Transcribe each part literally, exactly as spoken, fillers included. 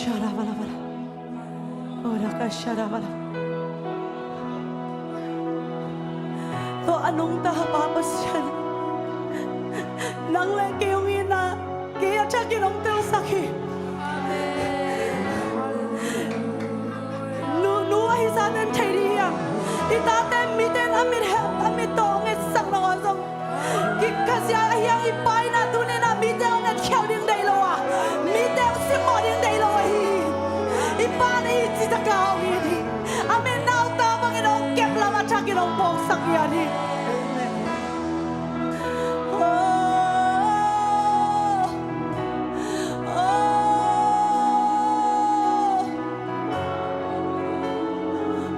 Sharabalabala. Oraka sharabalabala. Tua a nungta Pa Pasian, nang le kei hong itna, kei a thakin hong telsak hi. Nu, nu ahi zaten thei ding hi hang. I tate mite in a mit he, a mit tawh hong etsak nang aw zong, Kikhasia ahi hang i Pa in a tuni in a mite hong etkhial ding deih lo a, mite hong simmawh ding deih lo ahi hi. I Pa in i cih taka hong it hi. A min nauta bangin hong kep lam a thakin hong phawksak hi a hi. Oh, oh,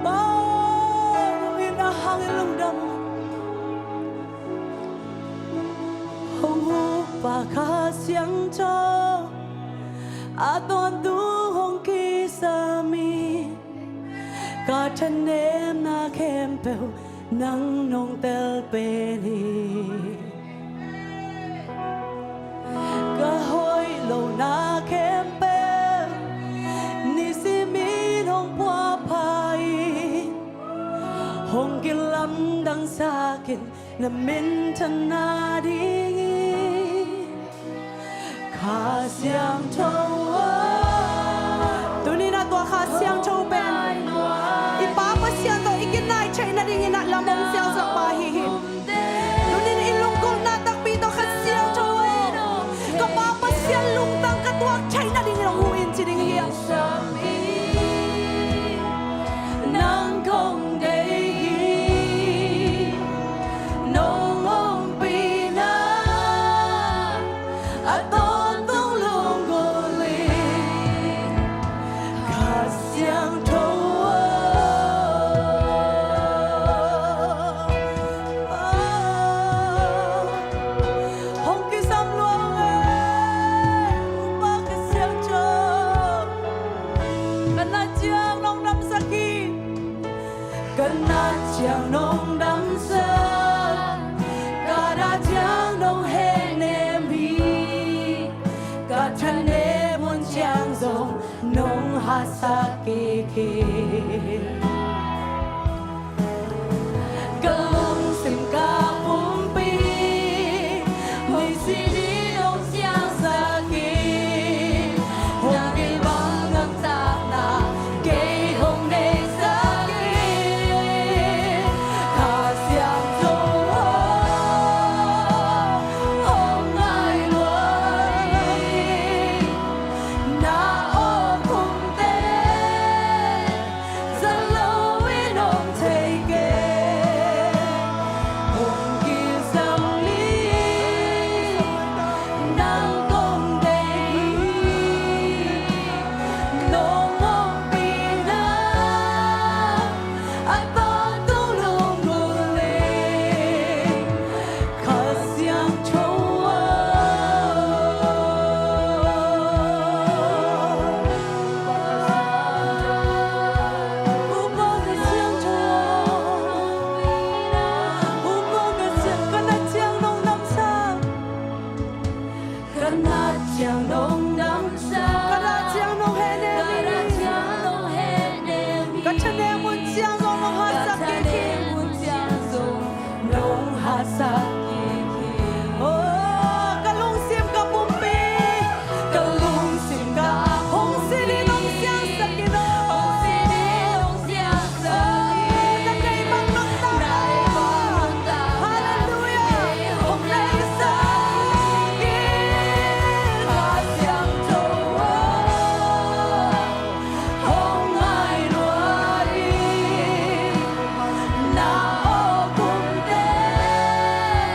oh, hong itna hangin lungdam. Hong uk Pa Kha Siangtho, a tawntung hong kisam in, ka thanemna khempeuh nang nong tel pen hi. Ka hoih lohna khempeuh nisimin hong phuapha in, hong kilamdangsak in, na minthanna dingin Kha Siangtho aw. Tuni in a tua Kha Siangtho pen i Pa Pasian tawh i kinai theih nadingin a lam hong siangsak pa ahi hi. Tuni in i lunggulhna takpi tawh Kha Siangtho aw, ka Pa Pasian lungtang ka tuak theih nadingin hong huh in ci ding hi. Nang kong deih hi, nong ompihna a tawntung lunggulh in Kha Siangtho aw. Hong kisam lua hang e, Pa Kha Siangtho. Ka nat ciang nong damsak hi. Ka nat ciang nong damsak, ka dah ciang nong hehnem hi. Ka thanem hun ciang zong nong hatsak kik hi. Ka lungsim ka pumpi nisimin hong siangsak in, hong kilbang gamtatna kei hong neisak in. Kha Siangtho aw, hong ngai lua in. Na awk hun teh za lo in om thei kei. Hong kisam ni, nang kong deih hi, nong ompihna a tawntung lunggulh in Kha Siangtho aw. U Pa Kha Siangtho aw. U Pa Kha Siang, ka nat ciang nong damsak. Ka nat ciang nong damsak. Ka dah ciang nong hehnem hi. Ka dah ciang nong hehnem hi. Ka thanem hun ciang zong nong hatsak kik hi. Ka thanem hun ciang zong nong hatsak kik hi. Oh, ka lungsim ka pumpi, ka lungsim ka hong sin in hong siangsak in aw. Hong sin in hong siangsak. Hallelujah. Hong neisak in Kha Siangtho aw, hong ngai lua in. Na awk hun teh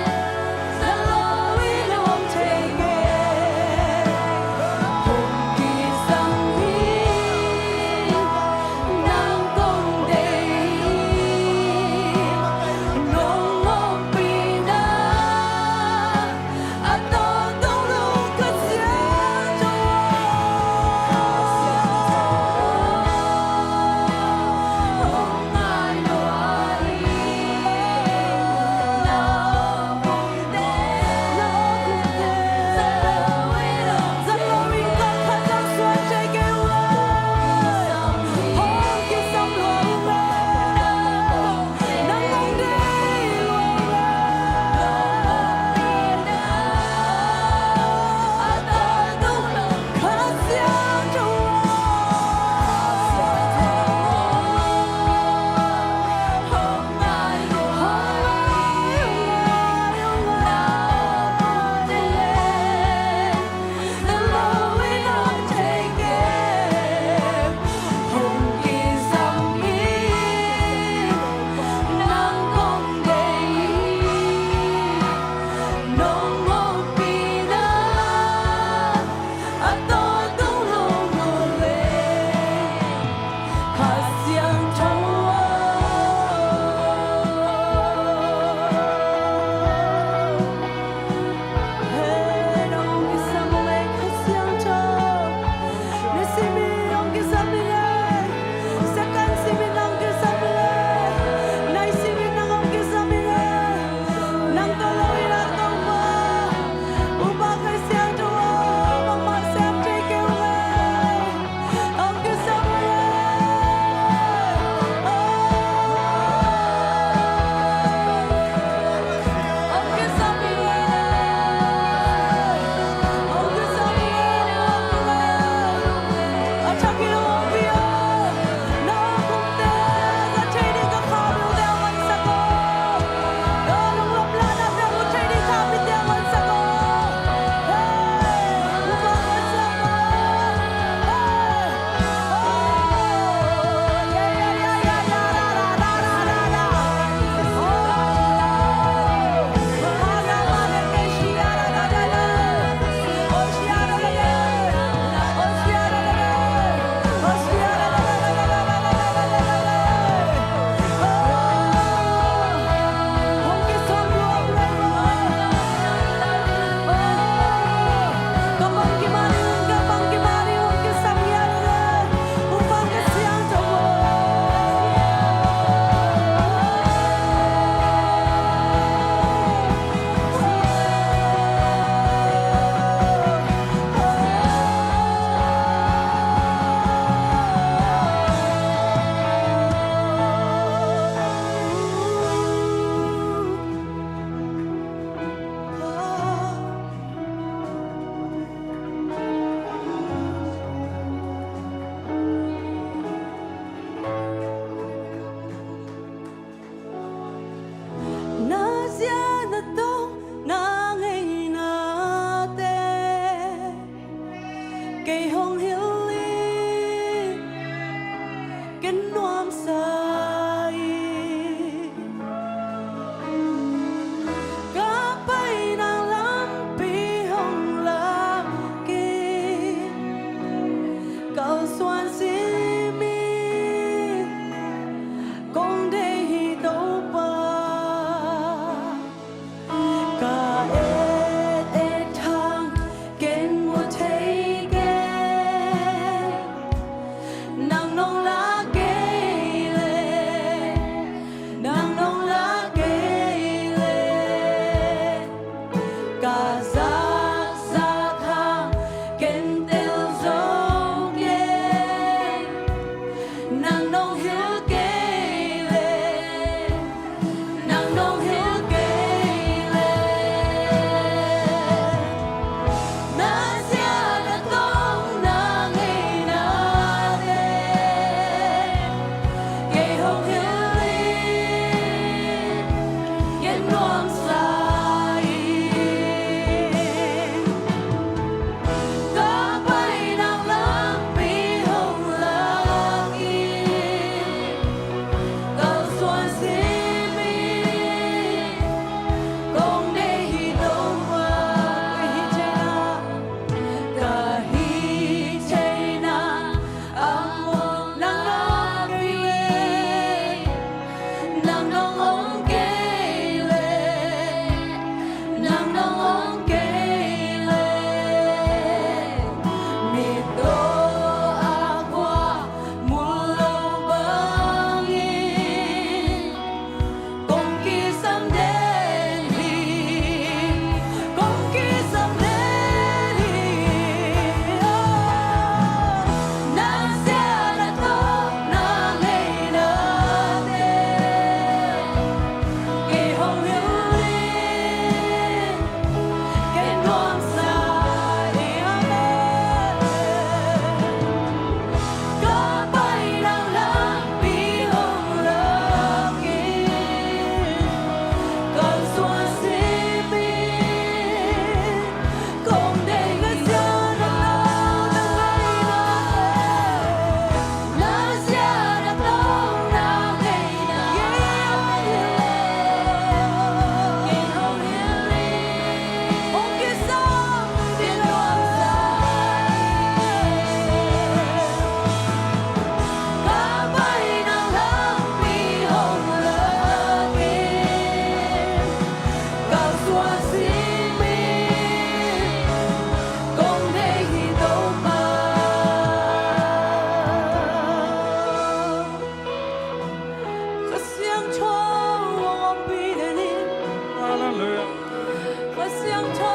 Kha Siangtho,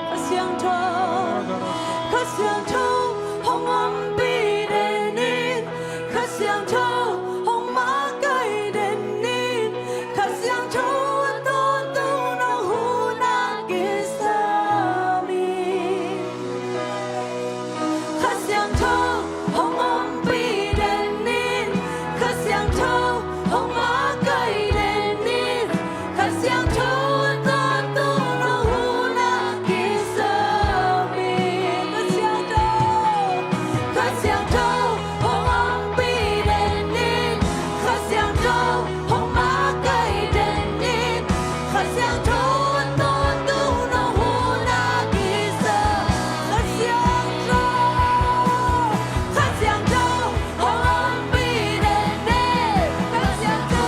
Kha Siangtho, Kha Siangtho hong ompih den in, Kha Siangtho hong makaih den in, Kha Siangtho a tawntung nong hun a kisam hi. Kha Siangtho hong ompih den in, Kha Siangtho hong makaih den in, Kha Siangtho a tawntung nong hun a kisam hi. Kha Siangtho, Kha Siangtho hong ompih den in, Kha Siangtho hong makaih den in, Kha Siangtho a tawntung nong hun a kisam. Kha Siangtho, Kha Siangtho hong ompih den in, Kha Siangtho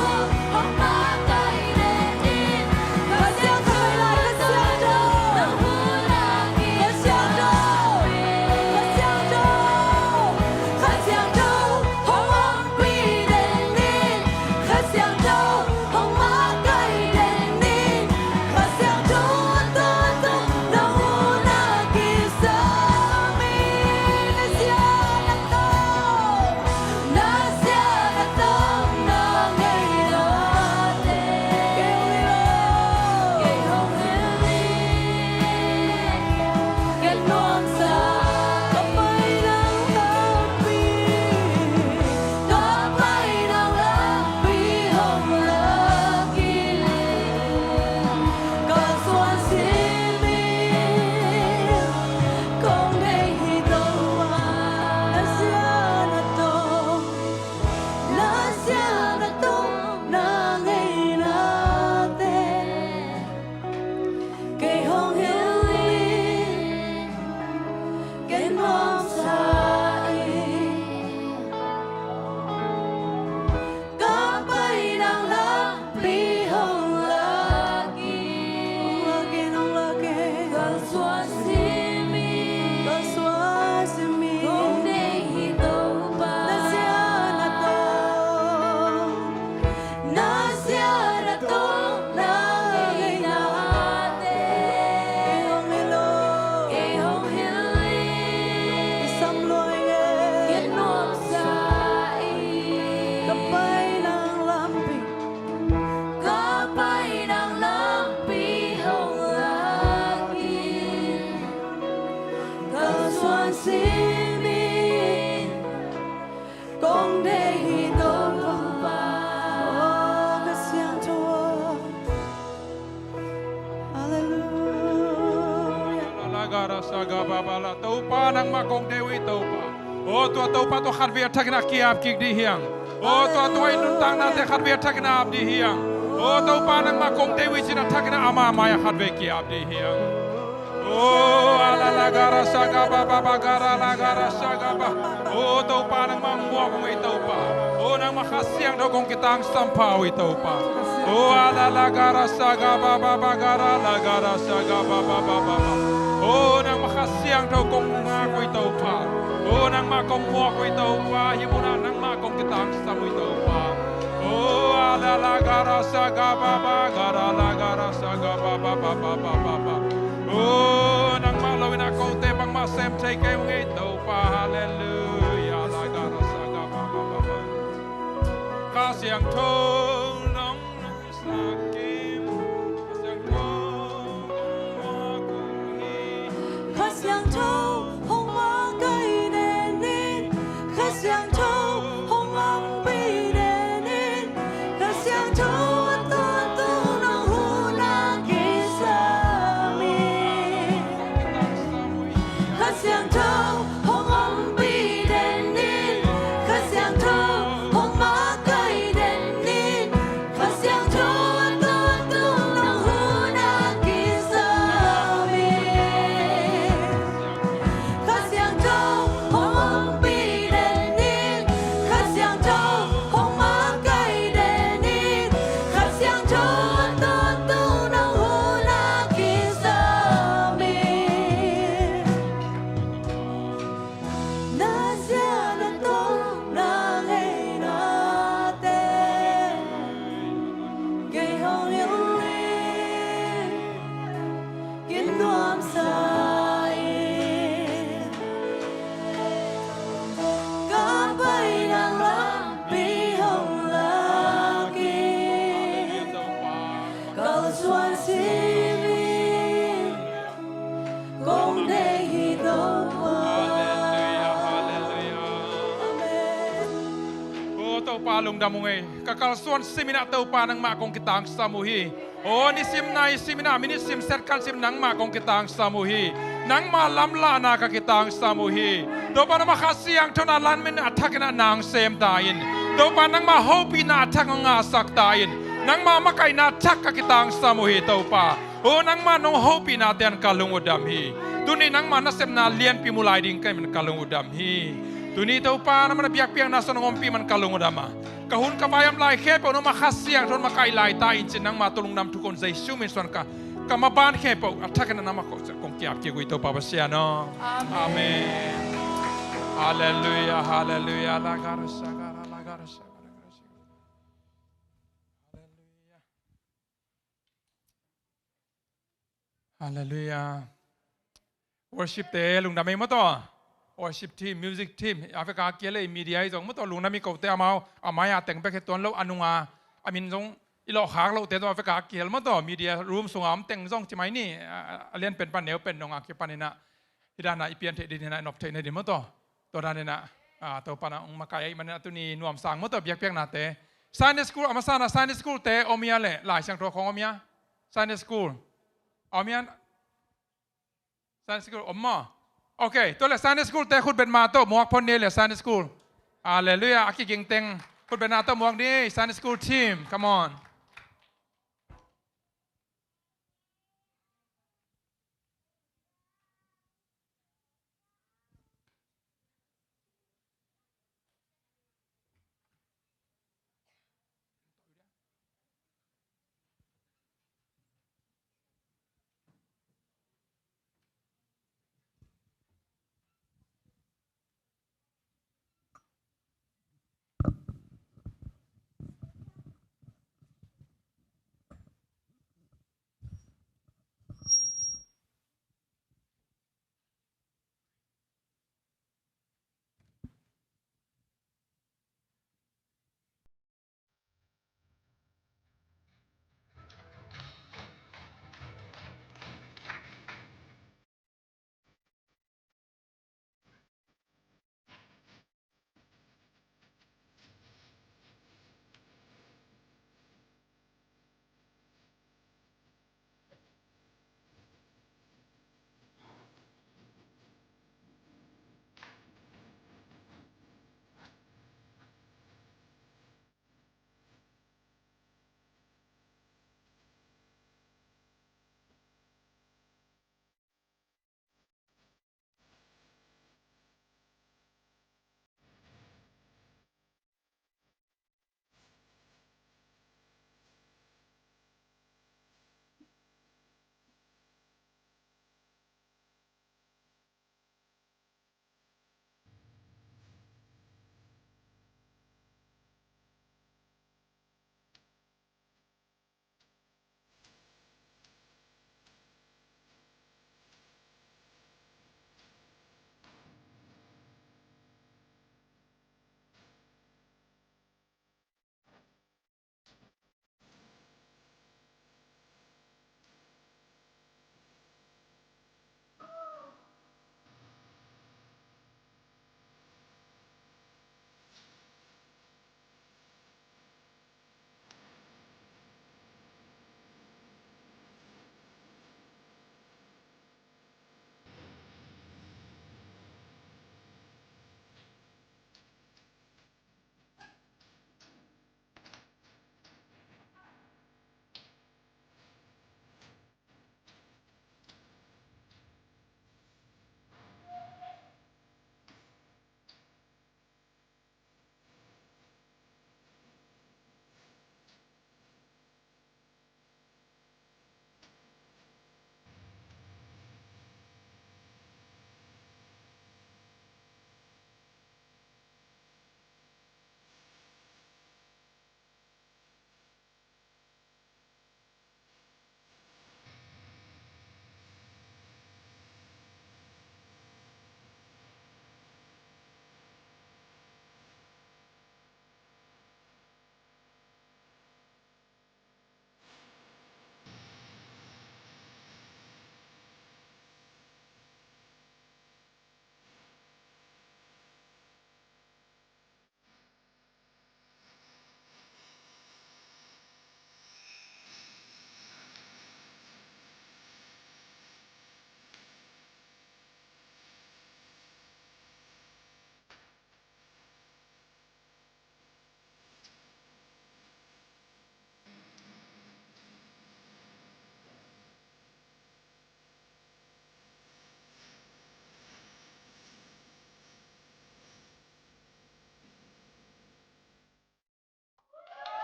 hong makaih den in, Kha Siangtho, Kha Siangtho, Kha Siangtho, Kha Siangtho, Kha Siangtho hong ompih den in, Kha Siangtho hong makaih den in, Kha Siangtho a tawntung nong hun a kisam hi. Na siangtho, na siangtho na ngeina te, kei hong hilh in, kei hong hilh in. Ka nuamsa, ka pai nang lampi, ka pai nang lampi hong lak in, ka suan sim in, kong deih hi Topa. Na siangtho, na siangtho na ngeina te, kei hong hilh in, kei nuamsa in, ka pai nang lampi hong lak in, hong lak in, hong lak in, ka suan sim in, ka suan sim in, kong deih hi Topa. Na siangtho, na siangtho na ngeina te, kei hong hilh in, kei hong hilh in. Kisam lua ing e. Ka nuamsa in, ka pai nang lampi, ka pai nang lampi hong lak in, ka suan sim in, kong deih hi Topa. Oh, Kha Siangtho. Halleluiah. Topa, nangmah kong deih uh hi Topa. Oh, tua Topa, tua khatvei a thakin a ki-ap kik ding hi hang. Oh, tua, tua i nuntaknate khatvei a thakin a ap ding hi hang. Oh, Topa, nangmah kong deih uh hi ci-in a thakin a amah mai-ah khatvei ki-ap ding hi hang. Oh, ala la gara saga ba ba ba gara la gara saga ba. Oh, Topa, nangmah muak ung ei Topa. Oh, nangmah Kha Siangtho kong kitangsam pha uh ei Topa. Oh, ala la gara saga ba ba ba gara la gara saga ba ba ba ba ba. Oh, nangmah Kha Siangtho kong ngak uh ei Topa. Oh, nangmah kong muak uh ei Topa. Hih munah nangmah kong kitangsam uh ei Topa. Oh, ala la gara saga ba ba gara la gara saga ba ba ba ba ba ba ba. Oh, nangmah lo-in a kote bangmah sem thei kei ung ei Topa. Halleluiah. La gara saga ba ba ba ba. Kha Siangtho nong nungsak kim. Kha Siangtho hong muak uh hi. Kha Siangtho hong makaih den in, Kha Siangtho hong ompih den in, Kha Siangtho a tawntung nong hun a kisam hi. Kha Siangtho hong ompih den in, Kha Siangtho hong makaih den in, Kha Siangtho a tawntung nong hun a kisam hi. Kha Siangtho hong ompih den in, Topa lungdam ung ei. Ka kalsuan simin ah Topa nangmah kong kitangsam uh hi. Aw nisim naisim in ah minit sim second sim nangmah kong kitangsam uh hi. Nangmah lamlahna ka kitangsam uh hi. Topa nangmah Kha Siangtho in ah lamen a thakin ah nang sem ta in. Topa nangmah hopihna a thak ngahsak ta in. Nangmah makaihna a thak ka kitangsam uh hi Topa. Aw nangmah nong hopihnate in ka lung uh dam hi. Tuni nangmah nasepna lianpi mu lai ding ka hih man ka lung uh dam hi. Tuni Topa nangmah na biakpiakna sung nong ompih man ka lung uh dam a, ka hun ka vai om lai khempeuh nangmah Kha Siangtho in makaih lai ta in ci-in nangmah tawh lungdam thuk un Jesu min suang ka, ka maban khempeuh a thakin ah nangmah kong kiap kik uh hi Topa Pasian aw. Amen. Amen. Halleluia, halleluia. Lagarasagara, lagarasagara. Halleluia. Halleluia. Worship te lungdam ei maw tawh. Worship team, music team, a vek a kihel ei media i zong maw tawh lungdam i kote amau a mai-a teng bek hi tuan lo a nunga a min zong i lawhkhak lohte zong a vek a kihel maw tawh media room sunga om teng zong ci mai ni. A, a lianpen pan neupen dong a kipan in ah hih dan ah i pian theih ding hi in ah i nop theih nading maw tawh. Tua dan in ah, ah, Topa in ah hong makaih ahih manin ah tuni nuamsa ing maw tawh biakpiaknate. Sunday school a masa in ah Sunday school te om hia leh Lai Siangtho khawng om hia? Sunday school a om hia? Sunday school om maw? Ok, tua leh Sunday school te khutbetma tawh muak phot ni leh Sunday school. Halleluia, a kiging teng khutbetna tawh muak ni Sunday school team, come on.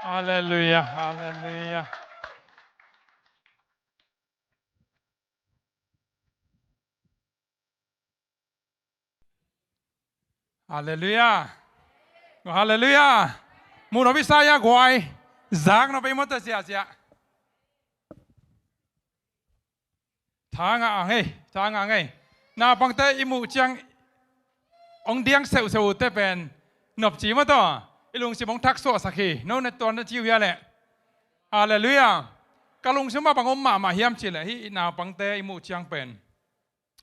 Halleluia, halleluia. Halleluia. Halleluia. Mu no bisa ya guai. Zak no pe mota sia sia. Thanga ang hei, thanga ang hei. Naupangte i muh ciang ong diang seuh seuh te pen nop ci maw taw. I lungsim ong thak suahsak hi. No na tuan na ci uh hia leh. Halleluia. Ka lungsim ah bang om mahmah hiam ci leh, hih naupangte i muh ciang pen,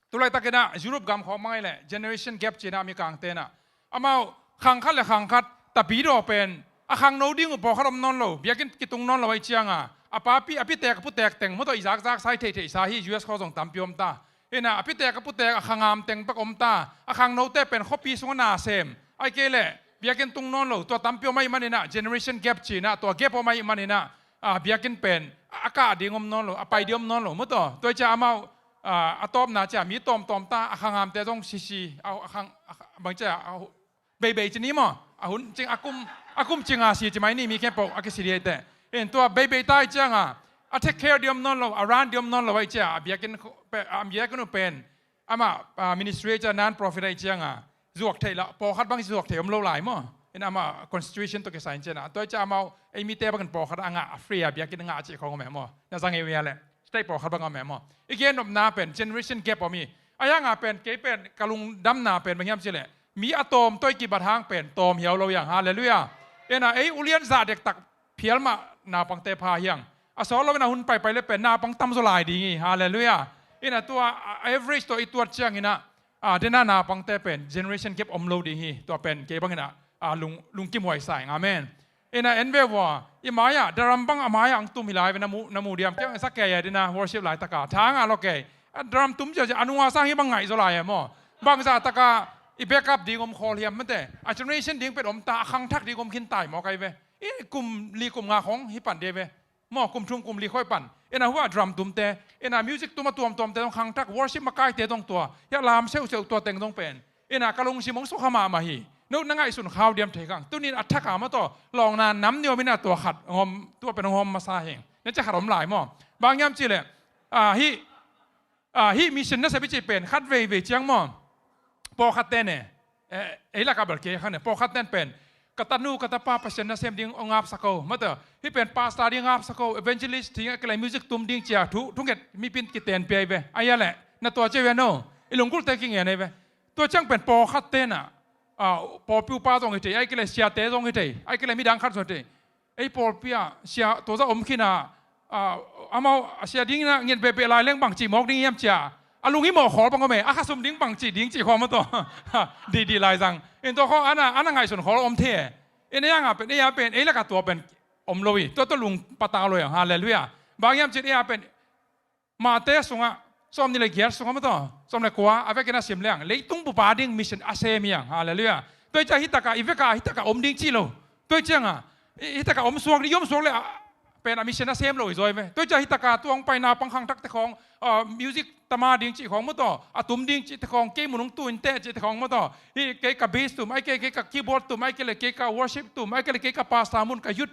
tulaitakin ah Europe gam khawng bang ai leh generation gap ci-in ah mikangte in ah, amau khang khat le khang khat tapidaw pen a khangno ding uh pawlkhat om nawn lo, biakinn kitung nawn lo ahih cianga, a papi a pitek a putek teng maw taw, i zakzak sa, i theihtheih sa hi. U S khawng zong tampi om ta. Hi-in ah a pitek a putek a khangam teng bek om ta. A khangnote pen khuapi sungah na sem, ahih kei leh biakinn tung nawn lo, tua tampi om ahih manin ah generation gap ci-in ah, tua gap om ahih manin ah, ah, biakinn pen a kah ding om nawn lo, a pai ding om nawn lo maw taw. Tua ahih ciang amau, ah, a tawpna ciang mi tawmtawm ta, a khangamte zong sisi, a, a khang, a, bang ciang a, beibei ci ni maw, a hun cing, a kum, a kum cinga si ci mai ni, mi khempeuh a kisi ding hi teh. In tua beibei ta ahih cianga, a take care ding om nawn lo, a run ding om nawn lo ahih ciang, a biakinn, a biakinn uh pen amah, ah, ministry ahih ciang, non-profit ahih cianga, zuak theih lah, pawlkhat bang zuak theih om lo lai maw. In amah constitution tawh kisai in ciang ah, tua ahih ciang amau, ei mite bangin pawlkhat a ngah, a free a biakinn a ngah cih khawng om e maw. Na za ngei uh hia leh. State pawlkhat bang om e maw. I gen nopna pen generation gap om hi. A hi hanga pen, kei pen ka lungdamna pen bang hiam ci leh, mi a tawm tawh i kibat hang pen tawm hiau lo hi hang. Halleluia. In ah ei ulian zah dektak phial mah naupangte pha hi hang. A sawt loin a hun paipai leh pen naupang tamzaw lai ding hi. Halleluia. In ah tua, a, average tawh i tuat ciangin ah, ah, dena naupangte pen generation gap om lo ding hi. Tua pen kei bangin ah, ah, lung, lungkim huai sa ing. Amen. In ah en ve vua, i mai-ah drum bang a mai-ah ang tum hi lai ve, na mu, na mu diam? Kei ang sa kei a dena worship laitaka thanga lo kei. A drum tum ciah ciah a nunga sang hi bang ngaihzaw lai e maw. Bangzah taka i backup ding om khawl hiam mate. A generation ding pen om ta, a khangthak ding om khin tai maw kai ve. I kum li kum nga khawng hi pan de ve. Maw, kum thum kum li khawng hi pan. In ah hua drum tumte, in ah music tum a tuamtuamte zong khangthak, worship makaite zong tua. Hiah lam seuhseuh tua teng zong pen, in ah ka lungsim hong sukha mahmah hi. No na ngaihsun khau diam thei kang. Tunin a thak a maw taw, lawngna nam ni om in ah tua khat hong om, tua pen hong om masa hing. Na cia khat om lai maw. Bang hiam ci leh, ah, hih, ah, hih mission nasep i cih pen khat veivei ciang maw, pawlkhatte ne, eh, ei lakah bel kei khan ne, pawlkhatte pen, ka tanu ka tapa Pasian nasem ding hong apsak o, maw taw, hih pen pastor ding hong apsak o, evangelist ding, a kilai music tum ding cia thu, thunget mipin kiten pia hi ve. A hi a leh, na tua cia ve no, i lunggulhte kingen hi ve. Tua ciang pen pawlkhatte in ah, ah, pawlpi upa zong hi thei, ahih kei leh siate zong hi thei, ahih kei leh midang khat zong hi thei. Ei pawlpi ah sia tua zah om khin a, ah, amau a sia ding in ah nget behbeh lai leng bang cih mawk ding hiam cia, a lunghimawh khawl bang om e, a khasum ding bang cih ding cih khawng maw taw. Dihdih lai zang. In tua khawng a na, a na ngaihsun khawl om thei e. In ei a ngah pen, ei a pen, ei lakah tua pen om lo hi. Tua tua lung patau lo hi. Halleluia. Bang hiam cih ei a pen, Mate sungah, sawmnih le giat sungah maw taw, sawm le kua, a vekin a sim leng, leitung bup a ding mission a sem hi hang. Halleluia. Tua hi ciang hi takah, i vekah, hi takah om ding cih lo. Tua hi ciangah, hi, hi takah om suak ding, i om suak le, ah, pen a mission a sem lo hi zaw hi ve. Tua hi ciang hi takah tua hong pai naupang khangthakte khawng, ah, music tama ding cih khawng maw taw, a tum ding cihte khawng, kei mun hong tu inteh cihte khawng maw taw, hi kei ka bass tum, ahih kei, kei ka keyboard tum, ahih kei leh kei ka worship tum, ahih kei leh kei ka pastor mun, ka youth,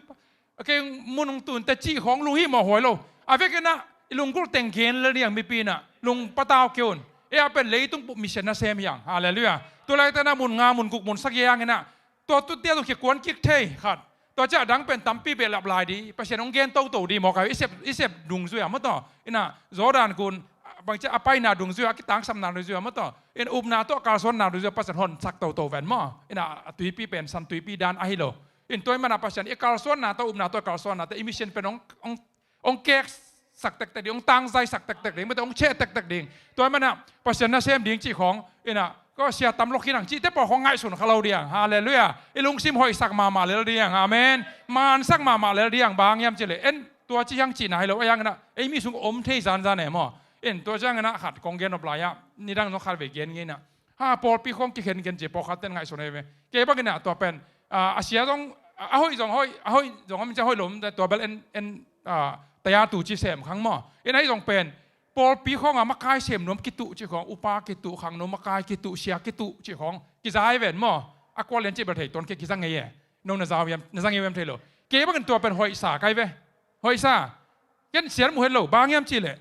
kei mun hong tu inteh cih khawng lunghimawh huai lo. A vekin ah i lunggulh teng gen lel ding hang, mipi in ah lung patau kei un. Ei a pen leitung bup mission nasem hi hang. Halleluia. Tulaite in ah mun nga, mun guk, mun sagih hangin ah, tua tuate zong kikuan kik thei khat. Tua ciang a dang pen tampi behlap lai ding, Pasian hong gen toto ding maw kai, i sep, i sep dungzui ah maw taw. In ah Jordan gun, bang ciang a paina dungzui ah, a kitangsapna dungzui ah maw taw, in upna tawh kalsuanna dungzui ah Pasian honsak toto ven maw. In ah a tuipi pen san tuipi dan ahi lo. In tua ahih manin ah Pasian i kalsuanna tawh, upna tawh kalsuanna tawh, i mission pen hong, hong, hong keksak tektek ding, hong tangzaisak tektek ding, mate hong cheh tektek ding. Tua ahih manin ah Pasian nasem ding cih khawng, in ah, ko sia tam lok hi nang cihte pawl khawng ngaihsun kha lo ding hang. Halleluia. I lungsim hoihsak mahmah lel ding hang. Amen. Mansak mahmah lel ding hang, bang hiam cih leh. En tua ci hiang cihna hi lo, a hiangin ah ei mi sung om thei zanzan e maw. In tua ciangin ah khat kong gen nop lai ah, nidang zong khat vei gen ngei in ah. Ha, pawlpi khawng kikhengen ci pawlkhatte in ngaihsun hi ve. Kei bangin ah tua pen, ah, a sia zong, a hoih zong hoih, a hoih zong om, a hoih lo om, tua bel en, en, ah, taya tu ci sem khang maw. In ahi zong pen, pawlpi khawngah makai sem nuam kituh cih khawng, upa kituh, khangno makai kituh, sia kituh cih khawng kiza hi ven maw. A kual lian cih bel thei tuan kei, kiza ngei e. No na za hiam, na za ngei hiam thei lo. Kei bangin tua pen hoihsa kai ve. Hoihsa. Ken sian mu het lo, bang hiam cih leh,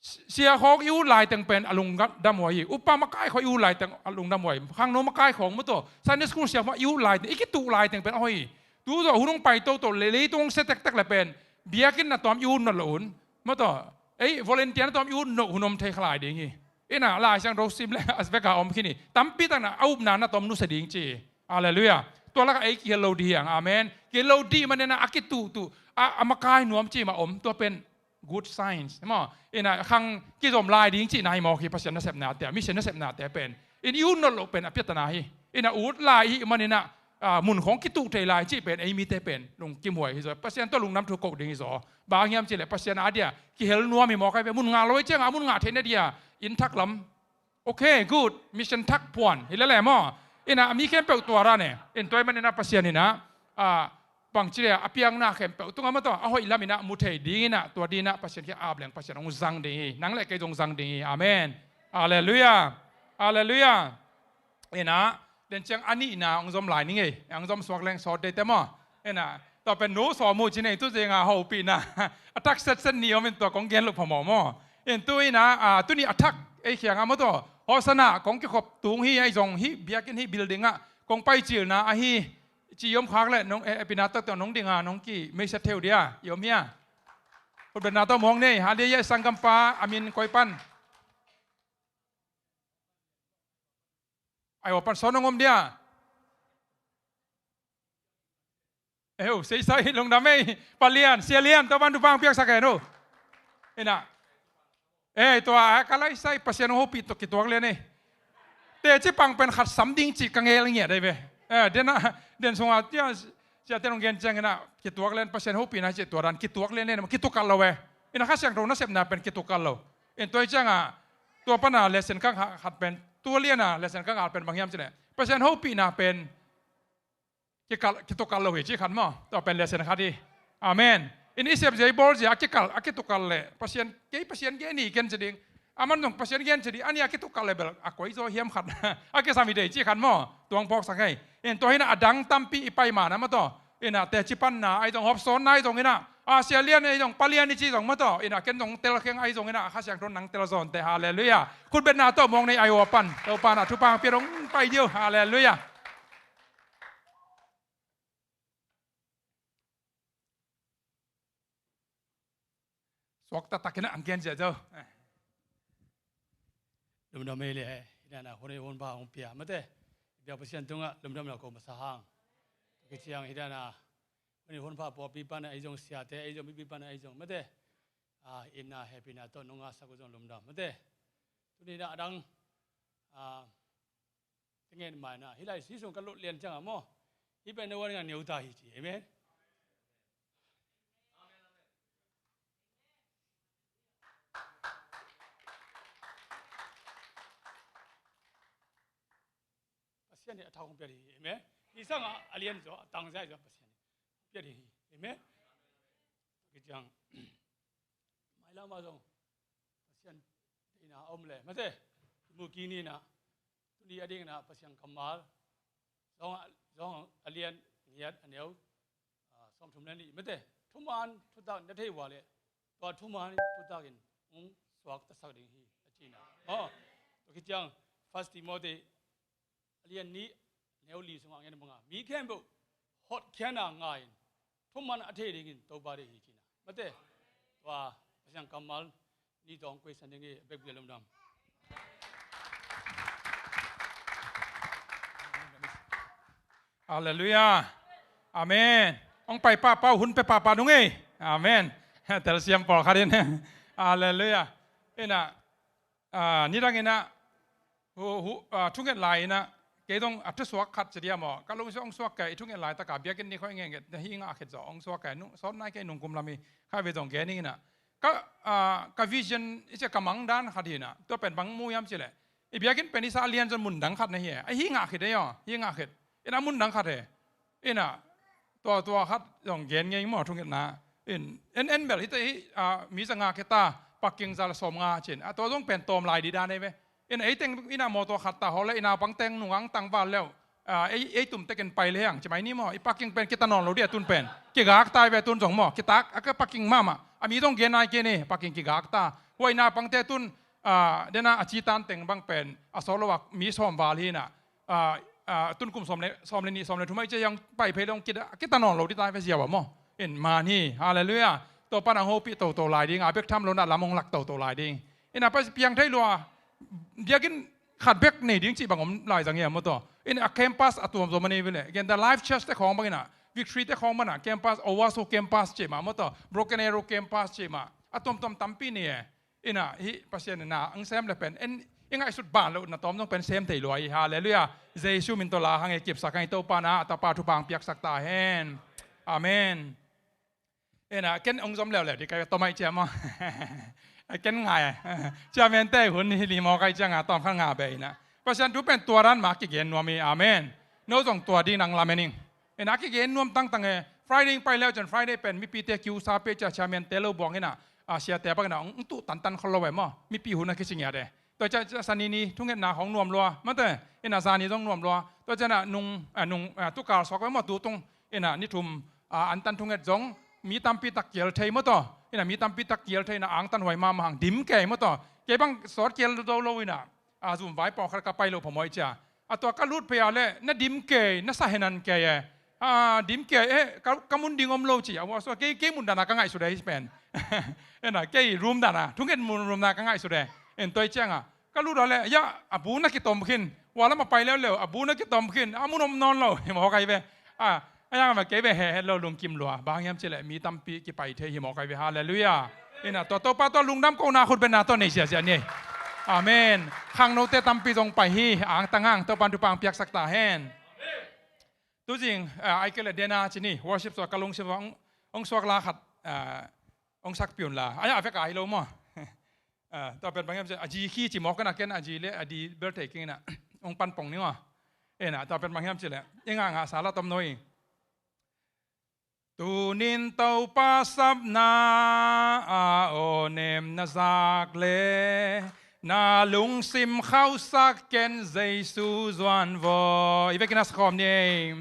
sia khawng i ut laiteng pen a lungdam huai hi. Upa makai khawng i ut laiteng a lungdam huai hi. Khangno makai khawng maw tawh, Sunday school sia khawng i ut laiteng, i kituh laiteng pen a hoih hi. Tu zawh hun hong pai toto leh, leitung hong sia tektek leh pen, biakinn na tawm i ut nawn lo un, maw tawh, ei volunteer na tawm i ut nawn lo hun om thei kha lai ding hi. Ina Lai Siangtho sim leh a vek a om khin hi. Tampi tak na a upna na tawm nusia ding ci hi. Halleluiah. Tua lakah ei kihel lo ding hi hang. Amen. Kihel lo ding manin a kituhtuh, a, a makai nuam ci mah om. Tua pen good signs, maw? Ina khang kizom lai ding cihna hi mawk hi. Pasian nasepnate, mission nasepnate pen in i ut nawn loh pen a piatana hi. Ina ut lai hi manin a, a, mun khawng kituh thei lai cih pen ei mite pen lungkim huai hi zaw. Pasian tawh lungdam thu koh ding hi zaw. Bang hiam cih leh Pasian a dia kihel nuam hi mawk hi ve. Mun ngah lo hi ciangah mun ngah theihna dia inn thak lam. Okay, good. Mission thak phuan hi lel e maw? Ina a mi khempeuh tua dan e. In tua ahih manin a Pasian ina, a, bangci leh a piakna khempeuh tungah maw tawh, a hoih lam ina mu thei ding ina, tua ding ina Pasian kiang ap leng Pasian hong zang ding hi. Nang leh kei zong zang ding hi. Amen. Halleluiah. Halleluiah. Ina, den ciang a nihna hong zom lai ning ei. Hong zom suak leng sawt dei te maw? Ina, tua pen nu sawm uh ci nei tu zenga hopihna a thak setset nih om in tua kong gen loh phamawh maw? In tu ina, a, tuni a thak ei kiangah maw tawh, Hosanna kong kikhop tung hi, ahi zong hih biakinn hih building ah kong paicilna ahi ci om khak leh nong, eh, pina tak tawh nong dinga nong kimeisa theu dia i om hia? Khutbetna tawh muang nei. Halleluiah. Sanggampa a min koi pan? Ai, wa pan sawn hong om dia. Eu, seisai lungdam ei. Pa Lian, Sia Lian, Topan thupha hong piaksak hen uh. Ina. Ei, tua a ka laisai Pasian hong hopih tawh kituak lian ei. Teci pang pen khat sam ding cih ka ngel ngiat ei ve. Eh, den a, den sunga tia, sia ten hong gen ciang ina kituak lian Pasian hopihna cih tua dan kituak lian ei, kitukal lo ve. Ina Kha Siangtho nasepna pen kitukal lo. In tua hi cianga, tua pana lesson kang khat pen, tua liana lesson kang khat pen bang hiam cih leh, Pasian hopihna pen kikal, kitukal lo hi ci khat maw? Tua pen lesson khat hi. Amen. In i sep zia i bawl zia a kikal, a kitukal leh Pasian, kei Pasian gen hi ken ci ding. Aman zong Pasian gen ci ding, a nih a kitukal leh bel a koi zaw hiam khat a kisam hi dei ci khat maw? Tuang phawksak ngei. In tua hi ina a dang tampi i pai mana maw tawh, ina teci panna ahi zong, hopsawnna ahi zong ina, a, Sia Lian ahi zong, Pa Lian i ci zong maw tawh, ina ken zong telkheng ahi zong ina, Kha Siangtho nang telzawnte. Halleluiah. Khutbetna tawh muang nei, ai wa pan. Topa na thupha hong pia dong pai dih uh. Halleluiah. Suak taktak ina ang gen zia zo. Lungdam ei le, hi dana hun ei hun pha hong pia mate. Biak Pasian tungah lungdamna ko masa hang. Tua khit ciang hi dana hun ei hun pha pawlpi pana ei zong, siate ei zong, mipi pana ei zong mate. A, itna hehpihna tawh nong ngahsak uh zong lungdam mate. Tuni ina a dang, a, Tingen maina, hih lai si sung ka lut lian cianga maw? Hih pen na wan nga neu ta hi ci. Amen. Pasian hi a thau hong piat hi. Amen. Hih sanga a lian zaw, a tang zai zaw Pasian hi piat hi. Amen. Kiciang. Mailam a zong Pasian deihna a om le mate, i mu kik ni ina, tuni a ding ina Pasian kammal Zong, Zong a lian ngiat a neu, a, sawmthum le nih mate, thuman thutak na thei ua le, tua thuman thutak in hong suaktasak ding hi a ci ina. Aw, tua khit ciang First Timothy a lian nih, neu li sungah ngen banga, mi khempeuh hotkhiatna ngai in, thuman a thei dingin Topa deih hi ci ina. Mate, tua Pasian kammal ni tawh kong koihsan ding hi, a bek bia lungdam. Halleluiah. Amen. Hong pai pahpah uh, hun pia pahpah nung ei. Amen. Telsiam pawlkhat in. Halleluiah. Ina, a, nidang ina, hu, hu, a, thunget lai ina, kei zong a thusuak khat ci dia maw? Ka lungsim hong suak kei, i thunget laitaka biakinn ni khawng i ngetnget hi ngah khit zaw hong suak kei, nung, sawt nai kei nungkum lam hi, kha ve zong gen ing ina. Ka, a, ka vision i cia ka mang dan khat hi ina, tua pen bang mu hiam ci leh, i biakinn pen i sa lian zong mun dang khat na hi e. A hi ngah khit e aw, hi ngah khit. Ina mun dang khat e. Ina, tua, tua khat zong gen ngei maw thungetna. In, en, en bel hite hi, a, mi zanga khita, pakking zal sawm nga cin. A, tua zong pen tawm lai di dan ei ve. Ina, ei teng ina mawtaw khat ta haw le, ina pang teng nungang tang val leuh. ah, ei, ei tum tekin pai le hang ci mai ni maw, i parking pen kita nawn lo dih a tun pen. Kigak ta i ve tun zong maw, kitak a ka parking mahmah. A mi zong gen nai kei ni, parking kigak ta. Huaina pangte tun, ah, dena a ci tan teng bang pen a sawt lo a mi sawm val hi na. Ah, ah, tun kum sawm le, sawm le nih, sawm le thum a i ci a yang pai phei lo kita, kita nawn lo dih ta i ve ziau a maw. In man hi, halleluiah. Topa na hopih toto lai ding, a bek tham lo na lam hong lak toto lai ding. Ina pa piang thei lua, biakinn khat bek nei ding cih bang om lai zang hiam maw taw. Ina a campus a tuamtuam a nei vele. Gen the Life Church te khawng bang ina, Victory te khawng bang ina, campus, Owasso campus cih mah maw taw, Broken Arrow campus cih mah. A tuamtuam tampi nei e. Ina hih Pasian ina ang sem le pen. En, i ngaihsut ban lo na tawm zong pen sem thei lua hi. Halleluiah. Jesu min tawh la hang e kipsak hang i Topa na, a tapa thupha hong piaksak ta hen. Amen. Ena, ken ong zom leuleu di kai tawm ai cia maw. Ken ngai. Cia men te hun hi li maw kai cia nga tawm khan nga be ina. Pasian thu pen tua dan ma kigen nuam hi. Amen. No zong tua di nang lamen ing. Ena kigen nuam tangtang e. Friday pai leu cian Friday pen mipi te kiu sa pe cia cia men te lo buang ina. A sia te bak ina ong tu tantan khol lo e maw. Mipi hun a kisingia de. Tua cia cia sanini thungetna hong nuam lua. Mate ina zani zong nuam lua. Tua cia na nung, a nung, a tukal sok e maw tu tung. Ina ni thum, a, antan thunget zong mi tampi tak kial thei maw taw. Ina mi tampi tak kial thei na angtan huai mahmah hang dim kei maw taw. Kei bang sawt kial zo lo ina, a, zum vai pawng khat ka pai lo phamawh cia. A tua ka lut phei a le na dim kei, na sa henan kei e. A, dim kei e, ka, ka mun ding om lo ci. A, wa so kei, kei mun dana ka ngaihsut e hi pen. Ina kei room dana, thunget mun room dana ka ngaihsut e. En toi cianga. Ka lut a le, ya, a bu na kitom khin. Wa lam a pai leuleu, a bu na kitom khin. A mun om nawn lo, hi mawk ai ve. A, a yang ma kei ve he, he lo lungkim lua. Bang hiam ci le, mi tampi kipai thei hi mawk ai ve. Halleluiah. Ina, tua Topa tua lungdam ko na khut ben na tua nei sia sia ni. Amen. Khangnote tampi zong pai hi, ang tangang, Topa thupha hong piaksak ta hen. Tuzing, a, ai kei le dena ci ni, worship suak ka lungsim ong, ong suak la khat, a, ong sak piun la. Ai, a vek ai lo maw. A, tua pen bang hiam ci, a ji khi ci mawk ina ken a ji le a di bel thei kingina. Ong pan pong ni wa. Ena, tua pen bang hiam ci le. I nga nga sa la tom noi. Tunin Topa sapna a aw nem na zak le. Na lungsim khausak ken Jesu zuan vaw. I vekin a sakhawm ni.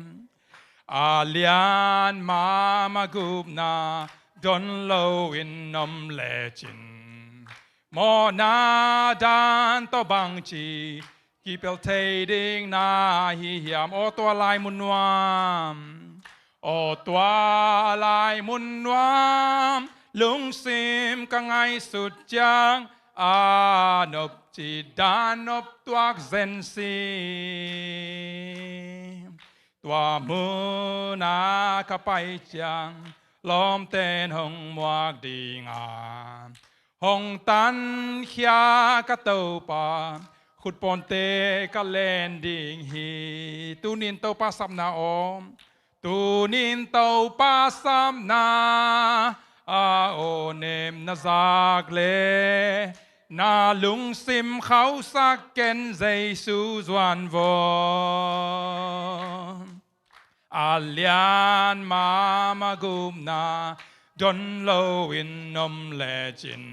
A lian mama gupna don lo in nom lecin. Mawhna dan tawh bangci kipel thei ding na hi hiam. Aw tua lai mun nuam. Aw tua lai mun nuam. Lungsim ka ngaihsut ciang a nop ci dan nop tuak zen si. Tua muna ka pai ciang lawmten hong muak dinga hong tankhia ka Topa khutpawnte ka len ding hi. Tunin Topa sapna om. Tunin Topa sapna a aw nem na zak le na lungsim khausak ken Jesu zuan vaw. A lian mama gupna don lo in nom lecin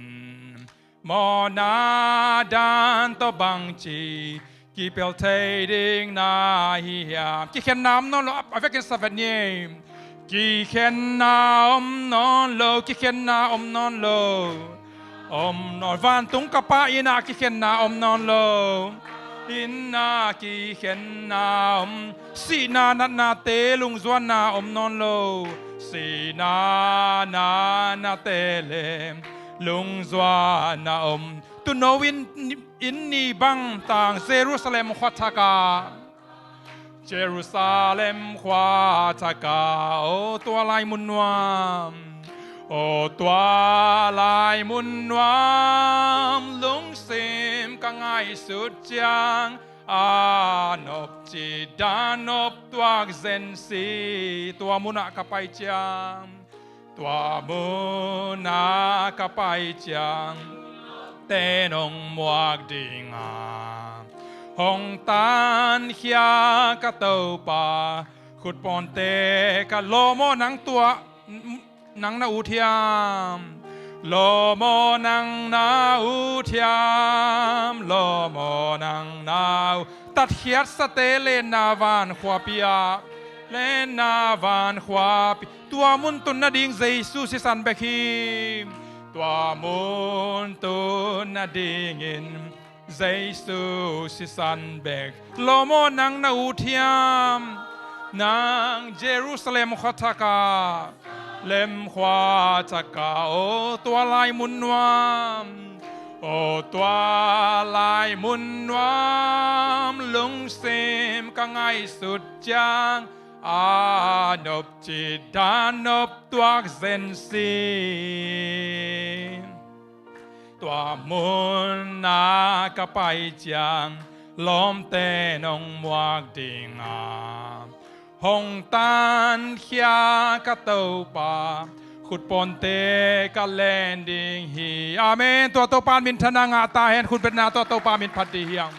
mawhna dan tawh bangci kipel thei ding na hi hiam. Kikhenna om nawn lo, a vekin savet ni. Kikhenna om nawn lo, kikhenna om nawn lo. Om nawn vantung ka pa ina kikhenna om nawn lo. Ina kikhenna om. Sihna natnate lungzuanna om nawn lo. Sihna natnate le lungzuanna om. Tuno in, in ni bang tang Jerusalem khuathaka. Jerusalem khuathaka aw tua lai mun nuam. Aw tua lai mun nuam lungsim ka ngaihsut ciang a nop ci dan nop tuak zen si. Tua munah ka pai ciang. Tua muna ka pai ciang tenong muak dinga hong tankhia ka Topa khutpawnte ka lawm aw nang tua nang na ut hiam. Lawm aw nang na ut hiam, lawm aw nang na ut. Tatkhiatsate lenna van khuapi ah, lenna van khuapi. Tua mun tun nading Jesu sisan bek hi. Tua mun tun nadingin Jesu sisan bek. Lawm aw nang na ut hiam, nang Jerusalem khua thak ah, Jerusalem khua thak ah, aw tua lai mun nuam, aw tua lai mun nuam, lungsim ka ngaihsut ciang a nopci dan nop tuak zen sin. Tua mun ah ka pai ciang lawmte nong muak ding a, hong tankhia ka Topa khutpawnte ka len ding hi. Amen. Tua Topa min thana ngah ta hen, khutbetna tua Topa min phat ding hi hang.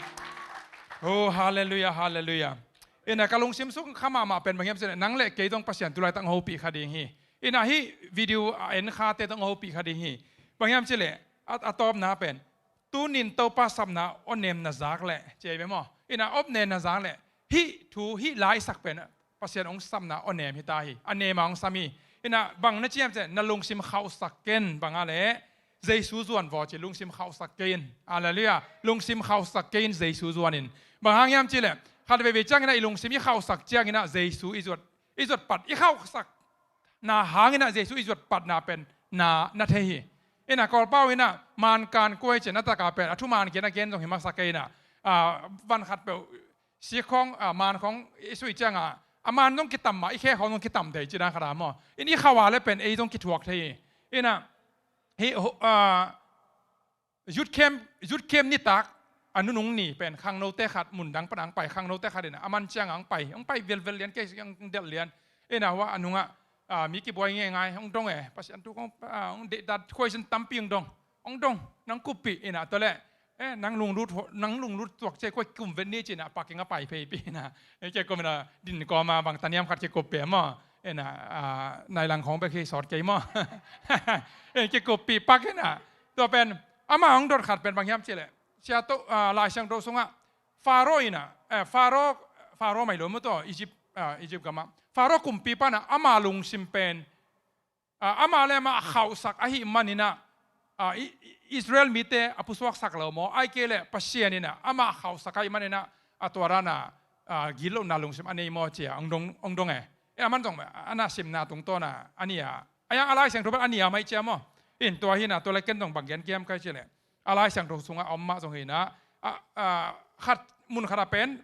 Oh, halleluiah, halleluiah. Ina ka lungsim sung kha mahmah pen bang hiam cih leh nang le kei zong Pasian tu laitak hong hopih kha ding hi. Ina hih video a en khate zong hong hopih kha ding hi. Bang hiam cih leh a, a tawpna pen tunin Topa sapna aw nem na zak leh, ci ei ve maw? Ina aw nem na zak leh hih thu hih laisak pen Pasian hong sapna aw nem hi ta hi. A nem a hong sam hi. Ina bang na ci hiam cih leh na lungsim khauhsak ken, bang a leh Jesu zuan vaw ci, lungsim khauhsak kei in. Halleluiah. Lungsim khauhsak kei in Jesu zuan in. Bang hang hiam cih leh khat veivei ciangin ah i lungsim i khauhsak ciangin ah Jesu i zuat, i zuat pat, i khauhsakna hangin ah Jesu i zuat patna pen na, na thei hi. Ina Kawlpau in ah man kan kuai ci-in a tak a pen a thuman gen a gen zong hi masa kei in ah, a, van khat peuh sik khawng, a, man khawng i suih ciang a, a man zong kitam mah, i khe khawng zong kitam thei ci dan khat a maw? In i khauh a leh pen ei zong kithuak thei hi. Ina hih, a, youth camp, youth camp nitak a nunung ni pen khangnote khat mun dang pan hong pai, khangnote khat in ah a man ciang hong pai, hong pai velvel lian, kei hong delh lian. Ina hua a nungah, a, mi kibuai ngeingai hong dong e, Pasian thu khawng, a, hong deihdan question tampi hong dong. Hong dong, nang kuppih, ina tua leh, eh, nang lunglut, nang lunglut tuak ci-a kua kum vet ni ci-in ah paking a pai phei pi ina. Eh, kei kum ina din kawm a bang taniam khat kikuppih maw? Ina, a, nai lang khawng bek hi sawt kei maw? Eh, kikuppih pak ina. Tua pen ama hong dot khat pen bang hiam cih leh, sia to, a, Lai Siangtho sungah Faro ina, eh, Faro, Faro mai lo maw tua, Egypt, a, Egypt gam ah Faro kumpipa in ah ama lungsim pen, a, amah le amah khauhsak ahih manin ah, a, I-, I-, Israel mite a pusuaksak lo maw? Ahih kei leh Pasian in ah amah khauhsak ahih manin ah, a tua dan a, a, gitlohna lungsim a nei maw ci-a hong dong, hong dong e. Eh, a man zong a na simna tungtawn a, a ni a, a yang a Lai Siangtho pan a ni a mai ci-a maw? In tua hi in ah, tua leh ken zong bang gen kiam kai cih leh a Lai Siangtho sungah a om mah zong hi in ah, a, a, khat, mun khat a pen,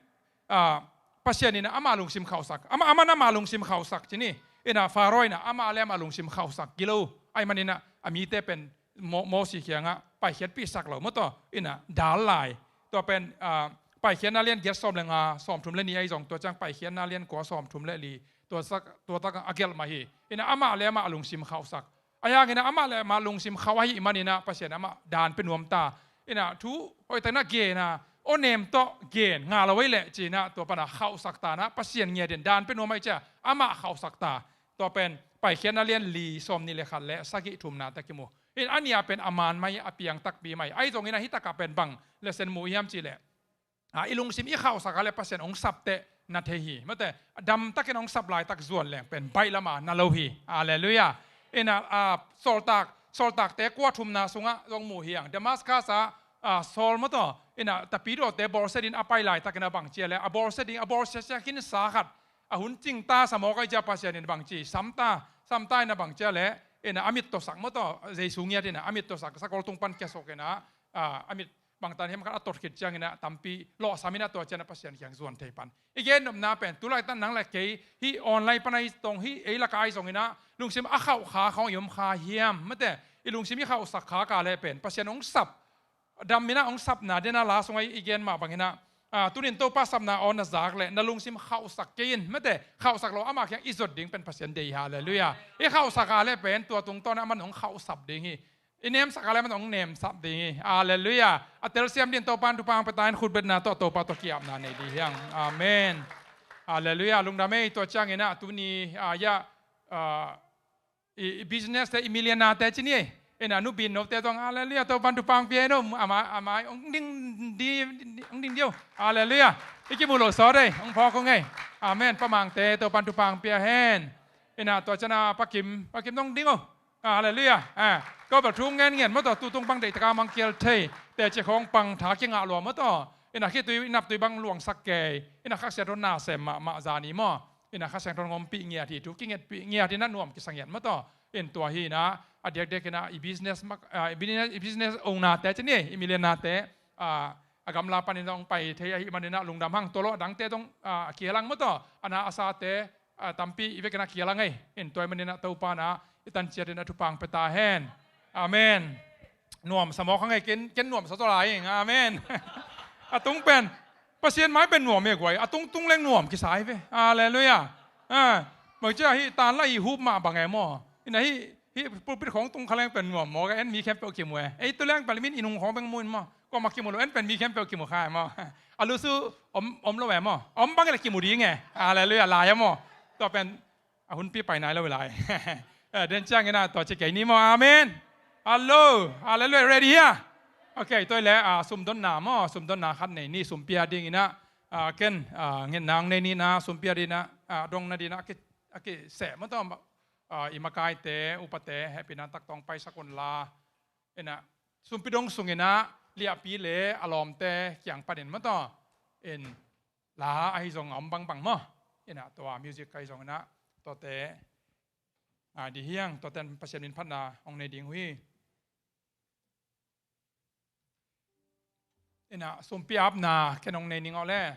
a, Pasian in ah ama lungsim khauhsak. Ama, aman ama lungsim khauhsak ci ni. In ah Faro in ah ama le ama lungsim khauhsak gilo. Ahih manin ah a mite pen Mo-, Mosi kiangah paikhiatpihsak lo maw tua. In ah dal lai. Tua pen, a, Paikhiatna lian giat sawm le nga, sawmthum le nih ahi zong, tua ciang Paikhiatna lian kua sawmthum le li. Tua sak, tua tak a gelh mah hi. In ah amah le amah a lungsim khauhsak. Ahi hangin ah amah le amah lungsim khauh ahih manin ah Pasian amah dan pia nuam ta. In ah thu hoihtakin ah gen a, aw nem tawh gen nga lo ei leh ci-in ah tua pan ah khauhsak ta in ah Pasian ngiat in dan pia nuam ahih ciang amah khauhsak ta. Tua pen Paikhiatna lian li sawm nih le khat le sagih thumna teh kimu. In a ni a pen a man mai, a piang takpi mai. Ahi zongin ah hih tak a pen bang lesson mu hiam cih leh, a, i lungsim i khauhsak a leh Pasian hong sap teh na thei hi. Mate, damtakin hong sap laitak zuan leng pen baih lam a na lo hi. Halleluiah. In ah, a, Sawltak, Sawltakte kua thumna sungah zong mu hi hang. Damascus ah, a, Saul maw tua, in ah tapidawte bawlsia dingin a pai laitakin ah bang ci a leh, a bawlsia ding, a bawlsia sia khinsa khat, a hun cingta sa mawk ahih ciang Pasian in bang ci, sam ta, sam ta in ah bang ci a leh, in ah a mit tawsak maw tua, Jesu ngiat in ah a mit tawsak, sakol tung pan kiasuak in ah, a, a mit bangtan hiam khat a tot khit ciangin ah tampi lawhsam in ah tua ciang ah Pasian kiang zuan thei pan. I gen nopna pen tu laitak nang le kei hih online pan ahi zong, hih ei lak ah ahi zongin ah lungsim a khauh kha khawng i om kha hiam? Mate, i lungsim i khauhsak kha a leh pen Pasian hong sap, dam in ah hong sapna den a la sungah i gen mah bangin ah, a, tunin Topa sapna aw na zak leh na lungsim khauhsak kei in. Mate, khauhsak lo amah kiang i zot ding pen Pasian deih hi. Halleluiah. I khauhsak a leh pen tua tungtawn ah aman hong khauhsap ding hi. I nemsak a leh aman hong nemsap ding hi. Halleluiah. A telsiam dingin Topa'n thupha hong pia ta in, khutbetna tawh Topa tawh ki-apna nei ding hi hang. Amen. Halleluiah. Lungdam ei. Tua ciangin ah tuni, a, ya, a, i, i business te, i millionaire te ci ni ei. Ina, nu bin note tawh, halleluiah, Topan thupha pia no, ama, ama, hong ding di, hong ding diu. Halleluiah. I kimu lo sawt ei, hong phawk hong ei. Amen. Pa Mangte, Topan thupha pia hen. Ina, tua ciang a Pa Kim, Pa Kim hong ding o. Ah, halleluiah. Ah, ko bel thu ngen ngen maw tawh, tutung bang deih taka mang kial thei. Teci khawng pang tha kingah lua maw tawh. Ina, khitui, i naptui bang luangsak kei. Ina, Kha Siangtho na sem mahmah zani maw. Ina, Kha Siangtho hong ompih ngiat hi, thu kingetpih ngiat hi, na nuam kisa ngiat maw tawh. In tua hi ina, a diakdiak ina, i business mak, ah, i business, i business ownate ci ni, i millionairete, ah, a gamla panin hong pai thei ahih manin a lungdam hang, tua lo a dangte dong, ah, a kilang maw tawh. A na a sate, ah, tampi i vekin a kilang ei. In tua ahih manin a Topa na i tan ciat in a thupha pia ta hen. Amen. Nuamsa mawk hang ei, ken, ken nuamsa tawh lai ing. Amen. A tung pen Pasian mai pen nuam e guai. A tung tung leng nuam kisa hi ve. Halleluiah. Ah, mawk cia hi tan la i hup mah bang e maw. Ina hi, hi pulpit khawng tung kha leng pen nuam mawk e, en mi khempeuh kimu e. Ei tu leng pen min i nung khawng beng mu in maw. Kuamah kimu lo, en pen mi khempeuh kimu kha e maw. A lusu om, om lo e maw. Om bang le kimu ding e. Halleluiah, lai e maw. Tua pen a hunpi pai nai lo lai. Eh, den ciang ina tua ci kei ni maw. Amen. Hello. Halleluiah. Ready hia? Ok, tua le, ah, sumdonna maw, sumdonna khat nei ni, sumpia ding ina, ah, ken, ah, ngen nang nei ni na, sumpia ding ina, ah, dong na ding ina, a ki, a kiseh maw tawh, ah, i makaite, upate, hehpihna tak tawh hong paisak un la. Ina, sumpi dong sung ina, liahpi le a lawmte kiang panin maw tawh. In, la ahi zong a om bangbang maw. Ina, tua music ahi zong ina, tuate, ah, di hiang, tuate Pasian min phatna hong nei ding uh hi. Ina, sumpi apna ken hong nei ning aw le.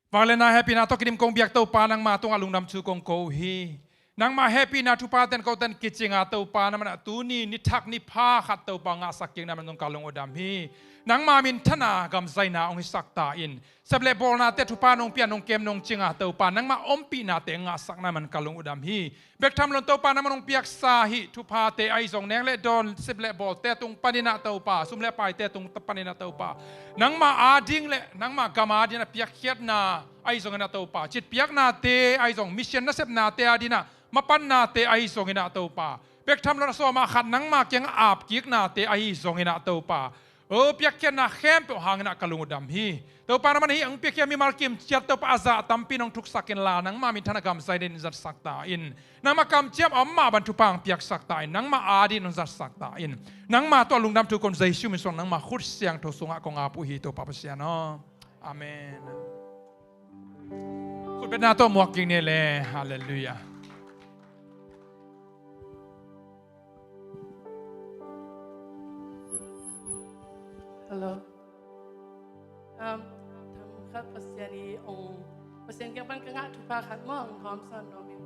Vangliatna hehpihna tawh kidim kong biak Topa, nangma tungah lungdam thu kong ko uh hi. Nangma hehpihna thupha ten koten kicing a Topa, na man a tuni, ni thak ni pha khat Topa ngahsak kik na man zong ka lung uh dam hi. Nangma minthanna gamzaina hong hisak ta in. Sep le bawlnate thupha nong pia nong kem nong cing a Topa, nangma ompihnate ngahsak na man ka lung uh dam hi. Bek tham lo in Topa, nangma nong piaksa hih thuphate ahi zong, nek le dawn, sep le bawlte tung panin ah Topa, sum le paite tung panin ah Topa, nangma ading le nangma gam ading a piakkhiatna ahi zongin ah Topa, citpiaknate ahi zong, mission nasepnate ading ah mapannate ahi zongin ah Topa, bek tham lo in a sawm ah khat nangma kiangah apkiknate ahi zongin ah Topa, o, piakkhiatna khempeuh hangin ah ka lung uh dam hi. Topa, nangman hih hong piakkhiat mimal kim ciat Topa, a zah tampi nong thuksak inla, nangma minthanna gamzai in zatsak ta in. Nangma kamciam a om mah bang thupha hong piaksak ta in. Nangma ading hong zatsak ta in. Nangma tawh lungdam thu kong Jesu min suang, nangma khut siangtho sungah kong ap uh hi, Topa Pasian aw. Amen. Khutbetna tawh muak kik ni le. Halleluiah. Hello. Um, themkhat Pasian i ong, Pasian kiang pan ka ngah thupha khat maw, ong hawmsawn nuam in,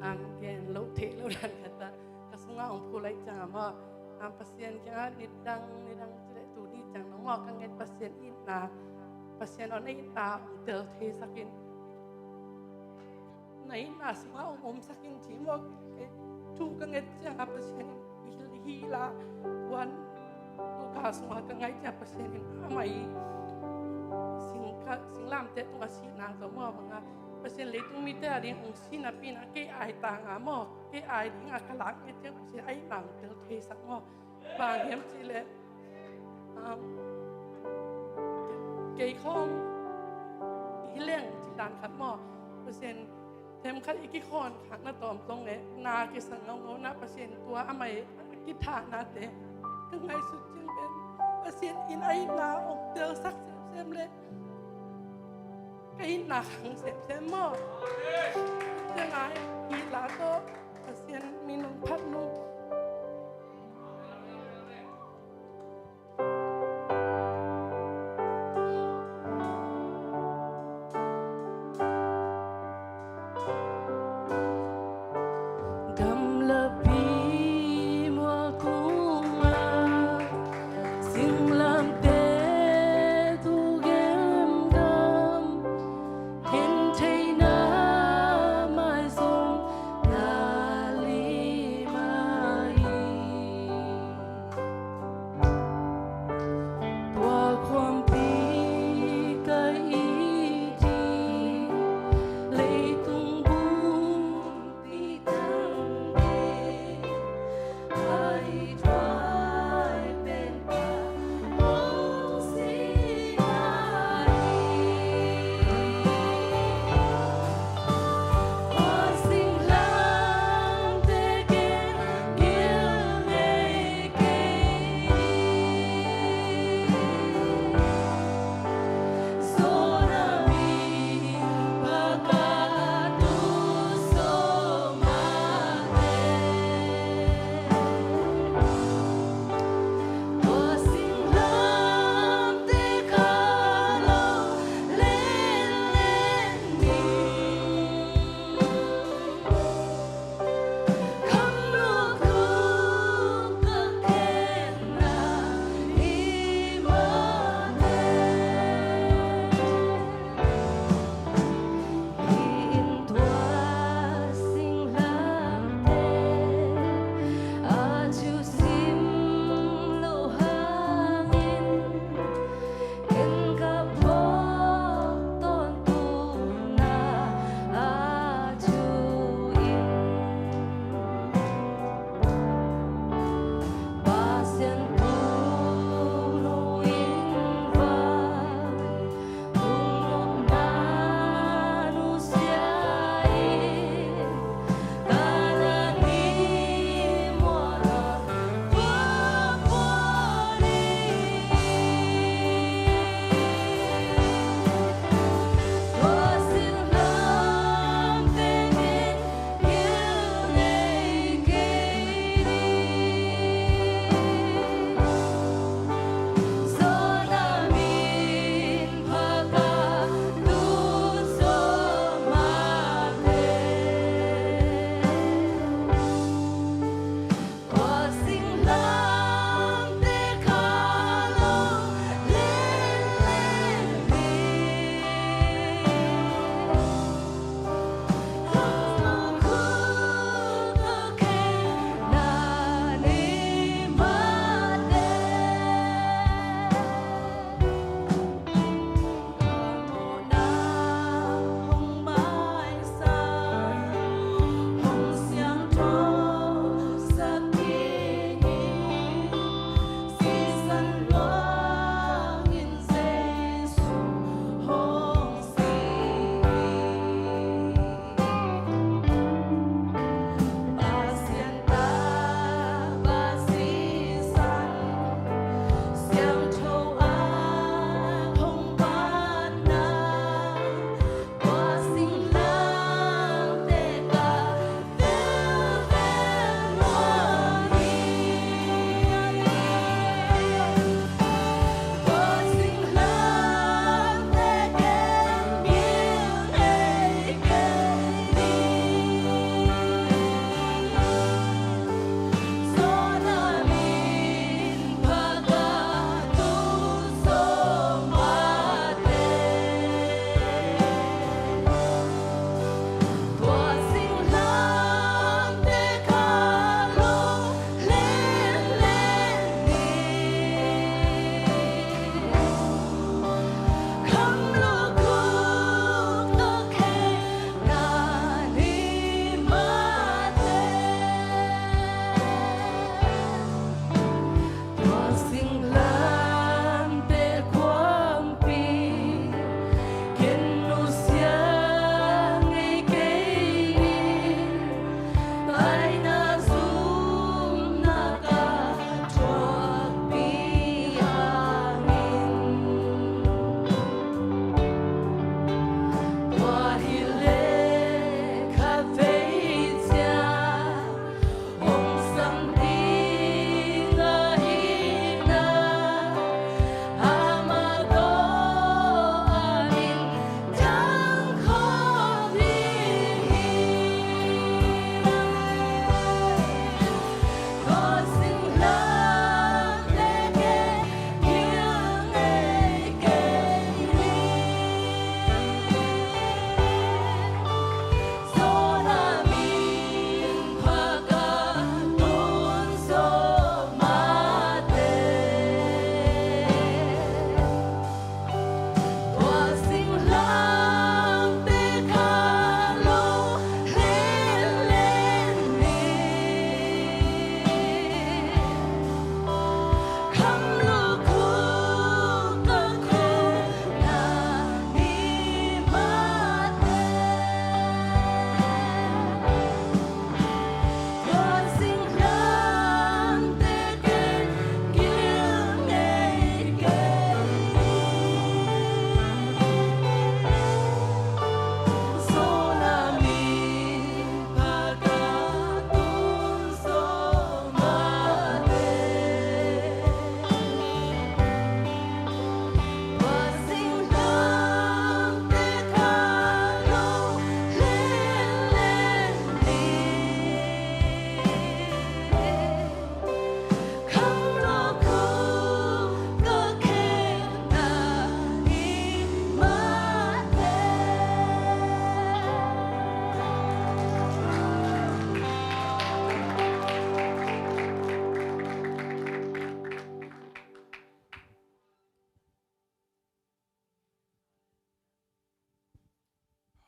um, gen lo thei lo dan khat ah ka sungah ong phulaih ciang ah maw, um, Pasian kiangah nidang, nidang cih leh tuni ciang dong maw, ka nget Pasian itna, Pasian aw na itna ong tel theisak in. Na itna sungah ong omsak in ci maw, kei thu ka nget ciang ah Pasian in hi la, tuan Luka sungah ka ngai ciang Pasian in amah i singkhat, singlamteh tungah sihna tawh maw bang ah, Pasian leitung mite ading ong si napi in ah kei ai tang ah maw, kei ai ding ah ka lak nget ciang Pasian a itna ong tel theisak maw. Bang hiam cih leh, um, kei khawng hi leng cih dan khat maw, Pasian themkhat i kikhawn khakna tawm zong e, na kisa ngaungau na Pasian tua amah i a kithahnate ka ngaihsut ciang pen Pasian in a itna ong telsak semsem le ka itna khang semsem maw. Ciang ai hi la tawh Pasian min ong phat nung. Gamlapi mual kungah singlamteh tu gemgam, gentheihna maizum na lim ah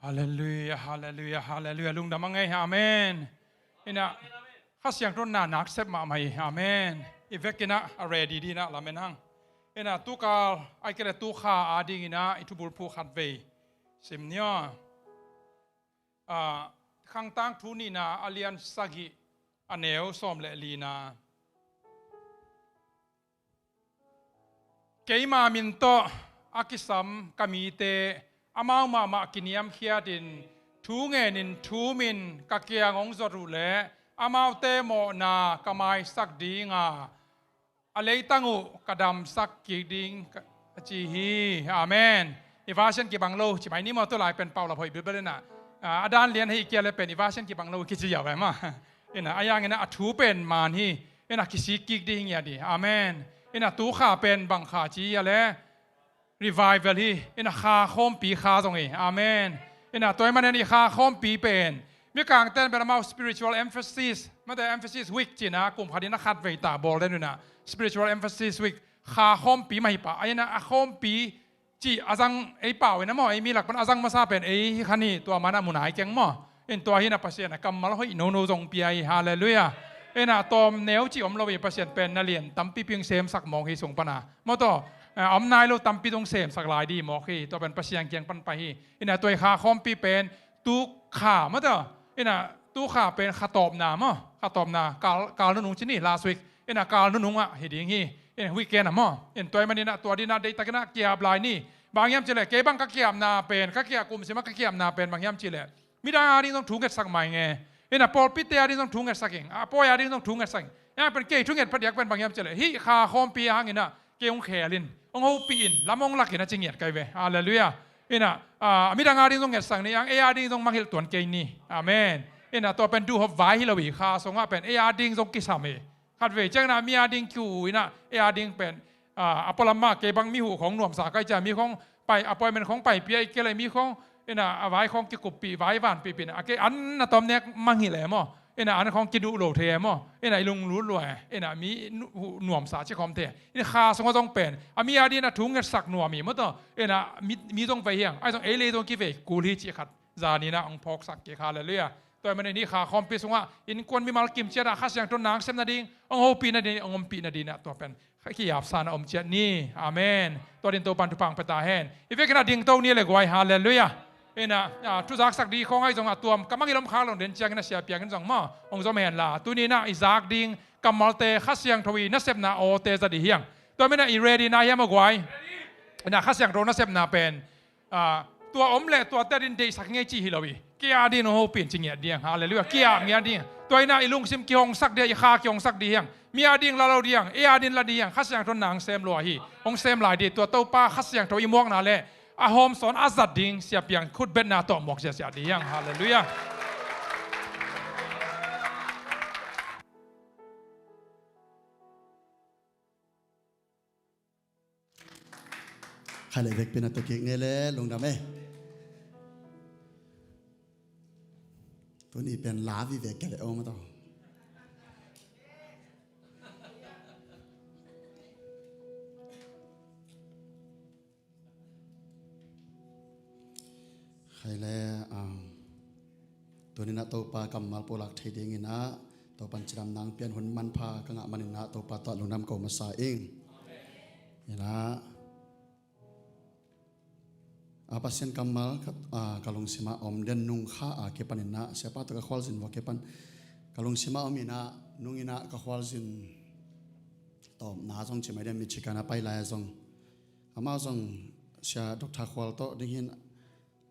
Halleluia, halleluia, halleluia. Lungdam a ngei, amen. Ina, Kha Siangtho na nak sep mahmah hi, amen. I vekin ah a ready ding in ah lamen hang. Ina, tukal, ai kele tukha a ding in ah i thubul phu khat vei sim ni aw. Ah, Khangtang thu nihna a lian sagih a neu sawm le lina. Keima min tawh a kisam ka mite amau mahmah kiniamkhiatin thu ngenin thumin ka kiang hong zot uh leh amaute mawhna ka maisak dinga a leitang uh ka damsak kik ding ka, a ci hi. Amen. I version kibang lo ci mai ni maw, tu lai pen Paul a hoih bilbel ina, ah, a dan lian hei kia le pen i version kibang lo kici yau lai maw. Ina, a yang ina a thu pen man hi. Ina, kisik kik ding hi ngiat hi. Amen. Ina, tu kha pen bang kha ci a le revival hi. Ina, kha khawmpi kha zong hi. Amen. Ina, tua hi manin i kha khawmpi pen Mikangten pen amau spiritual emphasis, mate emphasis week cina kum khat in a khat vei ta bawl den ina, spiritual emphasis week, kha khawmpi mah hi pah. A ina a khawmpi cih a zang ei pau ina maw, ei mi lak pan a zang masa pen ei hi khan hi, tua man a mu nai keng maw. In tua hi ina Pasian a kammal hoih nono zong pia hi, halleluia. Ina tawm neu cih om lo hi, Pasian pen na lian tampi ping semsak mawk hi sung pana. Maw taw, eh, om nai lo tampi zong semsak lai di mawk hi, tua pen Pasian kiang pan pai hi. Ina tua hi kha khawmpi pen tu kha maw taw. Ina tu kha pen kha tawpna maw, kha tawpna kal, kal nunung ci ni last week. Ina kal nunung ah hi ding hi. Ina weekend ah maw. In tua hi man ina tua ding ina deihtak ina kiap lai ni. Bang hiam cih leh kei bang ka kiapna pen, ka kiap kum sim ah ka kiapna pen bang hiam cih leh midang a ding zong thu ngetsak mai nge. Ina pawlpite a ding zong thu ngetsak ing, a pawi a ding zong thu ngetsak ing. Ina pen kei thu nget phadiak pen bang hiam cih leh hih kha khawmpi a hang ina kei hong khel in, hong hopih in, lam hong lak in a ci ngiat kai ve. Halleluia. Ina, ah, midang a ding zong ngetsak ni, ang ei a ding zong mangilh tuan kei ni. Amen. Ina tua pen duhhop vai hi lo hi, kha sungah pen ei a ding zong kisam hi. Khat vei ciang ina mi a ding kiu ina ei a ding pen, ah, a pualam mah kei bang mi huh khong nuamsa kai cia, mi khong pai, appointment khong paipih a i kei le mi khong ina a vai khong kikuppih, vai vanpihpih ina a kei an na tawm nek mangilh e maw. Ina an khong kiduh lo thei e maw. Ina i lunglut lua e. Ina mi nu-, hu-, nuamsa ci khawm thei e. Ina kha sungah zong pen a mi a ding ina thu ngetsak nuam hi maw taw. Ina mi, mi zong vei hiang, ai zong ei lei zong kivei kul hi cih khat zan ina hong phawksak kik, halleluia. Tua hi manin hih kha khawmpi sungah innkuan mimal kimciat ah Kha Siangtho nang sem nading, hong hopih nading, hong ompih nading ina tua pen kha ki-apsa na om ciat ni. Amen. Tua ding Topan thupha hong pia ta hen. I vekin a dingto ni le guai, halleluia. Ina, ah, thu zaksak ding khawng ai zong a tuam ka mangilh om khak lo den ciangin a sia piangin zong maw hong zom hen la. Tuni ina i zak ding kammalte Kha Siangtho i nasepna awte za ding hiang. Tua hi manin i ready na hiam a guai? Ina Kha Siangtho nasepna pen, ah, tua om le tuate a ding deihsak ngei cih hi lo hi. Kei a ding hong hopih in ci ngiat ding, halleluia. Kei a ngiat ding. Tua ina i lungsim kihongsak ding, i kha kihongsak ding hiang. Mi a ding la lo ding, ei a ding la ding, Kha Siangtho nang sem lua hi. Hong sem lai ding, tua Topa Kha Siangtho i muakna le a hawmsawn a zat ding sia piang khutbetna tawh muak siasia ding. Halleluia. Khai le vekpi na tua kik ngei le lungdam e. Tuni pen la vive kei le om a taw. Khai le, um, tuni ina Topa kammal pulak thei ding ina Topan cidam nang pian hun manpha ka ngah man ina Topa tawh lungdam ko masa ing. Ina a Pasian kammal ka, ah, ka lungsim ah om den nung kha a kipan ina siapa tawh ka khualzin vua kipan ka lungsim ah om ina nung ina ka khualzin tawpna zong ci mai den Michigan a pai lai a zong amau zong sia Doctor Khual tawh ding hin,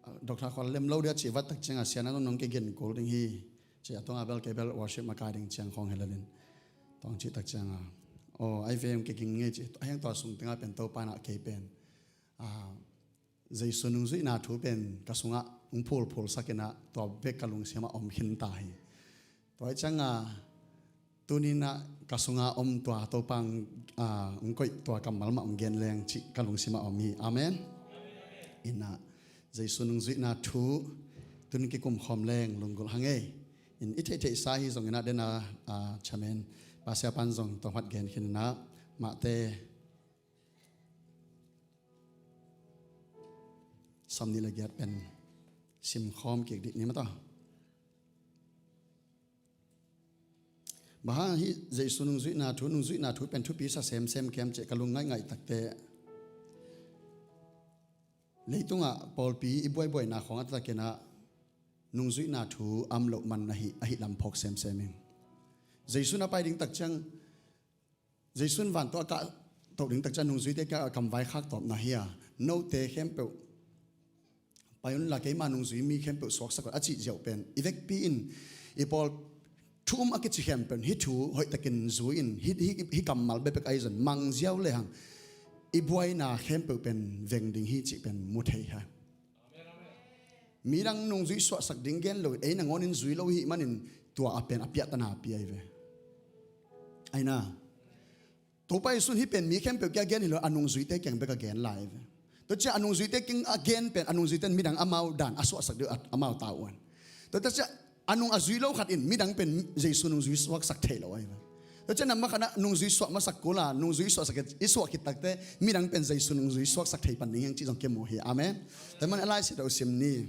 ah, Doctor Khual lem lo dia ci vat tak ciang a sia na nung nong kigin kul ding hi. Ci a tungah bel kei bel worship makai ding ciang khawng hi lel in. Tawng cih tak ciang a, aw, ai ve hong kiging ngei ci. A hiang tua sung tengah pen Topa in ah kei pen, ah, Jesu nungzuihna thu pen ka sungah hong phulphul sak in ah tua bek ka lungsim ah om khin ta hi. Tua hi ciang a, tuni in ah ka sungah om tua Topa hong, ah, hong koih tua kammal mah hong gen leng cih ka lungsim ah om hi. Amen. In ah Jesu nungzuihna thu tun kikum khawm leng lunggulh hang ei. In i theihtheihsa hi zong in ah den a, ah, chairman Pastor pan zong tawh hmat gen khin in ah Matthai sawmnih le giat pen Simkhawm kik dih ni mata. Bang hang hih Jesu nungzuihna thu, nungzuihna thu pen thupi sa semsem kiam cih ka lung ngaih ngaih takte, leitungah pawlpi i buaibuaina khawng a taktakina nungzuihna thu a om loh man ahi, ahi lam phawk semsem ing. Jesu na pai ding takciang, Jesu in van tawh a kah toh ding takciang nungzuite kiangah kamvai khak tawpna hi a, note khempeuh pai unla keima nungzui mi khempeuh suaksak un a cih ziau pen i vekpi in i pawl thu um a kici khempeuh in hih thu hoihtakin zui in hih, hih, hih kammal bekbek ahi zong mang ziau lehang i buaina khempeuh pen veng ding hi cih pen mu thei hi. Midang nungzui suahsak ding gen lo, ei nangawnin zui lo hih manin tua a pen a piahtana pi ahi ve. Aina, Topa Jesu in hih pen mi khempeuh kiang a gen hi lo, a nungzuite kiang bek a gen lai ahi ve. Tua ciang a nungzuite kiang a gen pen a nungzuite in midang amau dan a suahsak ding uh a, amau ta uh an. Tua ciang a nung a zui lo khat in midang pen Jesu nungzui suaksak thei lo ahi ve. Tua ciang na makhatna nungzui suah masak kul a, nungzui suahsak i suah khit takte midang pen Jesu nungzui suaksak thei pan ding hiang cih zong kimu hi. Amen. Tua man a Lai Siangtho sim ni.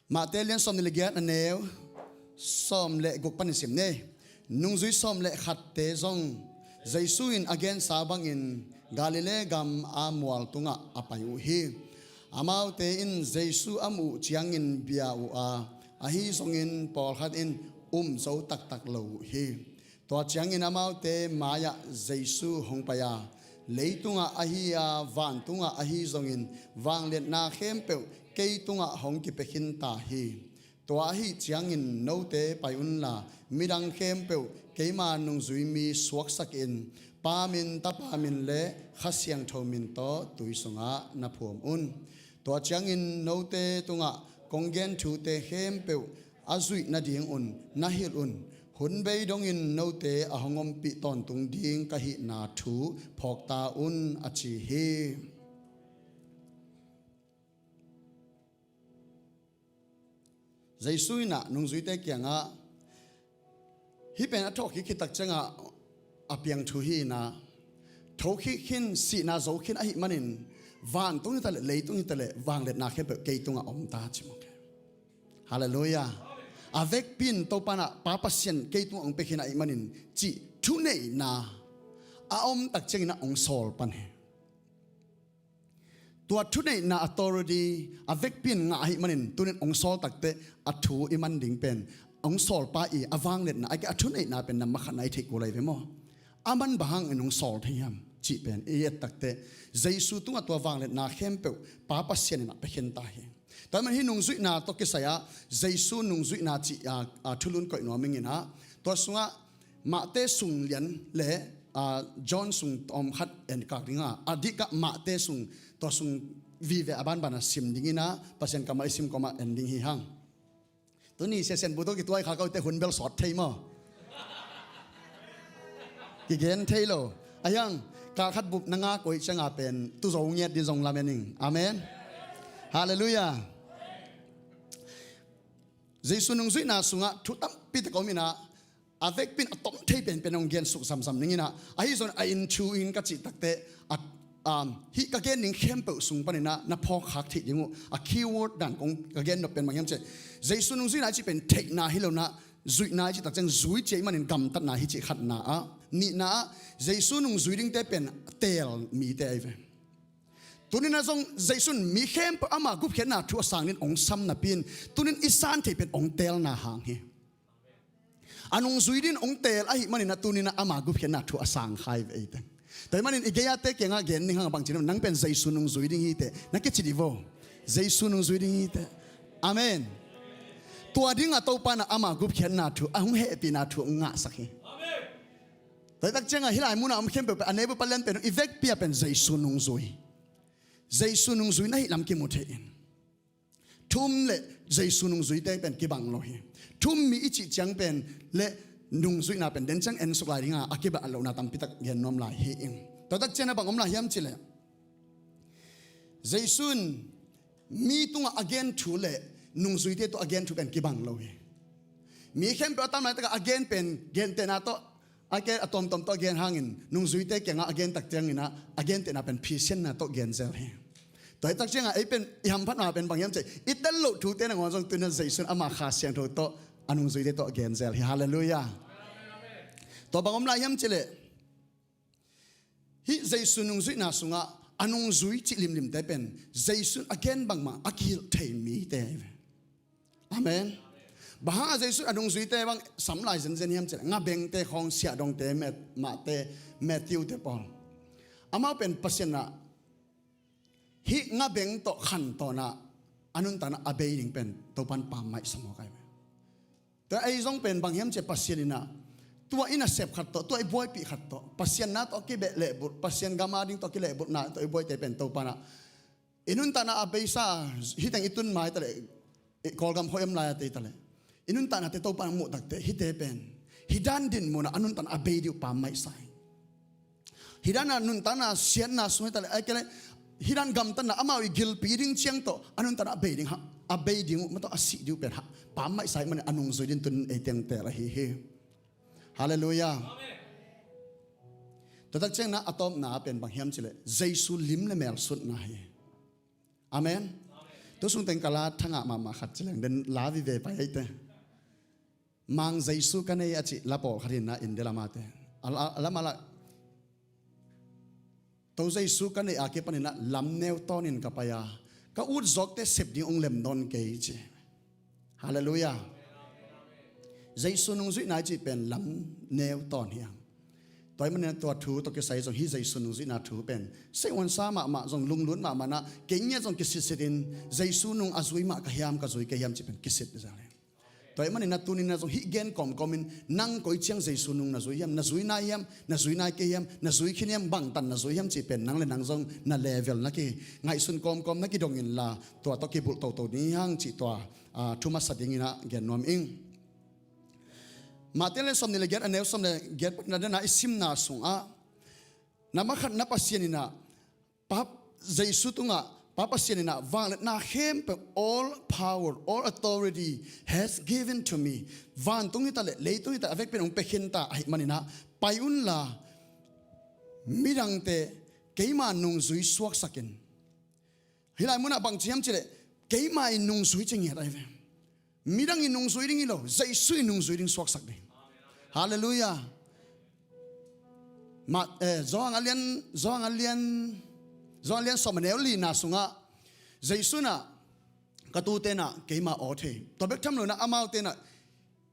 Mate lian sawm ni le giat a neu sawm le guk panin sim ni. Nungzui sawm le khatte zong Jesu in a gensa bangin Galilee gam a mual tungah a pai uh hi. Amaute in Jesu a muh uh ciangin bia uh a, ahi zongin pawlkhat in um zo taktak lo uh hi. Tua ciangin amaute mai-ah Jesu hong pai a, leitungah ahi a, vantungah ahi zongin vangliatna khempeuh kei tungah hong kipia khin ta hi. Tua ahi ciangin note pai unla midang khempeuh keima nungzui mi suaksak in, Pa min, Tapa min le Kha Siangtho min tawh tui sungah na phuam un. Tua ciangin note tungah kong gen thute khempeuh a zuih nadingun na hilh un. Hun bei dongin note a hong ompih tawntung ding ka hihna thu phawk ta un, a ci hi. Jesu in ah nungzuite kiangah hih pen a thawhkik khit tak ciangah a piang thu hi in ah, thokhik khin, sihna zo khin ahih manin vantung hi ta leh leitung hi ta leh vangliatna khempeuh kei tungah om ta, ci mawk hi. Halleluiah. A vekpi in Topa in ah Pa Pasian kei tungah hong pia khin ahih manin cih thuneihna a om tak ciangin ah hong sawl pan hi. Tua thuneihna authority a vekpi in ngah ahih manin tunin hong sawl takteh a thu i man ding pen hong sawlpa i a vangliatna, a thuneihna pen na makhatna i theih kul ahi ve maw? A man bang hangin hong sawl thei hiam cih pen i et takteh Jesu tungah tua vangliatna khempeuh Pa Pasian in a pia khin ta hi. Tua man hih nungzuihna tawh kisai-ah Jesu nungzuihna cih a, a thulun koih nuam ing in ah, tua sungah Mate sung lian le, aa, John sung tawm khat en kak ding a, a dikkah Mate sung, tua sung vive a banban a sim ding in ah, Pasian kammal i sim kawmah en ding hi hang. Tuni siasian bu tawh kituai kha kote hun bel sawt thei maw? Kigen thei lo. A hiang, kal khat bup na nga koih cianga pen tu zo ngiat ding zong lamen ing. Amen. Halleluiah. Jesu nungzuihna sungah thu tampi tak a om in ah, a vekpi in a tom thei penpen hong gen suk zamzam ning in ah, ahi zong a in thu in ka cih takteh, a, um, hih ka gen ning khempeuh sung panin ah na phawk khak theih ding uh a keyword dan kong ka gen nop pen bang hiam cih leh, Jesu nungzuihna i cih pen theihna hi lo in ah, zuihna i cih tak ciang zui ci ahih manin gamtatna hi cih khatna ah, nihna ah Jesu nungzui dingte pen teel mite ahi ve. Tunin ah zong Jesu in mi khempeuh ama gupkhiatna thu a sang dingin hong sam napi in, tunin i san theih pen hong teelna hang hi. A nungzui dingin hong teel ahih manin ah tunin ah ama gupkhiatna thu a sang kha hi ve eite. Tua ahih manin i gei-ate kiangah gen ning hang a bang ci na, nang pen Jesu nungzui ding hi teh, na kici dih vo. Jesu nungzui ding hi teh. Amen. Tua dingah Topa in ah ama gupkhiatna thu, a hong hehpihna thu hong ngahsak hi. Tua hi tak ciangah hih lai munah om khempeuh pen a neighbor palian pen i vekpi ah pen Jesu nungzui, Jesu nungzui na hih lam kimu thei in. Thu um le Jesu nungzuite pen kibang lo hi. Thu um mi i cih ciang pen le nungzuihna pen den ciang en suk lai dinga a kibang lohna tampi tak gen nuam lai hi ing. Tua tak ciangah bang om lai hiam cih leh, Jesu in mi tungah a gen thu le nungzuite tungah a gen thu pen kibang lo hi. Mi khempeuh a tam laitakah a gen pen gentehna tawh, a gen a tuamtuam tawh a gen hangin nungzuite kiangah a gen tak ciangin ah a gentehna pen phisianna tawh gen zel hi. Tua hi tak ciangah ei pen i hamphatna pen bang hiam cih leh i tel loh thute nangawn zong tu-in ah Jesu in ama Kha Siangtho tawh a nungzuite tawh a gen zel hi. Halleluiah. Tua bang om lai hiam cih leh hih Jesu nungzuihna sungah a nungzui cih limlimte pen Jesu in a gen bangmah a kihilh thei mite hi ve. Amen. Bang hangah Jesu in a nungzuite bang sam lai zenzen hiam cih leh ngabengte khawng, siahdongte, Mat-, Mate, Matthew te pawl. Amau pen Pasian in ah hih ngabeng tawh khantawn ah a nuntakna a bei ding pen Topa in pammaih sa mawk ahi ve. Tua ei zong pen bang hiam cih leh Pasian in ah tua i nasep khat tawh, tua i buaipih khat tawh, Pasian na tawh a kibeh lehbulh, Pasian gam ading tawh a kilehbulhna tawh i buaite pen Topa in ah i nuntakna a beisa, hih teng i tun mai ta leh, i Kawlgam khua i om lai a tei ta leh, i nuntaknate Topa in a muh tak teh hihte pen hih dan dinmun ah a nuntakna a bei ding uh pammaih sa hi. Hih dan a nuntakna siatna sung hi ta leh, ahih kei leh hih dan gamtatna amau i gilpi ding ciang tawh a nuntakna a bei ding, ha, a bei ding uh, mah tawh a sih ding uh pen, ha, pammaih sa ahih manin a nungzui ding tu-in ei teng teel ahi hi. Halleluiah. Tua tak ciangin ah a tawpna pen bang hiam cih leh Jesu lim le mel sutna hi. Amen. Tu sung teng ka la thangah mahmah khat ci leng, den la vive pai eite. Mang Jesu ka nei a cih la pawlkhat in ah India lam a te, a la, a lam a la, To Jesu ka neih a kipanin ah lam neu tawnin ka pai a, ka ut zawkte sep ding hong lem nawn kei ci. Halleluiah. Jesu nungzuihna i cih pen lam neu tawn hi hang. Tua ahih manin ah tua thu tawh kisai zong hih Jesu nungzuihna thu pen seihuansa mahmah, zong lunglut mahmah in ah, kei ngiat zong kisitsit in, Jesu nung a zui mah ka hiam, ka zui kei hiam cih pen kisit zel hi. Tua ahih manin ah tuni-in ah zong hih gen kawmkawmin, nang koi ciang Jesu nung na zui hiam, na zui nai hiam, na zui nai kei hiam, na zui khin hiam, bangtan na zui hiam cih pen nang le nang zong na level na kingaihsun kawmkawm, na kidong inla, tua tawh kibulh toto ding hi hang cih tua, aa, thu masa dingin ah gen nuam ing. Matthai lian sawmnih le giat, a neu sawm le giat panin ah, den a i simna sungah, na makhatna Pasian in ah, Pa, Jesu tungah, Pa Pasian in ah vangliatna khempeuh, all power, all authority has given to me. Vantung hi ta leh leitung hi ta leh a vekpi in hong pia khin ta ahih manin ah, pai unla midangte keima nungzui suaksak in. Hih lai munah bang ci hiam cih leh keima i nungzui ci ngiat ahi ve. Midang i nungzui ding hi lo, Jesu i nungzui ding suaksak ding. Halleluiah. Mat, eh, Johan a lian, Johan a lian, Johan a lian sawm a neu lina sungah Jesu in ah, ka tute in ah keima aw thei. Tua bek tham lo in ah amaute in ah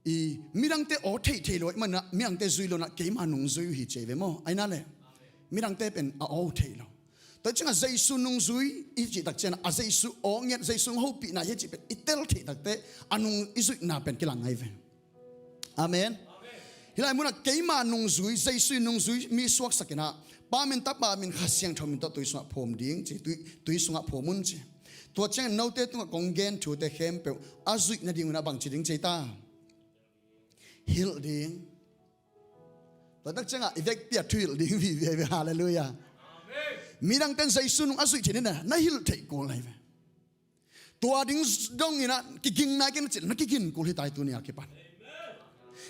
i midangte aw thei thei lo ahih manin ah midangte zui lo in ah keima nungzui uh hi ci hi ve maw. Ahi na leh midangte pen a aw thei lo. Tua ciangah Jesu nungzui i cih tak ciangah a Jesu aw ngiat, Jesu hopihna hi cih pen i tel theih tak teh a nung i zuihna pen kilang ahi ve. Amen. Hih lai munah keima nungzui, Jesu i nungzui mi suaksak in ah, Pa min, Tapa min, Kha Siangtho min tawh tui sungah phum ding ci, tui, tui sungah phum un ci. Tua ciangin note tungah kong gen thute khempeuh a zuih nadingun ah bang ci ding ci ei ta? Hilh ding. Tua tak ciangah i vekpi ah thuhilh ding vive ve, halleluiah. Midangte in Jesu nung a zuih theih nading na hilh theih kul ahi ve. Tua ding dongin ah kiging nai kei na cih leh na kigin kul hi ta hi tuni a kipan.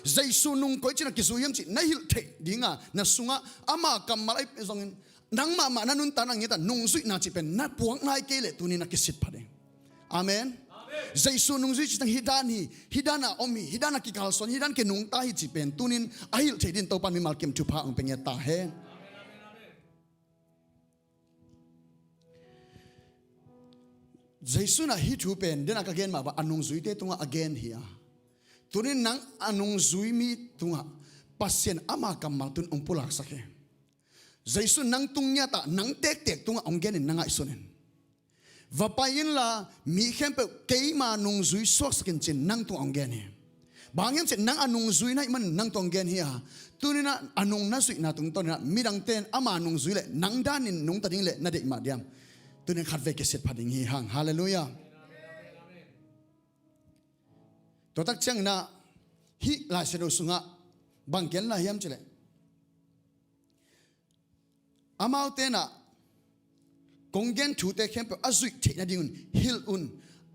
Jesu nung koi ci-in ah kizui hiam cih na hilh theih ding a, na sungah ama kammal ahi zongin nang mahmah na nuntakna ngiat ah nungzuihna cih pen na puak nai kei leh tuni na kisit pha ding. Amen. Jesu nungzui cih tang hih dan hi, hih dan a om hi, hih dan a kikalsuan, hih dan kinungta hi cih pen tuni-in a hilh theih dingin Topa'n mimal kim thupha hong pia ngiat ta hen. Jesu in ah hih thu pen, den a ka gen mah bang a nungzuite tungah a gen hi a, tuni-in nang a nungzui mi tungah Pasian ama kammal tuni-in hong pulaksak hi. Jesu in nang tung ngiat ah, nang tektek tungah hong genin na ngaihsun in. Va pai inla mi khempeuh keima nungzui suaksak in ci-in nang tungah hong gen hi. Bang hang hiam cih leh nang a nungzui na hih manin nang tungah hong gen hi a, tuni-in ah a nung na zuihna tungtawnin ah midangte in ama nungzui leh nang danin nungta ding leh na deih mah diam? Tuni-in khatvei kisit pha ding hi hang. Halleluiah. Tua tak ciangin ah hih Lai Siangtho sungah bang gen lai hiam cih leh, amaute in ah kong gen thute khempeuh a zuih theih nadingun hilh un.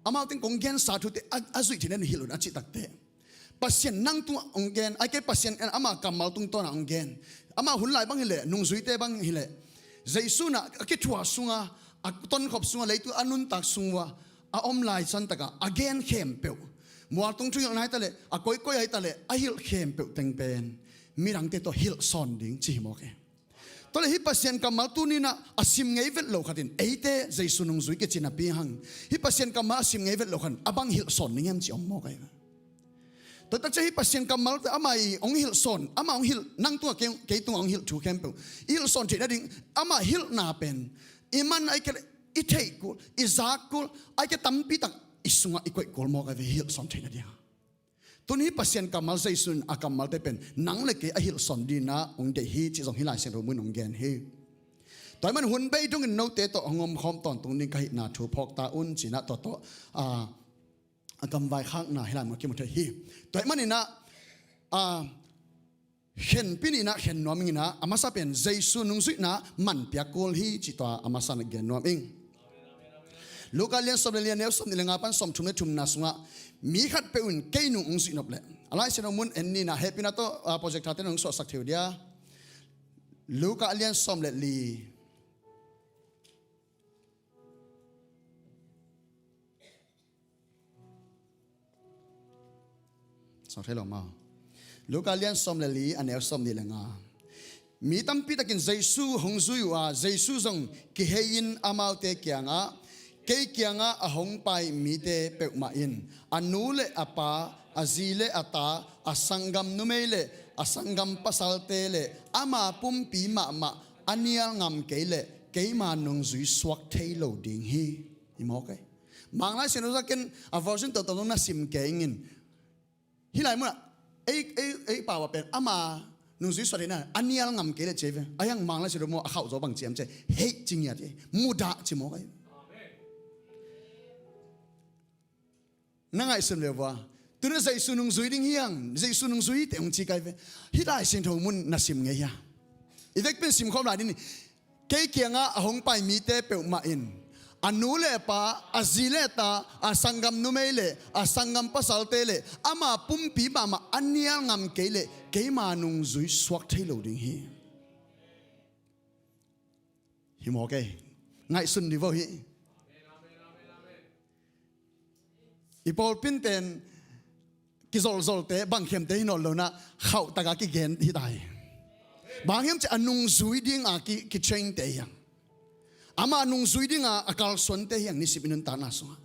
Amaute in kong gensa thute a, a zuih theih nadingun hilh un a cih tak teh, Pasian nang tungah hong gen, ahih kei leh Pasian in ama kammal tungtawn ah hong gen. Ama hun lai bang hi leh, nungzuite bang hi leh, Jesu in ah a kithuah sungah a tonkhop sungah, leitung a nuntak sung uah a om lai san takah a gen khempeuh, mualtung thuhilhna hi taleh, a koikoi ahi taleh, a hilh khempeuh teng pen midangte tawh hilhsawn ding ci hi mawk e. Tua leh hih Pasian kammal tuni-in ah a sim ngei vet lo khat in, eite Jesu nungzui kici napi hang, hih Pasian kammal a sim ngei vet lo khat in a bang hilhsawn ding hiam ci om mawk ahi ve. Tua tak ciang hih Pasian kammal amah i hong hilhsawn, amah hong hilh, nang tungah kei, kei tungah hong hilh thu khempeuh i hilhsawn theih nading, amah hilhna pen i man ahih kei leh i theih kul, i zak kul, ahih kei leh tampi tak i sungah i koih kul mawk ahi ve, hilhsawn theih nading. Tun hih Pasian kammal, Jesu in a kammalte pen nang le kei a hilhsawn dingin ah hong deih hi cih zong hih Lai Siangtho mun hong gen hi. Tua ahih man hun bei dongin note tawh hong omkhawm tawntung ding ka hihna thu phawk ta un ci-in ah tua tawh, a, a kamvai khakna hih lai mun ah kimu thei hi. Tua ahih manin ah, a, khenpi nih in ah khen nuam ing in ah, a masa pen Jesu nungzuihna manpiak kul hi cih tua a masa in ah gen nuam ing. Luka lian sawm le li, a neu sawmnih le nga pan sawmthum le thumna sungah, mi khatpeuh in kei nung hong zuih nop leh, a Lai Siangtho mun en ni in ah, hehpihna tawh, a, projector-te in hong suahsak thei uh dia. Luka lian sawm le li. Sawt thei lo maw? Luka lian sawm le li, a neu sawmnih le nga. Mi tampi takin Jesu hong zui uh a, Jesu zong kihei-in amaute kiangah, kei kiangah a hong pai mite peuhmah in a nu le a pa, a zi le a ta, a sanggam numei le a sanggam pasalte le ama pumpi mahmah a nial ngam kei leh keima nungzui suak thei lo ding hi. Hi mawk e. Manglai Siangtho zong ken a version toto zong na sim kei ing in. Hih lai munah ei, ei, ei pau ah pen ama nungzui suak theihna a nial ngam kei leh ci hi ve. Ahi hang Manglai Siangtho mun a khauh zaw bang ci hiam cih leh, hate ci ngiat hi. Mudah ci mawk ahi. Na ngaihsun ve vua. Tun ah Jesu nungzui ding hi hang, Jesu nungzui teh hong ci kei ve. Hih Lai Siangtho mun na sim ngei hia? I vekpi in simkhawm lai ding ni. Kei kiangah a hong pai mite peuhmah in a nu le a pa, a zi le a ta, a sanggam numei le a sanggam pasalte le ama pumpi mahmah a nial ngam kei leh keima nungzui suak thei lo ding hi. Hi mawk e. Ngaihsun dih vo hi. I pawlpi in pen kizolzolte, bangkhiamte hi nawn lo in ah, khauh takah kigen hi ta hi. Bang hiam cih leh a nungzui dingah ki, kitrain-te hi hang. Ama nungzui dingah a kalsuante hi hang, nisim i nuntakna sungah.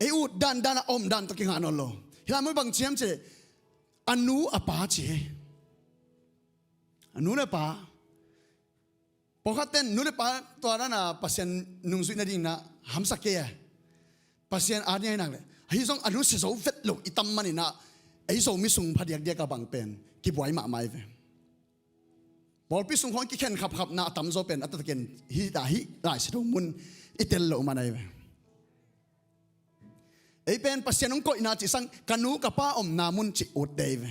Ei ut dandan a om dan tawh kingah nawn lo. Hih lai mun bang ci hiam cih leh, a nu a pa ci hi. A nu le pa. Pawlkhatte in nu le pa tua dan a Pasian nungzuih nading in ah hamsa kei a, Pasian a ding ahih nak leh. Hih zong a nusia zo vet lo i tam manin ah, ei Zomi sung phadiakdiak a bang pen kibuai mahmah hi ve. Pawlpi sung khawng kikhen khapkhapna a tamzaw pen a taktakin hih ta, hih Lai Siangtho mun i tel loh man ahi ve. Ei pen Pasian hong koihna cih sang, ka nu ka pa omna mun cih utte hi ve.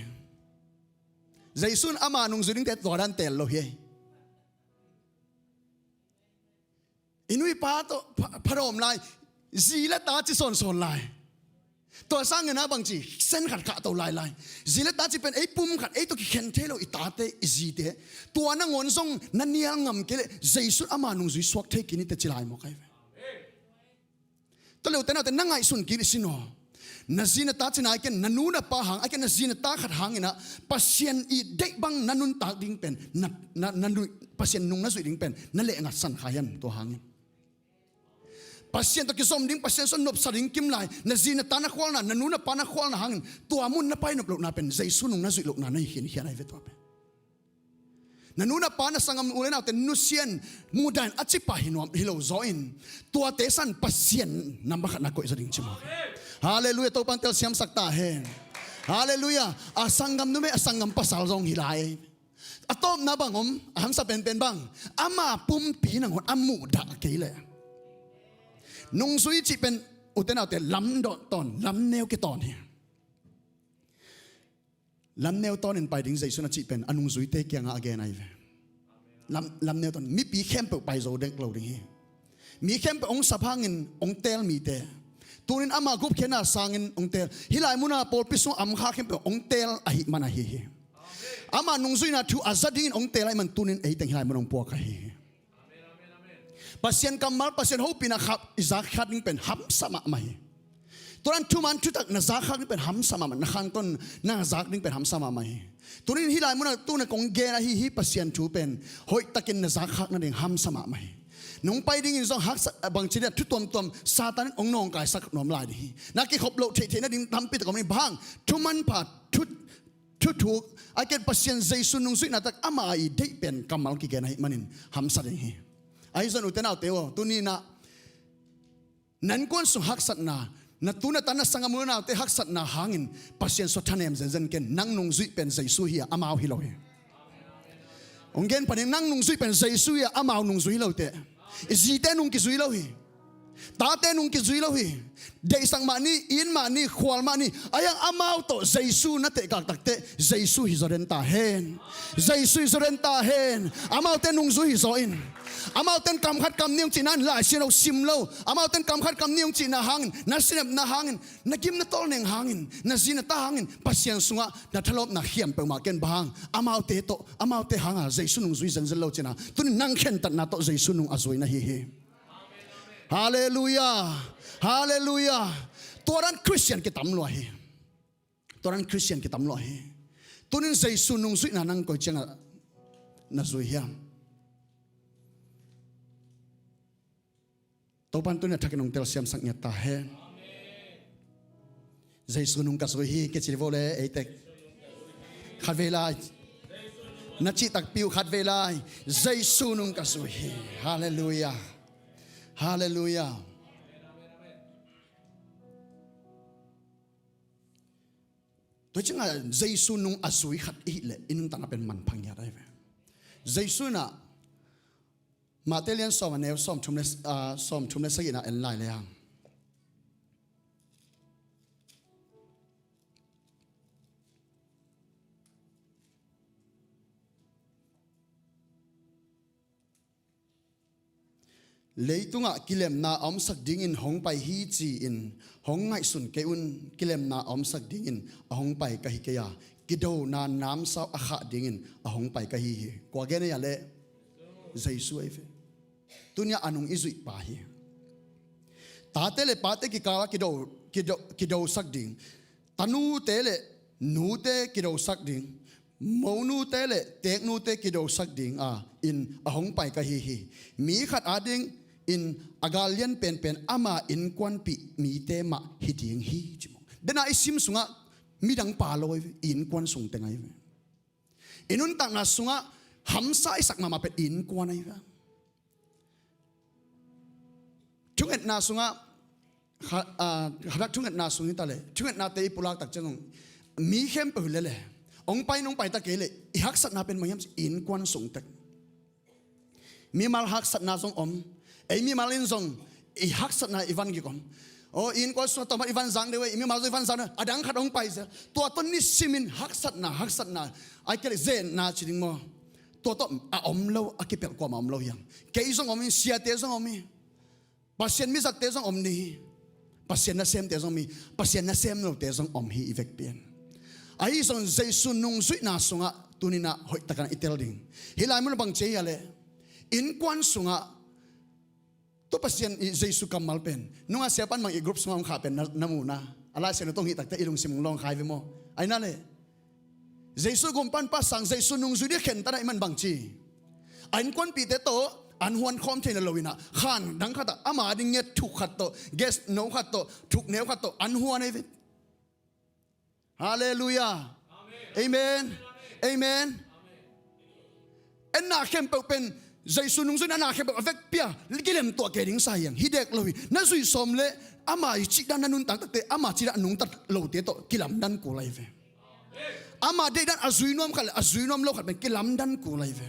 Jesu in ama nungzui dingte tua dan teel lo hi. I nu i pa tawh pha, pha dawm lai, zi le ta ci sawnsawn lai. Tua sangin ah bangci, sen khat khahto lailai. Zi le ta cih pen ei pum khat, ei tawh kikhen thei lo i tate, i zite. Tua nangawn zong na nial ngam kei leh Jesu in ama nungzui suak thei kei ni teh ci lai mawk ahi ve. Tua leh ute naute, na ngaihsun kik i sin aw. Na zi na ta cihna ahih kei leh, na nu na pa hang, ahih kei leh na zi na ta khat hangin ah Pasian it deih bang na nuntak ding pen, na, na, na nu, Pasian nung na zuih ding pen na lehngatsan kha hiam tua hangin? Pasian tawh kizom ding, Pasian sung nopsa ding kim lai, na zi na ta na khualna, na nu na pa na khualna hangin tua mun na pai nop lohna pen Jesu nung na zuih lohna na hi khinkhian ahi ve tua pen. Na nu na pa, na sanggam u le naute nusia in, mudah in, a cih pah hi nuam hi lo zaw in, tuate sangin Pasian nambat khat na koih zaw ding ci mawk hi. Halleluiah, Topa'n telsiamsak ta hen. Halleluiah. A sanggam numei, a sanggam pasal zong hi lai. A tawpna bang om, a hamsa penpen bang, ama pumpi nangawn a muhdah kei leh. Nungzui cih pen ute naute lamdawh tawn, lamneu kitawn hi. Lamneu tawnin pai ding Jesu in a cih pen a nungzuite kiangah a gen ahi ve. Lam, lamneu tawn, mipi khempeuh pai zo dek lo ding hi. Mi khempeuh hong sap hangin hong teel mite. Tunin ama gupkhiatna sangin hong teel. Hih lai munah pawlpi sung a om kha khempeuh hong teel ahih man ahi hi. Ama nungzuihna thu a za dingin hong teel ahih man tunin ei teng hih lai mun hong puak ahi hi. Pasian kammal, Pasian hopihna khap i zak khat ding pen hamsa mahmah hi. Tua dan thuman thutak na zak khak ding pen hamsa mahmah, na khangton na zak ding pen hamsa mahmah hi. Tunin hih lai munah tu na kong gen ahi hi Pasian thu pen hoihtakin na zak khak nading hamsa mahmah hi. Nong pai dingin zong haksat a bangci ding a thu tuamtuam Satan in hong nawngkaisak nuam lai ding hi. Na kikhop loh theihtheih nading tampi tak om ding bang hang thuman pha thu thuthuk a ken Pasian Jesu nungzuihna tak ama i deih pen kammal kigen ahi manin hamsa ding hi. Ahi zong ute naute aw, tuninah na innkuan sung haksatna, na tu na ta na sanggam u naute haksatna hangin Pasian sua thanem zenzen ken. Nang nungzuih pen Jesu hi a, amau hi lo hi. Hong gen panin nang nungzuih pen Jesu hi a, amau nungzui hi lo teh. I zite nung kizui lo hi. Tate nung kizui lo hi. Deihsak mah ni, inn mah ni, khual mah ni. Ahi hang amau tawh Jesu na tehkak takteh Jesu hi zaw den ta hen. Jesu hi zaw den ta hen. Amaute nungzui hi zaw in. Amaute in kam khat kam nih hong cihna hangin Lai Siangtho sim lo. Amaute in kam khat kam nih hong cihna hangin, na sinepna hangin, na gim na tawlneng hangin, na zi na ta hangin Pasian sungah na thalawpna khiam peuhmah ken bang hang. Amaute tawh, amaute hanga Jesu nungzui zenzen lo cihna. Tunin nang khentatna tawh Jesu nung a zui na hi hi. Halleluiah. Halleluiah. Tua dan Khristian kitam lua hi. Tua dan Khristian kitam lua hi. Tunin Jesu nungzuihna nang koi ciangah na zui hiam? Topan tunin a thakin hong telsiamsak ngiat ta hen. Jesu nung ka zui hi, kici vo le, ei tek. Khatvei lai. Na cih takpi uh khatvei lai. Jesu nung ka zui hi. Halleluiah. Halleluiah. Tua ciangah Jesu nung a zui khat i hih leh i nuntakna pen manpha ngiat ahi ve. Jesu inah Matthai lian sawm a neu sawm thum le, ah, sawm thum le sagihna en lai le hang. Leitungah kilemna a omsak dingin hong pai hi ci-in hong ngaihsun kei un. Kilemna a omsak dingin a hong pai ka hi kei a, kidona namsau a khah dingin a hong pai ka hi hi. Kua gen ahi a leh? Jesu ahi ve. Tunia a nung i zuih pa hi. Tate le pate kikala kido, kido, kidosak ding, tanute le nute kidosak ding, monute le teknute kidosak ding a in a hong pai ka hi hi. Mi khat adingin a gal lian penpen ama innkuanpih mite mah hi ding hi ci mawk. Dena i sim sungah midang pa lo ahi ve, i innkuan sung teng ahi ve. I nuntakna sungah hamsa i sak mahmah pen i innkuan ahi ve. Thungetna sungah, kha-, ah, khadak thungetna sung hi ta leh, thungetnate i pulak tak ciang zong mi khempeuh hi lele, hong pai in hong pai ta kei leh i haksatna pen bang hiam cih, i innkuan sung tek. Mimal haksatna zong om. Ei mimal in zong i haksatna i van gik om. Aw, i innkuan sungah tawmkhat i van zang deuh ei, i mimal zong i van zang deuh, a dang khat hong pai zel. Tua tawh nisimin haksatna, haksatna, ai kei leh zenna ci ding maw? Tua tawh a om lo, a kipelh kuamah om lo hiam? Kei zong om hi, siate zong om hi. Pasian mizatte zong om ding hi. Pasian nasemte zong om hi. Pasian nasem lote zong om hi i vekpi in. Ahi zong Jesu nungzuihna sungah tuninah hoihtakin i tel ding. Hih lai mun a bang ci ahi a leh, innkuan sungah tu Pasian i Jesu kammal pen nungah siapan mang i group sungah hong khah pen na, na muhna a Lai Siangtho tawh hong hih takte i lungsim hong lawng khai ve maw? Ahi na leh Jesu gumpan pa sang, Jesu nungzui ding khentatna i man bang ci? A innkuanpihte tawh an huan khawm theihna lo inah khan dang khatah ama ding ngiat thuk khat tawh, gas no khat tawh, thukneu khat tawh an huan ahi ve. Halleluiah. Amen. Amen. En na khempeuh pen Jesu nungzuihna na khempeuh a vekpi a kilem tuah kei ding sa hi hang, hi dek lo hi. Na zuih sawm leh ama i cihdan na nuntak takte ama cihdan a nungta lote tawh kilamdan kul ahi ve. Ama deihdan a zui nuam khat le a zui nuam lo khat pen kilamdan kul ahi ve.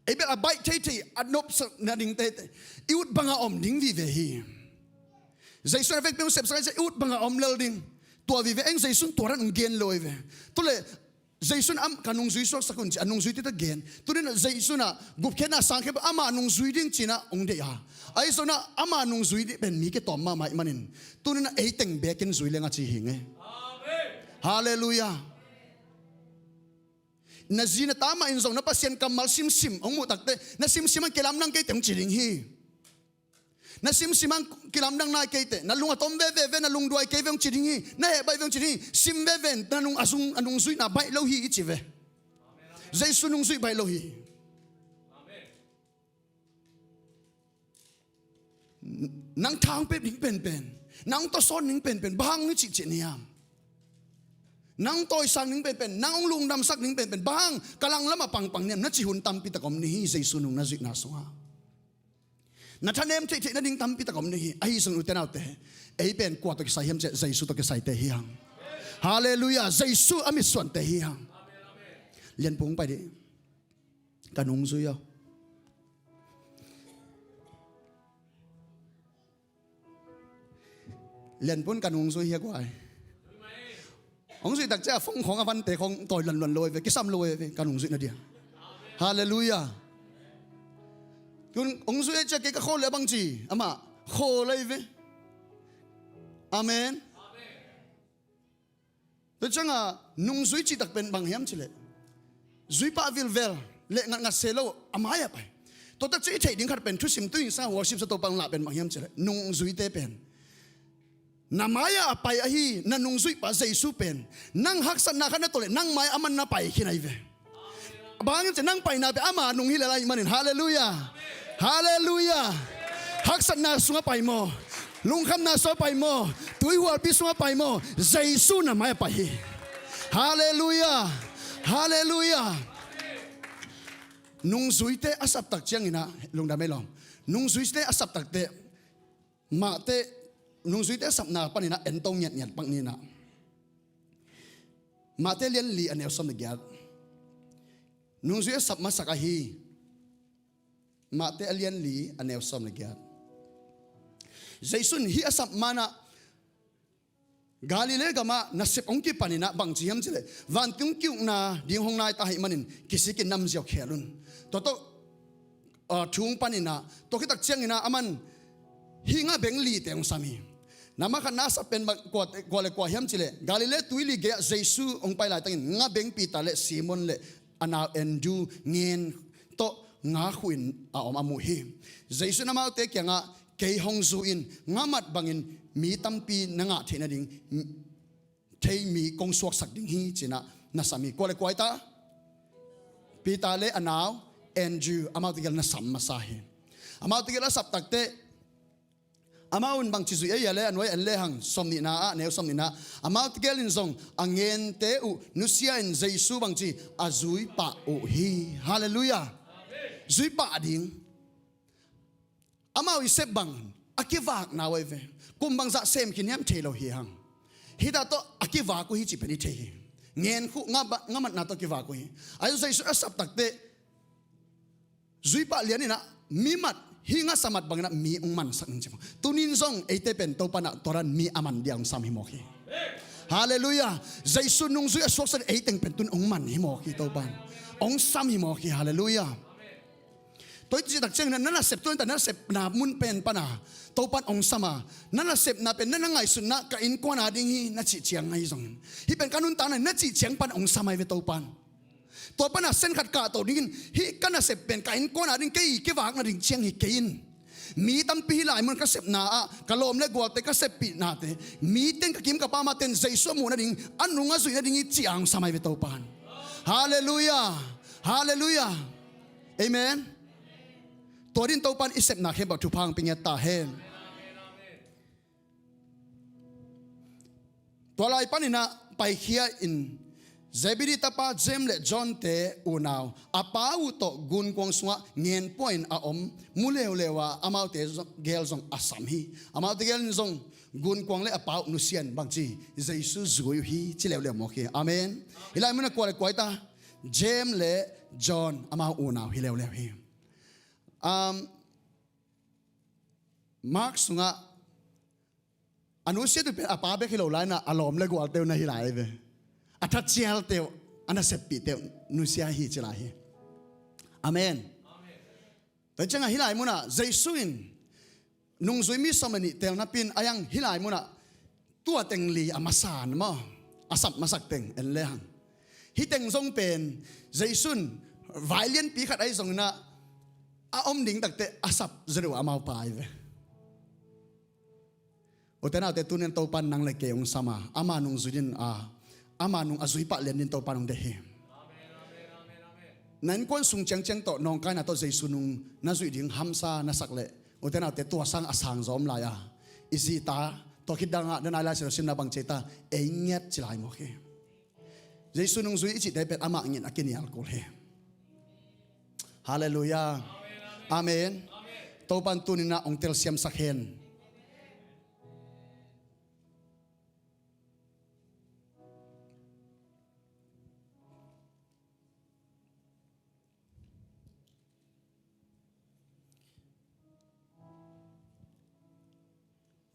Ei bel a baih theithei a nopsak nadingte i ut banga om ding vive hi. Jesu in a vekpi hong sepsak a, i ut banga om lel ding. Tua vive eng, Jesu in tua dan hong gen lo ahi ve. Tua leh Jesu in a ka nungzui suaksak un ci a nungzuite tawh gen. Tuninah Jesu in a gupkhiatna sang khempeuh ama nungzui ding cinah hong deih a. Ahi zongin ama nungzui ding pen mi kitawm mahmah ahih manin tuninah ei teng bekin zui leng a ci hi ing ei. Halleluiah. na zi na ta mah in zong na Pasian kammal simsim hong muh takteh, na simsim hang kilamdang kei teh hong ci ding hi. Na simsim hang kilamdang nai kei teh, na lung a tom veve ve, na lung duai kei ve hong ci ding hi. Na heh baih ve hong ci ding hi. Sim veve in na nung a zung, a nungzuihna baih lo hi i ci ve. Jesu nungzuih baih lo hi. Nang tha hong pep ding penpen, nang tawsawn ding penpen, bang hong i cihcih ni hiam? Nang tawisang ding penpen, nang hong lungdamsak ding penpen, bang hong ka langlam ah pangpang ni hiam? Na cih hun tampi tak om ni hi, Jesu nung na zuihna sungah. Na thanem theihtheih nading tampi tak om ni hi. Ahi zong ute naute, ei pen kua tawh kisai hiam ciah, Jesu tawh kisaite hi hang. Halleluiah. Jesu a mitsuante hi hang. Lianpung pai dih. Ka nungzui aw. Lianpun ka nungzui hi a guai. Hong zuih tak ciah a phone khawng a vante khawng tawi luanluan lo ve, kisam lo ve, ka nungzuih na dia. Halleluiah. Tun hong zuih ciah kei ka khawl le a bang ci, amah khawl lo ve. Amen. Tua ciangah nungzui cihtak pen bang hiam cileh, zuipah vilvel le ngatngat se lo a mai-ah pai. Tua tak ciah i theih ding khat pen thusim tuin sang worship sa Topa hong lah pen bang hiam cileh, nungzuite pen na mai-ah a pai ahi, na nungzuihpa Jesu pen nang haksatna khat na tawh leh nang mai-ah aman na pai khin ahi ve. Bang hang hiam cih leh nang paina pen ama nung hi lel ahih manin. Halleluiah. Halleluiah. Haksatna sungah pai maw? Lungkhamna sungah pai maw? Tuihualpi sungah pai maw? Jesu na mai-ah pai hi. Halleluiah. Halleluiah. Nungzuite a saptak ciangin ah, lungdam ei lawm. Nungzuite a saptak teh, Matthai, nungzuite a sapna panin ah en to ngiatngiat pak ni in ah. Matthai lian li a neu sawm le giat. Nungzui a sap masak ahi. Matthai a lian li a neu sawm le giat. Jesu in hih a sap ma-in ah Galilee gamah nasep hong kipanin ah bang ci hiam cileh, vantung ki-ukna ding hong nai ta ahih manin kisikin na om ziau khel un. Tua tawh, ah, thu hong panin ah, tua khit tak ciangin ah aman hih ngabeng lite hong sam hi. Na ma khat na a sap pen bang, kua, kua le kua hiam cileh, Galilee tuili gei-ah Jesu hong pai laitakin ngabeng Peter le Simon le a nau Andrew ngen tawh nga khuhin a om a muh hi. Jesu in amaute kiangah, kei hong zu in, nga mat bangin mi tampi na ngah theih nading thei mi kong suaksak ding hi, ci-in ah na sam hi. Kua le kua hi ta? Peter le a nau Andrew, amaute gel na sam masa hi. Amaute gel a sap tak teh, amau in bang ci zuih ei a le, a nuai en le hang, sawmnihna ah, neu sawmnihna ah. Amaute gel in zong a ngente uh nusia in Jesu bang ci, a zuipah uh hi. Halleluiah. Zuipah ding. Amau i sep bang a kivakna uh ahi ve. Kum bangzah sem khin hiam thei lo hi hang. Hih dah tawh a kivak uh hi cih pen i thei hi. Ngen khuh nga ba-, nga matna tawh kivak uh hi. Ahi zong Jesu a sap tak teh, zuipah lian in ah mi mat, hih nga sa mat bangin ah mi hong mansak ning ci mawk. Tuni in zong eite pen Topa in ah tua dan mi a man dia hong sam hi mawk hi. Halleluiah. Jesu nungzui a suaksak ei teng pen tun hong man hi mawk hi Topa in. Hong sam hi mawk hi. Halleluiah. Tua i cih tak ciangin ah na nasep, tua in ta na nasepna mun pen pan a Topa in hong sam a, na nasepna pen na na ngaihsutna ka innkuan a ding hi na cih ciang ahi zongin, hih pen ka nuntakna hi na cih ciang pan hong sam ahi ve Topa in. Tua pan a sen khat kahto dingin, hih ka nasep pen ka innkuan a ding, kei kivakna ding ciang hi kei in. Mi tampi hih lai mun ka sepna ah, ka lawm le gualte ka seppihnate, mi teng ka kim ka pam a ten Jesu a muh nading, a nung a zuih nading hi ci-a hong sam ahi ve Topa in. Halleluiah. Halleluiah. Amen. Tua dingin Topa in i sepna khempeuh thupha hong pia ngiat ta hen. Tua lai panin ah paikhia in Zebedee tapa James le John-te unau, a pa uh tawh gunkuang sungah ngen pua in a om mu leuleu a, amaute zo-, gel zong a sam hi. Amaute gel in zong gunkuang le a pa uh nusia in bang ci, Jesu zui uh hi ci leuleu mawk hi. Amen. Hih lai munah kua le kua hi ta? James le John, amau unau hi leuleu hi. Um, Mark sungah a nusiatu pen a pa bek hi lo lai-in ah a lawm le gualte uh na hi lai ve. A thacialte uh, a naseppihte uh nusia hi ci lai hi. Amen. Tua ciangah hih lai munah Jesu in nungzui mi sawm le nih tel napi-in a hiang hih lai munah tua teng li a masa-in maw, a sap masak teng en le hang. Hih teng zong pen Jesu in vai lianpi khat ahi zongin ah, a om ding takteh a sap zaw deuh a amau pa ahi ve. Ute naute, tuni-in Topa'n nang le kei hong sam a, ama nung zui dingin, ama nung a zui pah lian dingin Topa'n hong deih hi. Na innkuan sung ciangciang tawh nawngkaina tawh Jesu nung na zuih ding hamsa na sak leh, ute naute, tua sang a sangzaw om lai a, i zi ta tawh khit dang ah, dan a i Lai Siangtho simna bang ci ta, ei ngiat ci lai mawk hi. Jesu nungzui i cihte pen amah ngiat a kinial kul hi. Halleluiah. Amen. Topa'n tuni-in ah hong telsiamsak hen.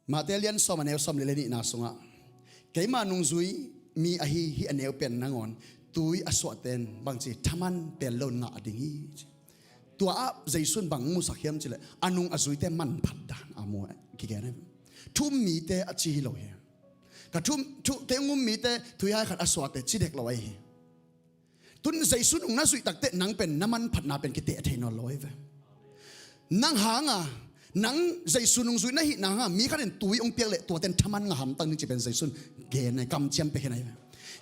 Matthai lian sawm, a neu sawm le nihna sungah, keima nungzui mi ahi hi a neu pen nangawn tui a suahte in bangci thaman tel lo in ngah ding hi, ci. Tua ah Jesu in bang musak hiam cih leh, a nung a zuite manphat dan a mu, kigen hi. Thu um mite a ci hi lo hi. Ka thu um, thu, kei hong um mite tui hai khat a suahte ci dek lo ahi hi. Tun Jesu nung na zuih takteh nang pen na manphatna pen kiteh thei nawn lo ahi ve. Nang hanga, nang Jesu nungzui na hihna hanga mi khat in tui hong piak leh tuate in thaman ngah hamtang ding cih pen Jesu in gen ahi, kamciam pia khin ahi ve.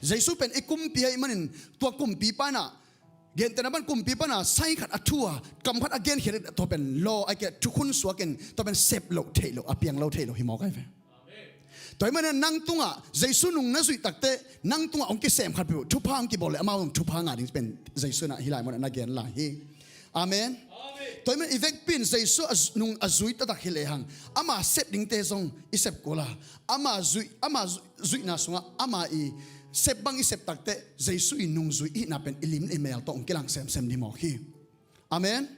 Jesu pen i kumpi ahih manin tua kumpipa in ah, gentehna pan kumpipa in ah sai khat a thu a, kam khat a genkhia leh tua pen law ahi kei, thukhun suak in tua pen sep loh theih loh, a piang lo theih loh hi mawk ahi ve. Tua ahih manin nang tungah Jesu nung na zuih takteh nang tungah hong kisem khat peuh, thupha hong kibawl leh amau zong thupha ngah ding pen Jesu in ah hih lai munah na gen lai hi. Amen. Tua ahih manin i vekpi in Jesu a zu-, nung a zui taktak hi lehang, ama sep dingte zong i sep kul a, ama zuih, ama zu-, zuihna sungah ama i sep bang i sep takteh Jesu i nungzui i hihna pen i lim i mel tawh hong kilang semsem ding mawk hi. Amen.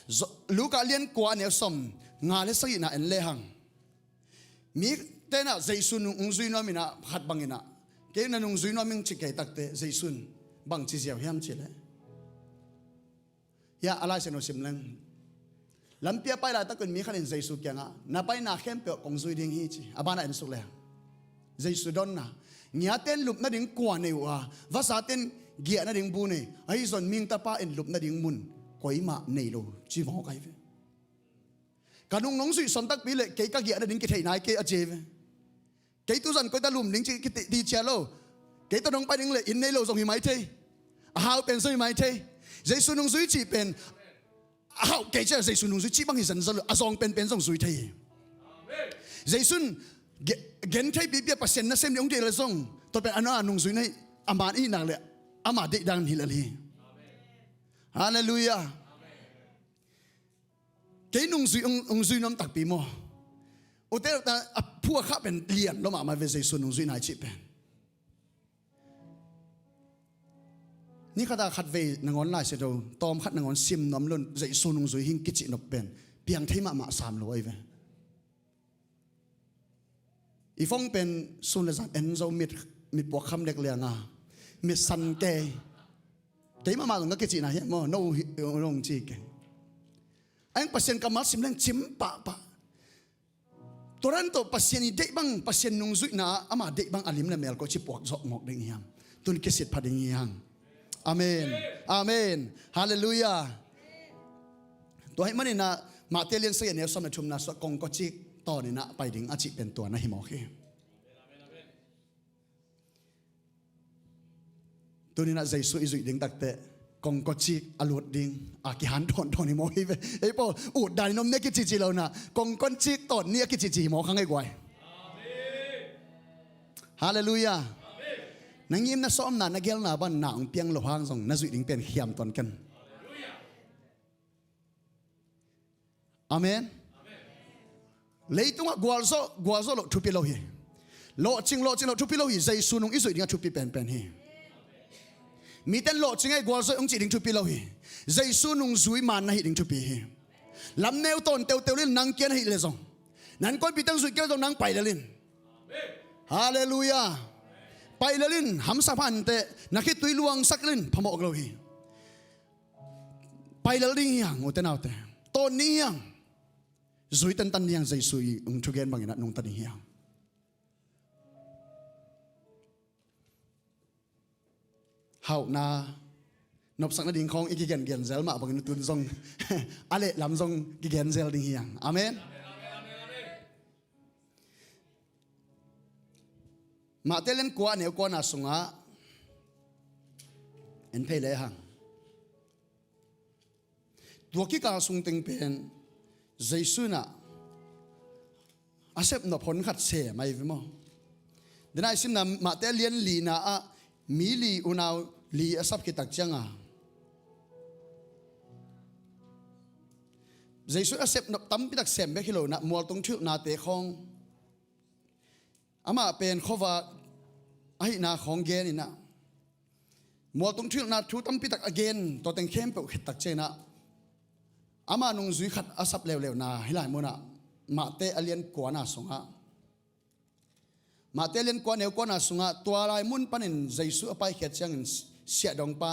Zo-, Luka lian kua, a neu sawm nga le sagihna en lehang, mite in ah Jesu nung hong zui nuam in ah, khat bangin ah, kei na nung zui nuam ing ci kei takteh Jesu in bang ci ziau hiam cih leh, hiah a Lai Siangtho sim leng, lampi a pai laitak un mi khat in Jesu kiangah, na paina khempeuh kong zui ding hi, ci. A banah en suk lehang, Jesu donna, ngiate in lup nading kua nei uh a, vasate in giah nading bu nei, ahi zongin mihing tapa in lup nading mun koimah nei lo, ci mawk ahi ve. Ka nung nong zuih sawm takpi leh kei ka giah nading kithei nai kei, a ci hi ve. Kei tuzan koi ta lum ding ci kiti, ti cia lo. Kei tawh nong pai ding leh inn nei lo zong hi mai thei. A hau pen zong hi mai thei. Jesu nungzui cih pen a hau kei cia, Jesu nungzui cih bang hi zenzen lo. A zawng penpen zong zui thei hi. Jesu in ge-, gen thei pipi a Pasian nasem ding hong deih leh zong, tua pen a na nungzui na hi, a man i hih nak leh ama deih dan hi lel hi. Halleluiah. Kei nungzui hong, hong zui nuam takpi maw? Ute ta a phuakhah pen lian lo mahmah ve, Jesu nungzuihna i cih pen. Ni khat a khat vei nangawn Lai Siangtho tawm khat nangawn sim nuam lo in Jesu nungzui hing kicih nop pen piang thei mahmah sam lo ahi ve. I phone pen sun le zan en zo, mit, mit puak kham lek liang a, mit san kei. Kei mahmah zong ka kicihna hiam maw? No hi, no hong ci keng. A eng Pasian kammal sim leng cim pahpah. Tua dan tawh Pasian i deih bang, Pasian nungzuihna ah ama deih bang a lim le mel koi ci puak zawh mawk ding hiam? Tun kisit pha ding hiam? Amen. Amen. Halleluiah. Tua ahih manin ah Matthai lian sagih, a neu sawm le thumna sungah kongkawcik tawn in ah pai ding a cih pen tua na hi mawk hi. Tuni-in ah Jesu i zuih ding takteh kongkawcik a lut ding a kihan tawntawn hi mawk hi ve. Ei pawl, ut dan in om ni a kicici lo-in ah kongkawcik tawn ni a kicici hi mawk hang ei guai. Halleluiah. Na ngimna sawmna, na gelna bang na hong piang loh hang zong na zuih ding pen khiam tawn ken. Amen. Leitungah gualzawh, gualzawh loh thupi lo hi. Lawhcing, lawhcing loh thupi lo hi. Jesu nung i zuih dingah thupi penpen hi. Mite in lawhcing ei, gualzawh ei hong cih ding thupi lo hi. Jesu nungzui man na hih ding thupi hi. Lamneu tawn teuteu lel, nang kia na hih leh zong, na innkuanpih teng zuih kei leh zong nang pai lel in. Halleluiah. Pai lel in, hamsa pha inteh, na khitui luangsak lel in, phamawh lo hi. Pai lel ding hi hang, ute naute. Tawn ni hi hang. Zui tantan ni hi hang, Jesu i hong thugen bangin ah nungta ding hi hang. hauhna nopsak nading khawng i kigengen zel mah bangin tun zong a lehlam zong kigen zel ding hi hang. Amen. Matthai lian kua a neu kuana sungah en phei le hang. Tua kikal sung teng pen Jesu in ah a sepnop hon khat sem ahi ve maw? Dena i simna Matthai lian lina ah mi li unau li a sap khit tak cianga Jesu a sepnop tampi tak sem bek hi lo in ah mualtung thuhilhnate khawng amah pen khuavak ahihna khawng gen in ah mualtung thuhilhna thu tampi tak a gen, tua teng khempeuh khit tak ciangin ah ama nungzui khat a sap leuleuna hih lai munah Matthai a lian kuana sungah Matthai lian kua neu kuana sungah tua lai mun panin Jesu a paikhiat ciangin siahdongpa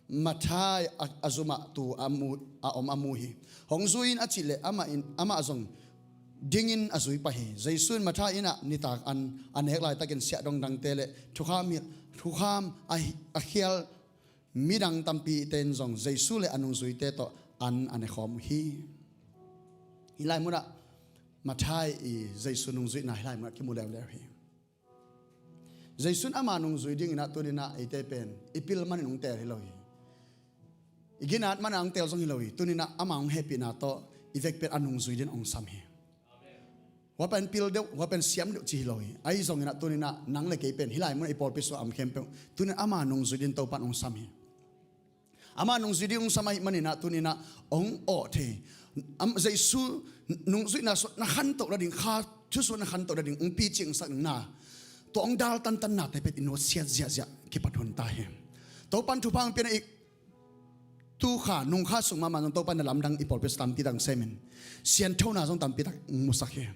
Matthai a, a zumah tu a mu, a om a mu hi. Hong zui in a cih leh amah in, amah zong dingin a zui pah hi. Jesu in Matthai inn ah nitak an a nek laitakin siahdong dangte le thukham hi, thukham a, a khial midang tampite in zong Jesu le a nungzuite tawh an a ne khawm uh hi. Hih lai munah Matthai i Jesu nungzuihna hih lai munah kimu leuleu hi. Jesu in ama nungzui dingin ah tuninah eite pen i pil manin hong teel hi lo hi. I ginat manin hong teel zong hi lo hi. Tuninah ama hong hehpihna tawh i vek pen a nungzui dingin hong sam hi. Hua pen pil deuh, hua pen siam deuh ci hi lo hi. Ahi zongin ah tuninah nang le kei pen hih lai munah i pawlpi sungah a om khempeuh tuninah ama nungzui dingin Topa in hong sam hi. Ama nungzui ding hong sam ahih maninah tuninah hong awh thei. Am, Jesu nungzuihna sungah na khantoh nading, kha thu sungah na khantoh nading hong picingsak ding na, tua hong dal tantan nate pen i nusiat ziahziah kipat hun ta hi. Topan thupha hong pian a i tu kha nung kha sung mahmah zong Topan na lamdang i pawlpi sung tampi tak hong semin sianthona zong tampi tak hong musak hi.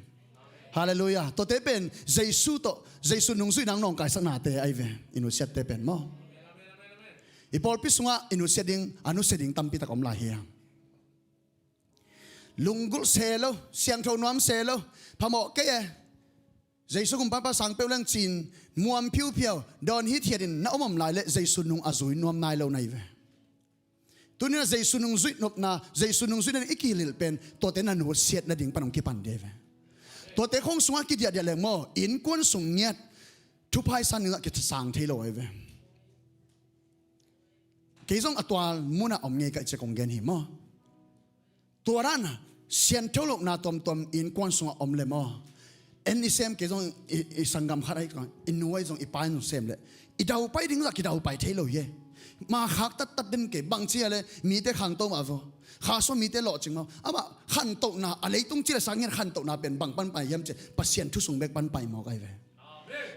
Halleluiah. Tuate pen Jesu tawh, Jesu nungzuihna hong nawngkaisaknate ahi ve. I nusiatte pen maw? I pawlpi sungah i nusia ding, a nusia ding tampi tak om lai hi. Lunggulh se lo, siangtho nuam se lo, phamawh kei e. Jesu kumpipa sang peuh leng cin, muam phiuphiau, dawn hithiatin na om om lai le Jesu nung a zui nuam nai lo na hi ve. Tuninah Jesu nungzuih nopna, Jesu nungzuihna i kihilhilh pen tuate na nusiat nading pan hong kipan ding hi ve. Tuate khawng sungah kidiahdiah leng maw, innkuan sung ngiat, thupha i san dingah kisang thei lo ahi ve. Kei zong a tual munah om ngei ka hih ciang kong gen hi maw? Tua dan a siantho lohna tuamtuam innkuan sungah om le maw? En i sem kei zong i, i sanggam khat ahi, i nu ahi zong i pa in zong sem le i daupai ding zah kidaupai thei lo hi. Ma khak tattat den kei bang ci a le mite khangto mah vo. Kha sua mite lawhcing maw? Amah khantohna a leitung ci le sang hian khantohna pen bang pan pai hiam ci Pasian thu sung bek pan pai mawk ahi ve.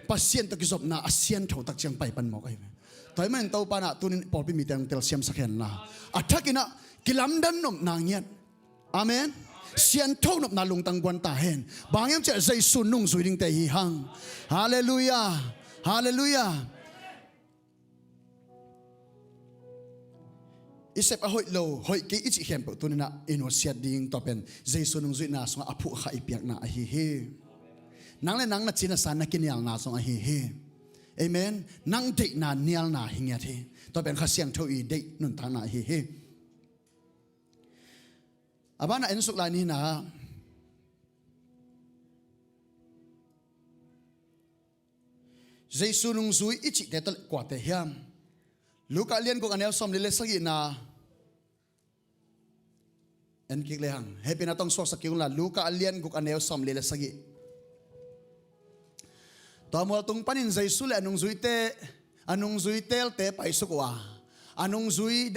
Pasian tawh kizopna a siantho tak ciang pai pan mawk ahi ve. Tua ahih manin Topa in ah tunin pawlpi mite hong telsiamsak hen la, a thakin ah kilamdan nopna ngiat. Amen. Siantho nopna lungtang guan ta hen. Bang hiam ciah Jesu nungzui dingte hi hang. Halleluiah. Halleluiah. I sep a hoih lo, hoih kei i cih khempeuh tuninah i nusiat ding tua pen Jesu nungzuihna sungah a phuhkha i piakna ahi hi. Nang le nang na cina san na kinialna zong ahi hi. Amen. Nang deihna nialna hi ngiat hi. Tua pen Kha Siangtho i deih nuntakna ahi hi. A banah en suk lai ni hina. Jesu nungzui i cihte tawh le kuate hiam? Luka lian guk a neu sawmli le sagihna en kik le hang. Hehpihna tawh suaksak kik unla, Luka lian guk a neu sawmli le sagih. Tua mualtung panin Jesu le a nungzuite, a nungzui teelte paisuk uh a, a nungzui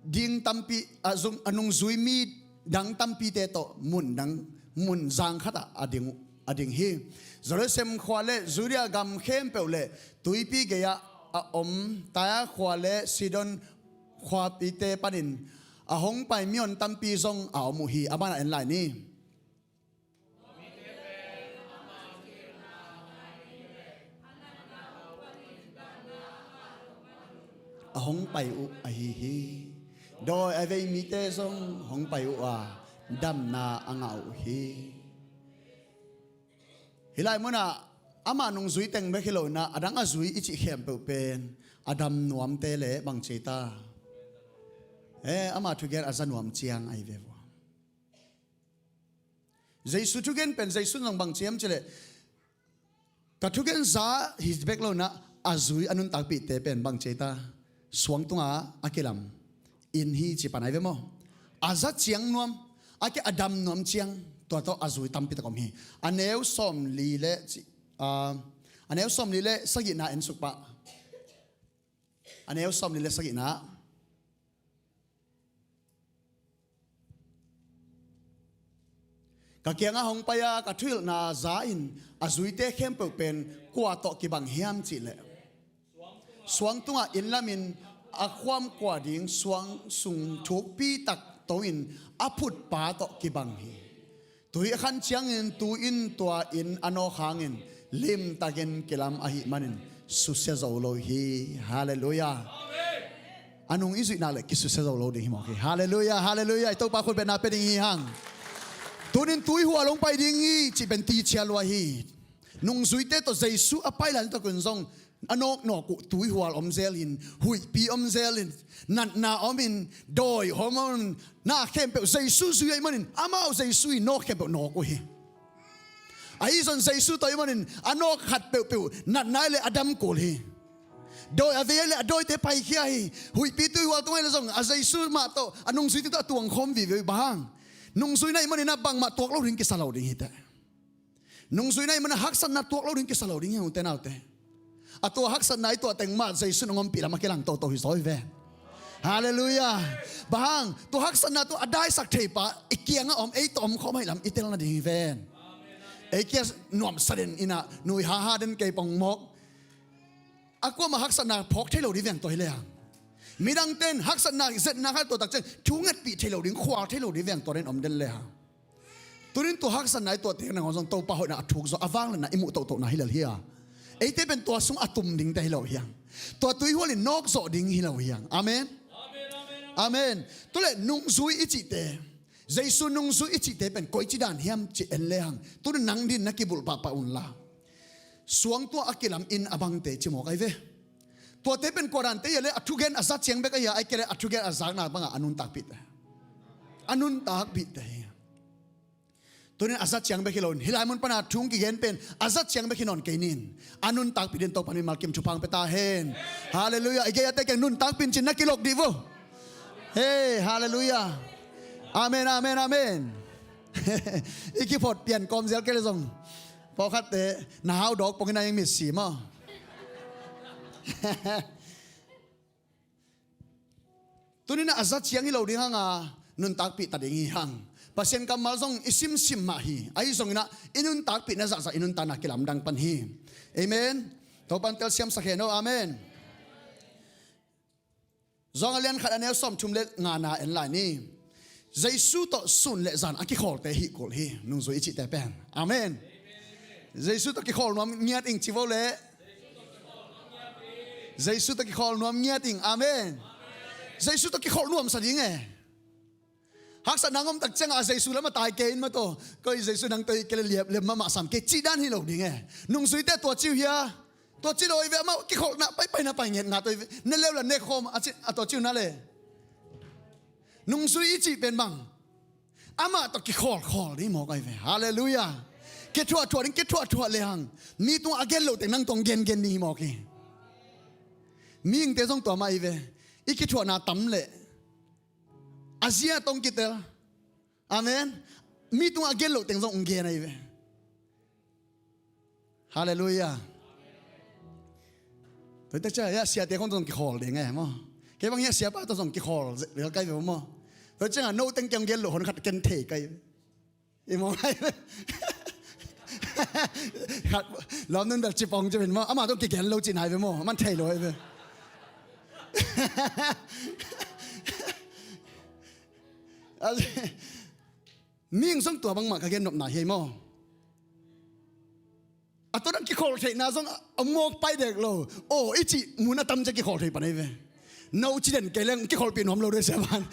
ding tampi, a zung, a nungzui mi dang tampite tawh mun dang, mun zang khatah a ding uh, a ding hi. Jerusalem khua le Judea gam khempeuh le tuipi gei-ah a om Tyre khua le Sidon khuapite panin a hong pai mion tampi zong a om uh hi. A banah en lai ni. A hong pai uh ahi hi. Dawi a vei mite zong hong pai uh a, damna a ngah uh hi. Hih lai munah Ama nungzui teng bek hi lo inah, a dang a zui i cih khempeuh pen a dam nuamte le bang ci ta? Eh, ama thugen a za nuam ciang ahi ve vua. Jesu thugen pen Jesu zong bang ci hiam cih leh, ka thugen za hi bek lo inah a zui a nuntakpihte pen bang ci ta? Suang tunga a kilam inn hi ci pan ahi ve maw? A za ciang nuam, a ke a dam nuam ciang, tua tawh a zui tampi tak om hi. A neu sawmli le ci, ah, a neu sawmli le sagihna en suk pah. A neu sawmli le sagihna. Ka kiangah hong pai-a ka thuhilhna za in a zuite khempeuh pen kua tawh kibang hiam cih leh, suang tungah inn lamin a khuam kua ding suang sung thukpi tak to in a phutpa tawh kibang hi. Tui a khan ciangin tu in tua inn a nawk hangin limtakin kilam ahih manin susia zo lo hi. Halleluiah. A nung i zuihna le kisusia zo lo ding hi mawk hi. Halleluiah, halleluiah. I Topa khut betna pia ding hi hang. Tunin tuihual hong pai ding hi cih pen tichia lua hi. Nungzuite tawh Jesu a pai lai takun zong a nawknawk uh tuihual om zel hin, huihpi om zel hin, natna om hin, dawi om hin, na khempeuh Jesu zui ahih manin amau Jesu in nawk khempeuh nawk uh hi. Ahi zong Jesu tawh ahih manin a nawk khat peuhpeuh natna le a dam kul hi. Dawi a vei le a dawite paikhia hi. Huihpi tuihual tung ahih le zong a Jesu mah tawh a nungzuite tawh a tuangkhawm vive uh hi. Bang hang? Nungzuina ahih manin a bangmah tuak lo ding kisa lo ding hi teh. Nungzuina ahih manin a haksatna tuak lo ding kisa lo ding hi, ute naute. A tua haksatna i tuah teng mah Jesu in hong ompih lam a kilang toto hi zaw hi ven. Halleluiah. Bang hang? Tua haksatna tua a daisak theipa i kiangah om, ei tawh om khawm ahih lam i tel nading hi ven. Ei kia nuamsa den inah nui haha den kei pong mawk. A kuamah haksatna phawk thei lo ding veng tua hi le hang. Midangte in haksatna zetna khat tua tak ciang thu ngetpih thei lo ding, khual thei lo ding veng tua den om den le hang. Tunin tua haksatna i tuahte nangawn zong Topa hoihna a thuk zaw a vangliatna i muh tohtohna hi lel hi a. Eite pen tua sung a tum dingte hi lo hi hang. Tua tuihual in nawk zawh ding hi lo hi hang. Amen. Amen. Tule nungzui i cihte, Jesu nungzui i cihte pen koici dan hiam cih en le hang. Tunin nang din na kibulh pahpah un la. Suang tua a kilam inn a bangte ci mawk ahi ve. Tuate pen kua dante hi a le a thugen a za ciang bek ahi a, ahi kei le a thugen a zakna bangah a nuntakpihte. A nuntakpihte hi. Tunin a za ciang bek hi lo in, hih lai mun pana thu kigen pen a za ciang bek hi nawn kei nin. A nuntakpih din Topa mimal kim thupha hong pia ta hen. Halleluiah. I gei a te keng nuntakpih in cin na kilok dih vo. Hei, halleluiah. Amen, amen, amen. I kiphot pian kawm zel kei le zong pawlkhatte na hau dawk pongin a eng mitsi maw? Tunin a za ciang hi lo ding hang a, nuntakpih ta ding hi hang. Pasian kammal zong i simsim mah hi. Ahi zongin ah i nuntakpihna zahzah i nuntakna kilamdang pan hi. Amen. Topan telsiam sak hen aw. Amen. Johan a lian khat a neu sawmthum le ngana en lai ni. Jesu tawh sun le zan a kikhawlte hih kul hi, nungzui i cihte pen. Amen. Jesu tawh kikhawl nuam ngiat ing ci vo le. Jesu tawh kikhawl nuam ngiat ing. Amen. Jesu tawh kikhawl nuamsa ding e. Haksatna ngom tak ciangah Jesu lam a tai kei in mataw. Koi Jesu nang tawh i kei le liap lem mahmah sam kei cih dan hi lo ding e. Nungzuite tua ci uh hia. Tua ci lo i ve amah kikholhna paipai na pai nget nga tua i ve. Ne leu la ne khawm a ci, a tua ci uh na le. Nungzui i cih pen bang. Amah tawh kikhawlkhawl ding mawk ahi ve. Halleluiah. Kithuahthuah ding, kithuahthuah le hang. Mi tungah a gen loh teng nang tawh hong gengen ding hi mawk hi. Mihingte zong tua mah ahi ve. I kithuahna tam leh a zia tawh hong kitel. Amen. Mi tungah a gen loh teng zong hong gen ahi ve. Halleluiah. Tua hi tak ciang a siate khong tawh zong kikhawl ding e maw? Kei bang hi a siapa tawh zong kikhawl lel kai ve maw? Tua hi ciangah no teng kei hong gen loh hon khat ken thei kai ve. I maw ngai ve. Khat lawm nun bel cipawng ci ven maw? Amah tawh kigen lo ci nai ve maw? Man thei lo ahi ve. Mihing zong tua bangmah ka gennopna hi ei maw? A tua dang kikholh theihna zong a mawk pai dek lo. Aw i cih mun a tam cia kikholh thei pan ei ve. No ci den kei leng kikholhpih nuam lo dei sia van.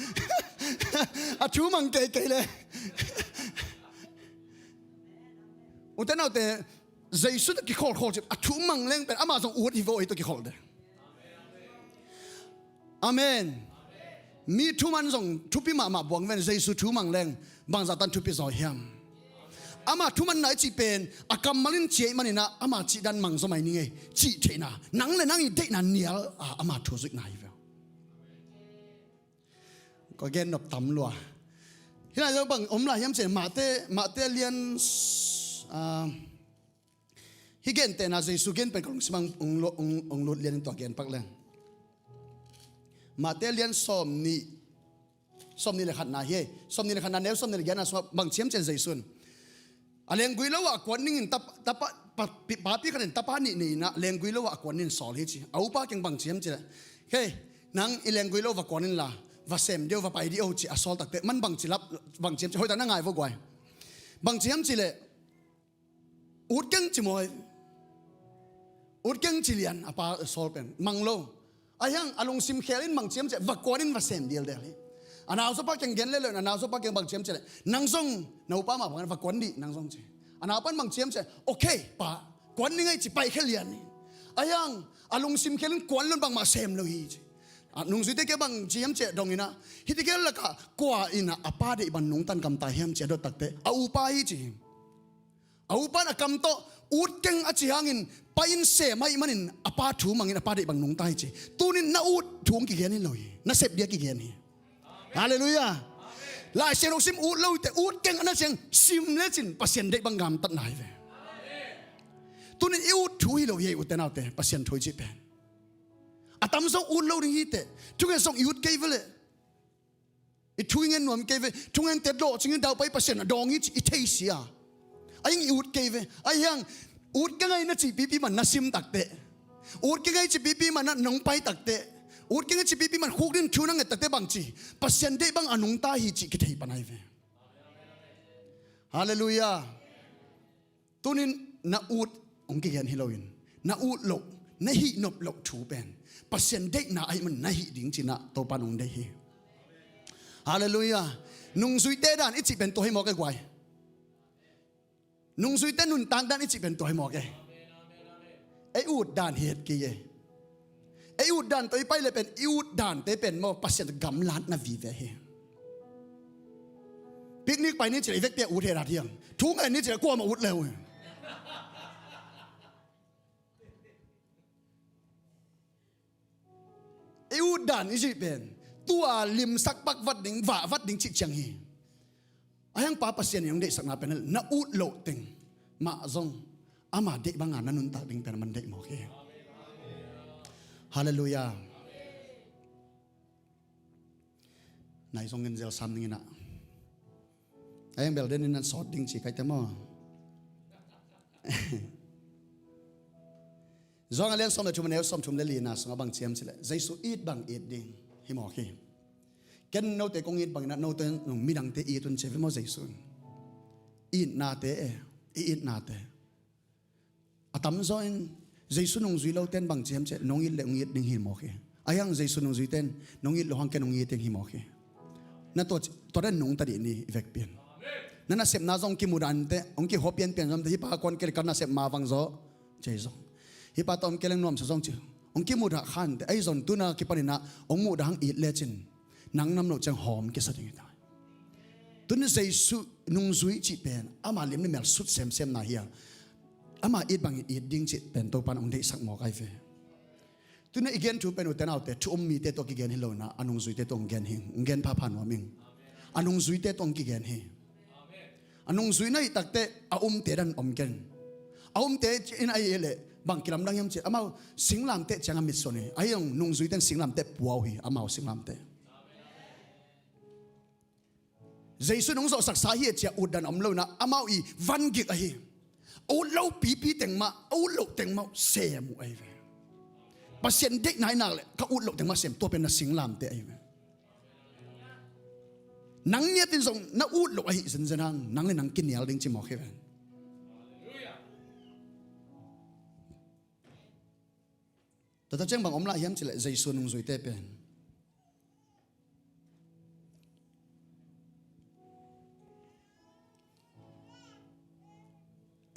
A thu mang kei kei le. Ute naute, Jesu tawh kikholhkholh cin a thu mang leng pen amah zong ut hi vaw, ei tawh kikholh de. Amen. Mi thuman zong thupi mahmah buang ven, Jesu thu mang leng bangzah tan thupi zaw hiam? Ama thumanna i cih pen a kammal in ciah ih maninah ama cihdan mang zaw mai ning ei cih theihna, nang le nang i deihna nial a ama thu zuihna hi ve. Ka gen nop tam lua. Hih lai zo bang om lai hiam cih leh Mate, Mate lian, ah, hih gentehna Jesu gen pen ka lungsim ah hong, hong, hong lut lian in tua gen pak leng. Mate lian sawm nih, sawm nih le khatna hi ei. Sawm nih le khatna neu sawm nih le giatna sungah bang ci hiam cih leh Jesu in a lenggui lo ah a kuan dingin tapa, tapa, pa, pi, papi khat in tapa nih nei inah lenggui lo ah a kuan dingin sawl hi ci. A upa kiang bang ci hiam cih leh, "Hei, nang i lenggui lo va kuan inla, va sem dih o, va pai dih o," ci a sawl takteh man bang ci lap, bang ci hiam cih leh, hoih tak na ngai vo guai. Bang ci hiam cih leh, "Ut keng," ci maw. "Ut keng," ci lian a pa sawl pen, mang lo. Ahi hang a lungsim khel in bang ci hiam cih leh, "Va kuan in va sem dialdel hi." A nauzaw pa kiang gen lel lo in a nauzaw pa kiang bang ci hiam cih leh, "Nang zong na upa mah bangin va kuan dih nang zong," ci. A naupa in bang ci hiam cih leh, "Okay pa, kuan ding ei," ci, paikhia lian hi. Ahi hang a lungsim khel in kuan lo in bangmah sem lo hi ci. A nungzuite kiang bang ci hiam cih leh dong inah, "Hihte khel lakah kua inah a pa deih bang nungta in gamta hiam?" ci a dot takteh a upa hi ci hi. A upa in a kam tawh ut keng a ci hangin pai in sem ahih manin a pa thu mangin a pa deih bang nungta hi ci. Tunin na ut thu hong kigen hi lo hi. Na sep ding a kigen hi. Halleluiah. Lai Siangtho sim ut lo hi teh, ut keng a na ci hang sim lecin Pasian deih bang gamtatna hi ve. Tunin i ut thu hi lo hi ei, ute naute, Pasian thu i cih pen. A tamzaw ut lo ding hi teh, thungen zong i ut kei ve leh. I thu i ngen nuam kei ve. Thungente dawh cingin Daupai Pasian a dawng hi ci i thei sia. Ahi hang i ut kei ve. Ahi hang ut keng ei na cih pipi man na sim takteh, ut keng ei cih pipi man na nong pai takteh, ut keng ei cih pipi man khuk dingin thu na nget takteh bang ci, Pasian deih bang a nungta hi cih kithei pan ahi ve. Halleluiah. Tunin na ut hong kigen hi loin, na ut loh, na hih nop loh thu pen Pasian deihna ahih man na hih ding cinah Topa in hong deih hi. Halleluiah. Nungzuite dan i cih pen tua hi mawk e guai. Nungzuite nuntak dan i cih pen tua hi mawk e. Ei ut dan hi het kei e. Ei ut dan tawh i pai le pen, i ut dante pen maw, Pasian gamlatna vive hi. Picnic pai ni cih leh i vekpi a ut het hat hiang. Thu ngen ni cih leh kuamah ut le uh hi. I ut dan i cih pen tua limsak pak vat ding, vah vat ding cih ciang hi. Ahi hang Pa Pasian in hong deihsakna pen na ut loh teng mah zong ama deih banga na nuntak ding pen man deih mawk hi. Halleluiah. Nai zong ngen zel sam ning inah. Ahi hang bel den in nan sawt ding ci kai te maw. Johan a lian sawm le thum a neu sawm thum le lina sungah bang ci hiam cih leh, Jesu it bang it ding hi mawk hi. Ken note kong it bangin ah note nung midangte it un ci ve maw Jesu in. Itnate e, i itnate. A tamzaw in Jesu nungzui lote in bang ci hiam cih leh, nong it le hong it ding hi mawk hi. Ahi hang Jesu nungzuite in nong it loh hang ken hong it ding hi mawk hi. Na tua, tua dan nungta dih ni i vekpi in. Na nasepna zong kimudah inteh, hong kihua pianpian zong inteh, hih pa kuan kei leh ka nasep mavang zaw. Cei zong. Hih pa tawh om kei leng nuamsa zong ci. Hong kimudah kha inteh, ahi zong tu-in a kipanin ah hong mudah hang it lecin nang nam loh ciang hawm kisa ding hi ta. Tu-in Jesu nungzui cih pen ama liam le mel sut semsemna hi a, ama it bangin it ding cih pen Topa in hong deihsak mawk ahi ve. Tu-in i gen thu pen ute naute, thu um mite tawh kigen hi lo in ah, a nungzuite tawh hong gen hi, hong gen phapha nuam ing. A nungzuite tawh hong kigen hi. A nungzui na hih takteh a umte dan om keng. A umte in ahih leh bang kilamdang hiam cih leh, amau singlamteh ciang a mitsuan hi. Ahi hang nungzuite in singlamteh puau hi, amau singlamteh. Jesu in hong zawhsaksa hi a ci a utdan om lo in ah, amau i vangik ahi. A ut lo pipi teng mah, a ut loh teng mah sem uh ahi ve. Pasian deihna i nak leh ka ut loh teng mah sem, tua pen na singlamteh ahi ve. Nang ngiat in zong na ut loh ahih zenzen hang nang le nang kinial ding ci mawk hi ven. Tua ta ciang bang om lai hiam cih leh Jesu nungzuite pen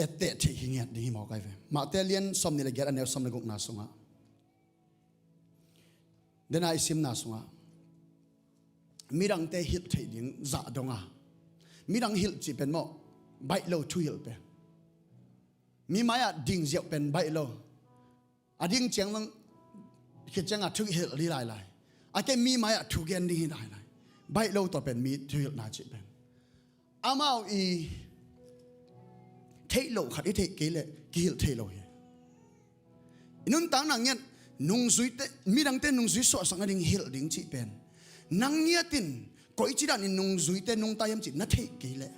etteh theih hi ngiat ding hi mawk ai ve. Mahte lian sawmnih le giat, a neu sawm le gukna sungah, dena i simna sungah midangte hilh theih ding zah donga, midang hilh cih pen mawh baih lo, thuhilh pen, mi mai-ah ding ziau pen baih lo. A ding ciang zong khit ciangah thuhilh hi lailai. A kei mi mai-ah thugen ding hi lailai. Baih lo, tua pen mi thuhilhna cih pen. Amau i theih loh khat i theih kei leh kihilh thei lo hi. I nuntakna ngiat nungzuite, midangte nungzui suahsak nading hilh ding cih pen, nang ngiatin koici danin nungzuite nungta hiam cih na theih kei leh,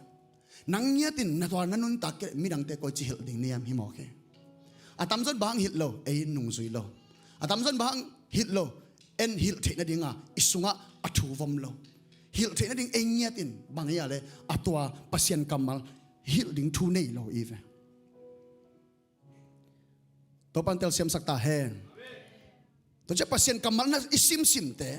nang ngiatin na tua na nuntak kei leh midangte koici hilh ding na hiam hi mawk hi. A tamzaw in bang hang hilh lo, ei nungzui lo. A tamzaw in bang hang hilh lo, en hilh theih nadinga i sungah a thu vom lo. Hilh theih nading ei ngiatin bang hi a leh a tua Pasian kammal hilh ding thu nei lo i ve. Topan telsiamsak ta hen. Tua ciah Pasian kammal na i simsimte,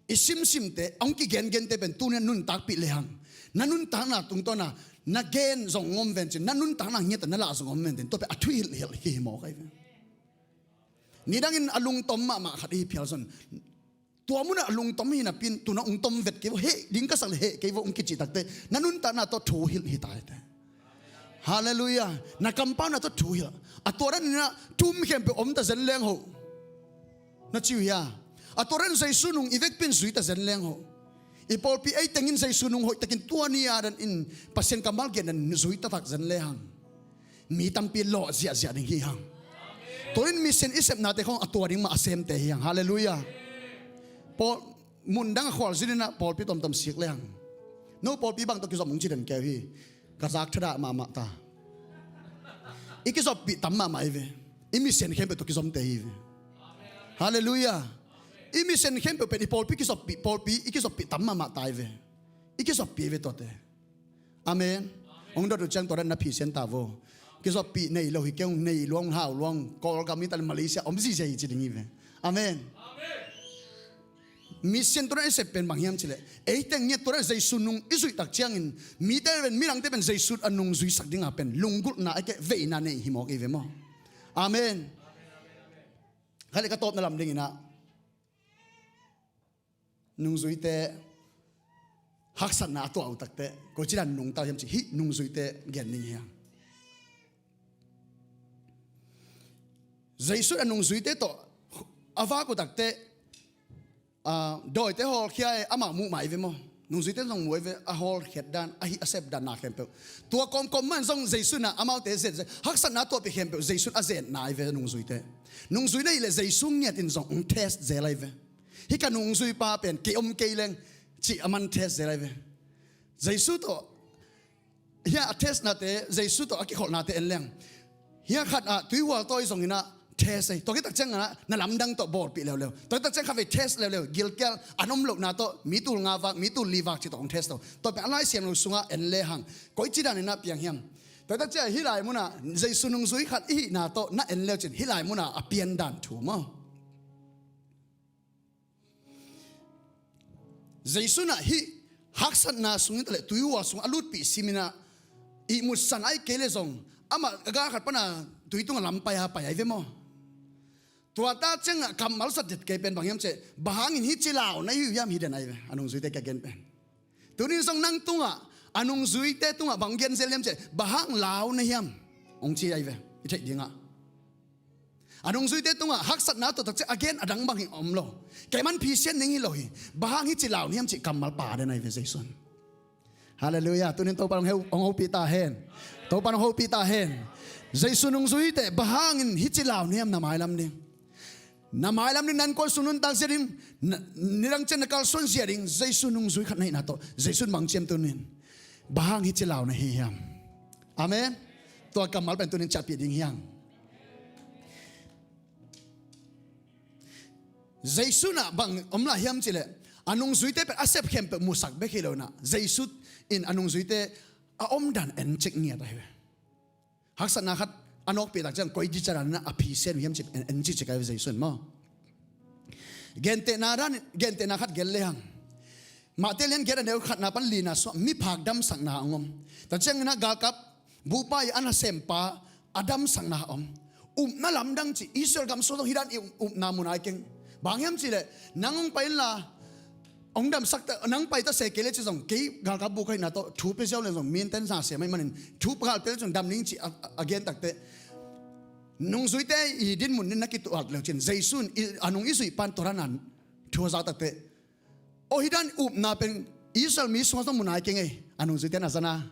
i simsimte, a hong kigengente pen tuni a nuntakpih lehang, na nuntakna tungtawna na gen zong om ven cin, na nuntakna ngiat na lah zong om ven cin, tua pen a thuhilhhilh hi hi mawk ai ve. Nidangin a lungtom mahmah khat i hi phial zon. Tua munah a lungtom hi napi-in, tuna hong tom vet kei vo, heh ding ka sak le heh kei vo hong kicih takte, na nuntakna tawh thu hilh hi ta hi te. Halleluiah. Na kampau na tawh thu hilh. A tua dan inah thu um khempeuh om ta zen leng hoh, na ci uh hia? A tua dan Jesu nung i vekpi in zui ta zen leng hoh. I pawlpi ei tengin Jesu nung hoihtakin tua ni a dan in Pasian kammal gen dan zui taktak zen lehang, mi tampi lawh ziahziah ding hi hang. Tua in mission i sepnate khawng a tua ding mah a semte hi hang. Halleluiah. Pawl, mundang a khualzin inah pawlpi tomtom sik lehang, no pawlpi bang tawh kizom hong ci den keu hi. Ka zak thadah mahmah ta. I kizoppih tam mahmah i ve. I mission khempeuh tawh kizomte hi ve. Halleluiah. I mission khempeuh pen i pawlpi kizoppih, pawlpi i kizoppih tam mahmah ta i ve. I kizoppih i ve tuate. Amen. Hong dot uh ciang tua dan na phisian ta vo. Kizoppih nei lo hi kei, hong nei luang, hau luang, Kawlgam hi ta le Malaysia om zizia hi ci ding hi ve. Amen. Mission tua dan i sep pen bang hiam cileh, ei teng ngiat tua dan Jesu nung i zuih tak ciangin mite pen, midangte pen Jesu a nungzuisak dinga pen lunggulhna a keh veina nei hi mawk i ve maw? Amen. Kha le ka tawpna lam dinginah nungzuite haksatna a tuah uh takte koici dan nungta uh hiam cih hih nungzuite gen ning hiam? Jesu a nungzuite tawh a vak uh takte, ah, dawite hawlkhia e, amah muh mah i ve maw? Nungzuite zong muh i ve, a hawlkhiat dan, a hih a sep dan na khempeuh. Tua kawmkawm man zong Jesu na amaute zet, zet, haksatna tuahpih khempeuh Jesu a zetna i ve nungzuite. Nungzui na hih leh Jesu ngiatin zong hong test zel a i ve. Hih ka nungzuipa pen kei om kei leng cih a man test zel a i ve. Jesu tawh, hia a testnate, Jesu tawh a kikholhnate en leng, hia khat ah tuihual tawi zonginah test ei. Tua kitak cianginah na lamdang tawh bawlpih leuleu. Tua kitak ciang khatvei test leuleu. Gilkial an om lohna tawh mi tul nga vak, mi tul li vak cih tawh hong test tawh. Tua pen a Lai Siangtho sungah en lehang koici daninah piang hiam? Tua kitak ciang hih lai munah Jesu nungzui khat i hihna tawh na en leucin hih lai munah a piandan thu maw? Jesu nah hih haksatna sungin taleh tuihual sungah a lutpih siminah ihmutsan ai kei le zong amah a gal khat pana tui tungah lam pai a pai ai ve maw? Tua ta ciangah kammal sat det kei pen bang hiam ceh, bang hangin hih ci lau na hi uh hiam hi den ai ve, a nungzuite ka gen pen. Tunin zong nang tungah, a nungzuite tungah bang gen zel hiam ceh, bang hang lau na hiam? Hong ci ai ve, i theih dingah. A nungzuite tungah haksatna tuah takciang a gen a dang bang hi om lo. Kei man phisian ning hi lo hi. Bang hang hih ci lau na hiam cih kammal pa den ai ve Jesu in. Halleluiah. Tunin Topa hong heu, hong hopih ta hen. Topa hong hopih ta hen. Jesu nungzuite bang hangin hih ci lau na hiam na mailam ding. Na mailam ding, na innkuan sung nuntak zia ding, na, nidang ciang na kalsuan zia ding, Jesu nungzui khat na hihna tawh Jesu in bang ciam tunin. Bang hang hih ci lau na hi hiam? Amen. Tua kammal pen tunin ciahpih ding hiam? Jesu nah bang om lai hiam cileh, a nungzuite pen a sep khempeuh musak bek hi lo nah, Jesu in a nungzuite a omdan en cek ngiat ahi ve. Haksatna khat a nawkpih tak ciang koi dicah dan a phisen uh hiam cih en, en cih cek ahi ve Jesu in maw? Gentehna dan, gentehna khat gen lehang, Matthai lian giat a neu khatna pan lina sungah miphak damsakna hong om. Tua ciangin ah galkap Bupa i a nasempa a damsakna om. Upna lamdang ci, Israel gam sung zong hih dan i upna mu nai keng. Bang hiam cihleh, nang hong pai inla, hong damsak ta, nang pai ta se kei le ci zong, kei galkap buk ahihna tawh thu pia ziau le zong, min ten sa se mai manin, thu gal pia le zong dam ning ci a, a, a gen takte, nungzuite i dinmun in na kituat le cin, Jesu in i, a nung i zuih pan tua dan a thu a za takte, aw hih dan upna pen Israel mi sungah zong mu nai keng ei, a nungzuite na zana.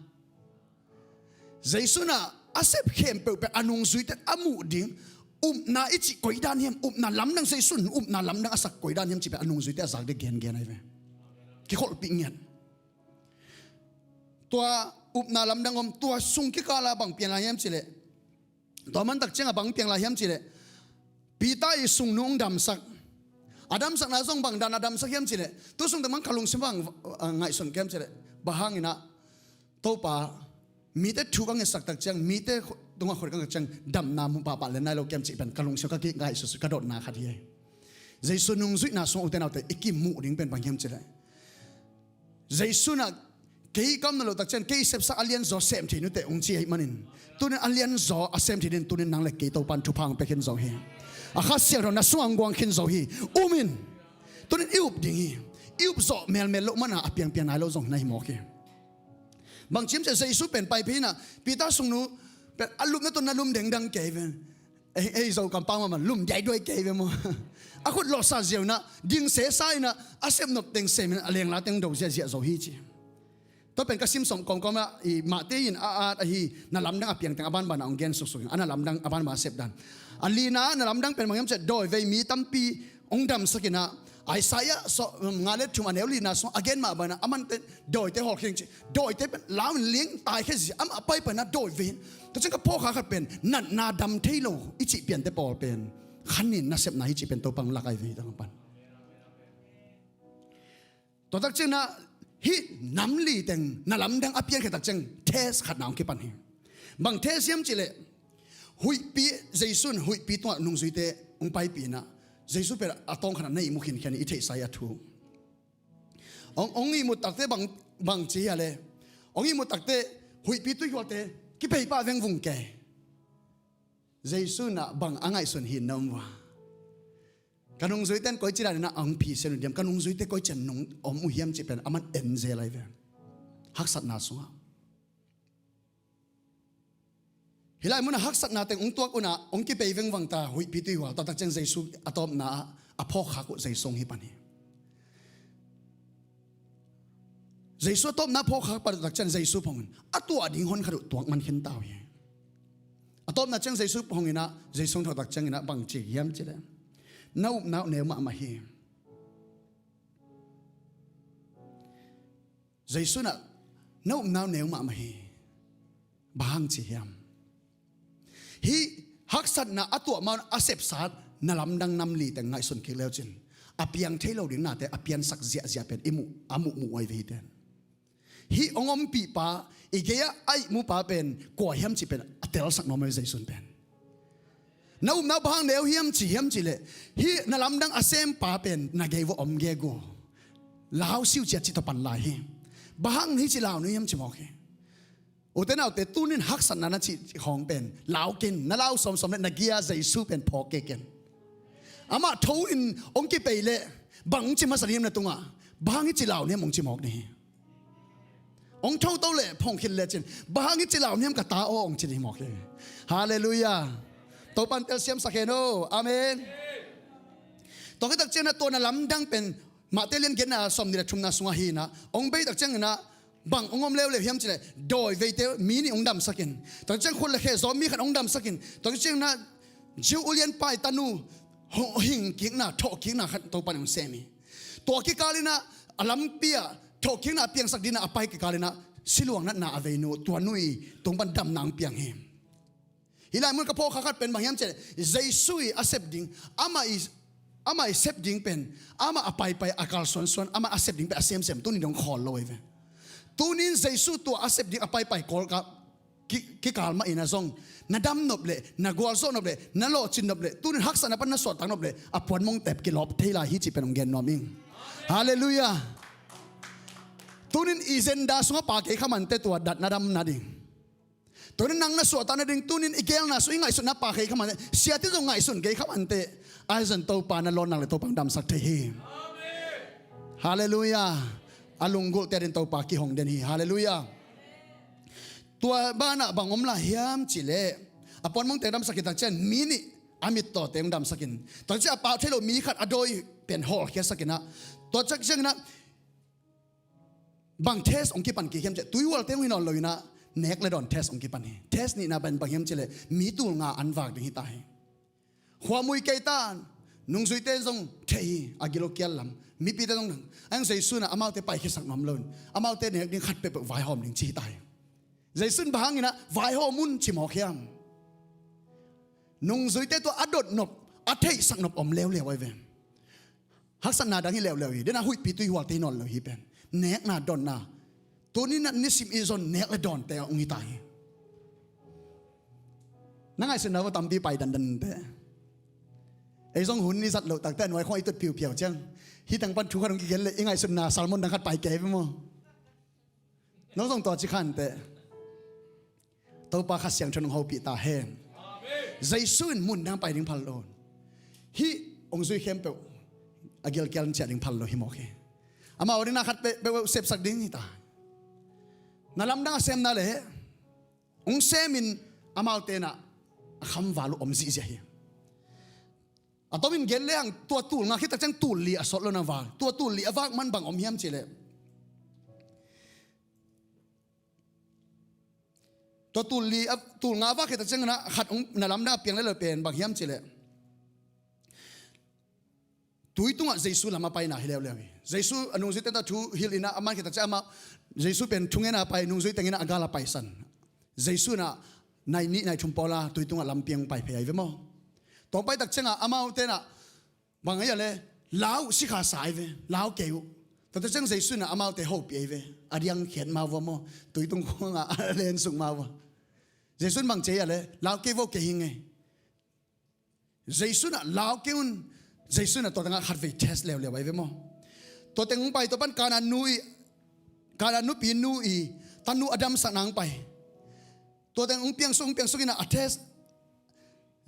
Jesu in a sep khempeuh pen a nungzuite a muh ding, upna i cih koi dan hiam, upna lamdang, Jesu in upna lamdang a sak koi dan hiam cih pen a nungzuite a zak ding gengen ahi ve. Kikholhpih ngiat. Tua upna lamdang om, tua sung kikala bang piang lai hiam cihleh, tua man tak ciangah bang piang lai hiam cihleh, Peter i sungnu hong damsak. A damsakna zong bang dan a damsak hiam cihleh, tu sung teng bang ka lungsim bang, ah, ngaihsun kem cihleh, bang hangin ah, Topa, mite thu ka ngetsak tak ciang, mite tungah khut ka nget ciang, damna mu pahpah len nai lo kem cih pen ka lungsim ka kingaihsut, ka dotna khat hi. Jesu nungzuihna sung ute naute i kimuh ding pen bang hiam cihleh, Jesu in ah kei kam na lo tak ciang, kei sepsak a lianzaw sem thei nute hong ci ahih manin, tunin a lianzaw a sem thei ding, tunin nang le kei Topan thupha hong pia khin zo hi. A Kha Siangtho na sungah hong guang khin zo hi. Um in. Tunin i up ding hi. I up zawh melmel loh mana a piangpiang nai lo zong na hi mawk hi. Bang ci hiam cihleh Jesu pen pai phei in ah, Peter sungnu pen a lupna tawh na lum dengdang kei ve. Ei, ei Zo kampau mahmah lum diaiduai kei ve maw. A khut lawhsa ziau in ah, ding sesa in ah, a sep nop teng sem in ah, a lengla teng do ziahziah zo hi ci. Tua pen ka sim sawm kawmkawm ah, i Matthai in a at ahi, na lamdang a piang teng a banban ah hong gen suksuk in, a na lamdang a banban a sep dan. A lina na lamdang pen bang hiam cihleh, dawivei mi tampi hong damsak in ah, Isaiah sawm nga le thum a neu lina sung a gen mah bang in ah, a mante dawite hawlkhia ing ci. Dawite pen lau in ling tai khia zi, amah paipai in ah dawivei in. Tua ciang ka phawk kha khat pen, natna dam thei lo i cih piante pawl pen, khanin nasepna hi cih pen Topa hong lak ahi ve hi, Topa pan. Tua tak ciang in ah, hih nam li teng na lamdang a piankhia tak ciang test khat na hong kipan hi. Bang test hiam cihleh, huihpi, Jesu in huihpi tungah nungzuite hong paipih in ah, Jesu pen a tawng khat ah na ihmu khinkhian in, i theihsa hi a thu. Hong, hong ihmut takte bang, bang ci hiam leh, hong ihmut takte huihpi tuihualte kipei pah vengvung kei. Jesu in ah bang a ngaihsun hi na om uh a, ka nungzuite in koici dan in ah hong phisian uh diam, ka nungzuite koici dan nung om uh hiam cih pen aman en zel ahi ve. Haksatna sungah. Hih lai munah haksatna teng hong tuak un ah hong kipei vengvang ta huihpi tuihual, tua tak ciang Jesu a tawpna ah a phawkkhak uh Jesu hong hi pan hi. Jesu a tawpna a phawkkhak pan uh tak ciang Jesu phawng in a tuah ding hon khat uh tuak man khin ta uh hi. A tawpna ciang Jesu phawng in ah, Jesu hong thawh tak ciangin ah bang ci hiam cihleh, na upna uh neu mahmah hi. Jesu in ah, na upna uh neu mahmah hi. Bang hang ci hiam? Hih haksatna a tuah ma-un a sepsa na lamdang nam li teng ngaihsun kik le uh cin, a piang thei lo ding nate a piansak ziahziah pen i muh, a muhmuh uh ahi ve hi ten. Hih hong ompihpa, i gei-ah a ihmupa pen kua hiam cih pen a telsak nuam ahi ve, Jesu in pen. Na upna uh bang hang neu hiam ci hiam cihleh, hih na lamdang a sempa pen na gei uh a om gegu. Lau siuciat cih tawh pan lai hi. Bang hang hih ci lau nuam hiam ci mawk hi. Ute naute, tunin haksatna na cih khawng pen lau ken, na lau sawmsawm le na gia Jesu pen phawk kei ken. Amah tho in hong kipei leh bang hong ci masa ding hiam na tungah, bang hang hih ci lau nuam hiam hong ci mawk ding hi. Hong tho to leh phawng khit lecin, bang hang hih ci lau nuam hiam ka ta aw, hong ci ding hi mawk hi. Halleluiah. Topan telsiamsak hen aw. Amen. Tua khit tak ciangin ah tua na lamdang pen Matthai lian giatna sawmnih le thumna sungah hi in ah, hong bei tak ciangin ah bang hong om leuleu hiam cihleh, dawiveite mi nih hong damsak in, tua ciang khut le khe zawh mi khat hong damsak in, tua ciangin ah Jew ulianpa' tanu hong hing kikna, thawh kikna khat Topan hong sem hi. Tua kikal in ah a lampi ah thawh kikna a piangsak dingin ah a pai kikal in ah siluang natna a vei nu, tua nu' tung pan damna hong piang hi. Hih lai mun ka phawk kha khat pen bang hiam cihleh, Jesu i a sep ding, amah i, amah i sep ding pen, amah a paipai a kalsuansuan, amah a sep ding pen a semsem, tuni dong khawl lo ahi ve. Tunin Jesu tua a sep ding a paipai kawl ka, ki, kikal mah in ah zong, na dam nop leh, na gualzawh nop leh, na lawhcin nop leh, tunin haksatna pan na suahtak nop leh, a puan mongtep kilawp thei lai hi cih pen hong gen nuam ing. Halleluiah. Tunin i zenda sungah pa kei kha mante tua datna damna ding. Tunin nang na suahtak nading tunin i geelna sung i ngaihsutna pha kei kha mah teh, siate zong ngaihsun kei kha mah teh, ahi zongin Topa na lawnnak le Topa hong damsak thei hi. Halleluiah. A lunggulhte adingin Topa kihong den hi. Halleluiah. Tua banah bang om lai hiam cih leh, a puanmongte hong damsak khit tak ciang mi nih a mittawte hong damsak in, tua ciang a pau thei lo mi khat a dawi pen hawlkhiatsak in ah, tua ciang ciangin ah bang test hong kipan kik hiam cih leh, tuihualte hong hi nawn lo in ah, nek le dawn test hong kipan hi. Test nihna pen bang hiam cih leh, mi tul nga an vak ding hi ta hi. Khuamui kei ta, nungzuite zong thei hi, a gilo kial lam. Mipite zong nang. Ahi zongin Jesu in ah amaute paikhiasak nuam lo in, amaute nek ding khat peuhpeuh vaihawm ding ci hi ta hi. Jesu in bang hangin ah vaihawm un ci mawk hiam? Nungzuite tua a dot nop, a theihsak nop om leuleu ahi ve. Haksatna dang hi leuleu hi, den a huihpi tuihualte hi nawn lo hi pen. Nekna, dawnna. Tuni in ah nisim i zon nek le dawnte hong hi ta hi. Na ngaihsutna uh tampi pai dandan teh. Ei zong hun i zat loh tak teh a nuai khawng i tut phiuphiau ciang, hih teng pan thu khat hong kigen leh i ngaihsutna sermon dang khat pai kei ve maw? Nong zong tua ci kha inteh. Topa Kha Siangtho in hong hopih ta hen. Jesu in mun dang pai ding phal lo. Hih hong zui khempeuh a gilkial in ciah ding phal lo hi mawk hi. Amau adingin khat peuhpeuh sepsak ding hi ta. Na lamdang a semna leh hong semin amaute in ah a khamval uh om zihziah hi. A tomin gen lehang tua tul nga khit tak ciang tul li a sawt lo in a vak. Tua tul li a vak man bang om hiam cih leh, tua tul li a, tul nga a vak khit tak ciangin ah khat hong na lamdang a piang lel lo pen bang hiam cih leh, tui tungah Jesu lam a paina hi leuleu hi. Jesu a nungzuite tawh thu hilh in ah a man khit tak ciang amah, Jesu pen thungen a pai, nungzui teng in ah a gal a paisan. Jesu in ah nai nih nai thum pawl a tui tungah lampi hong pai phei ahi ve maw? Tua hong pai tak ciangah amaute in ah bang ahi a leh, lau uh, sikha sa ahi ve, lau kei uh. Tua tak ciang Jesu in ah amaute hopih ahi ve. A diang khiat ma vua maw? Tui tung khawngah a len suk ma vua. Jesu in bang ci ahi a leh, lau kei vua, kei hi ing ei. Jesu in ah lau kei un. Jesu in ah tua tengah khatvei test leuleu ahi ve maw? Tua teng hong pai, tua pan Kana nu i, Kana nupi nu i tanu a damsakna hong pai. Tua teng hong piangsuk, hong piangsuk in ah a test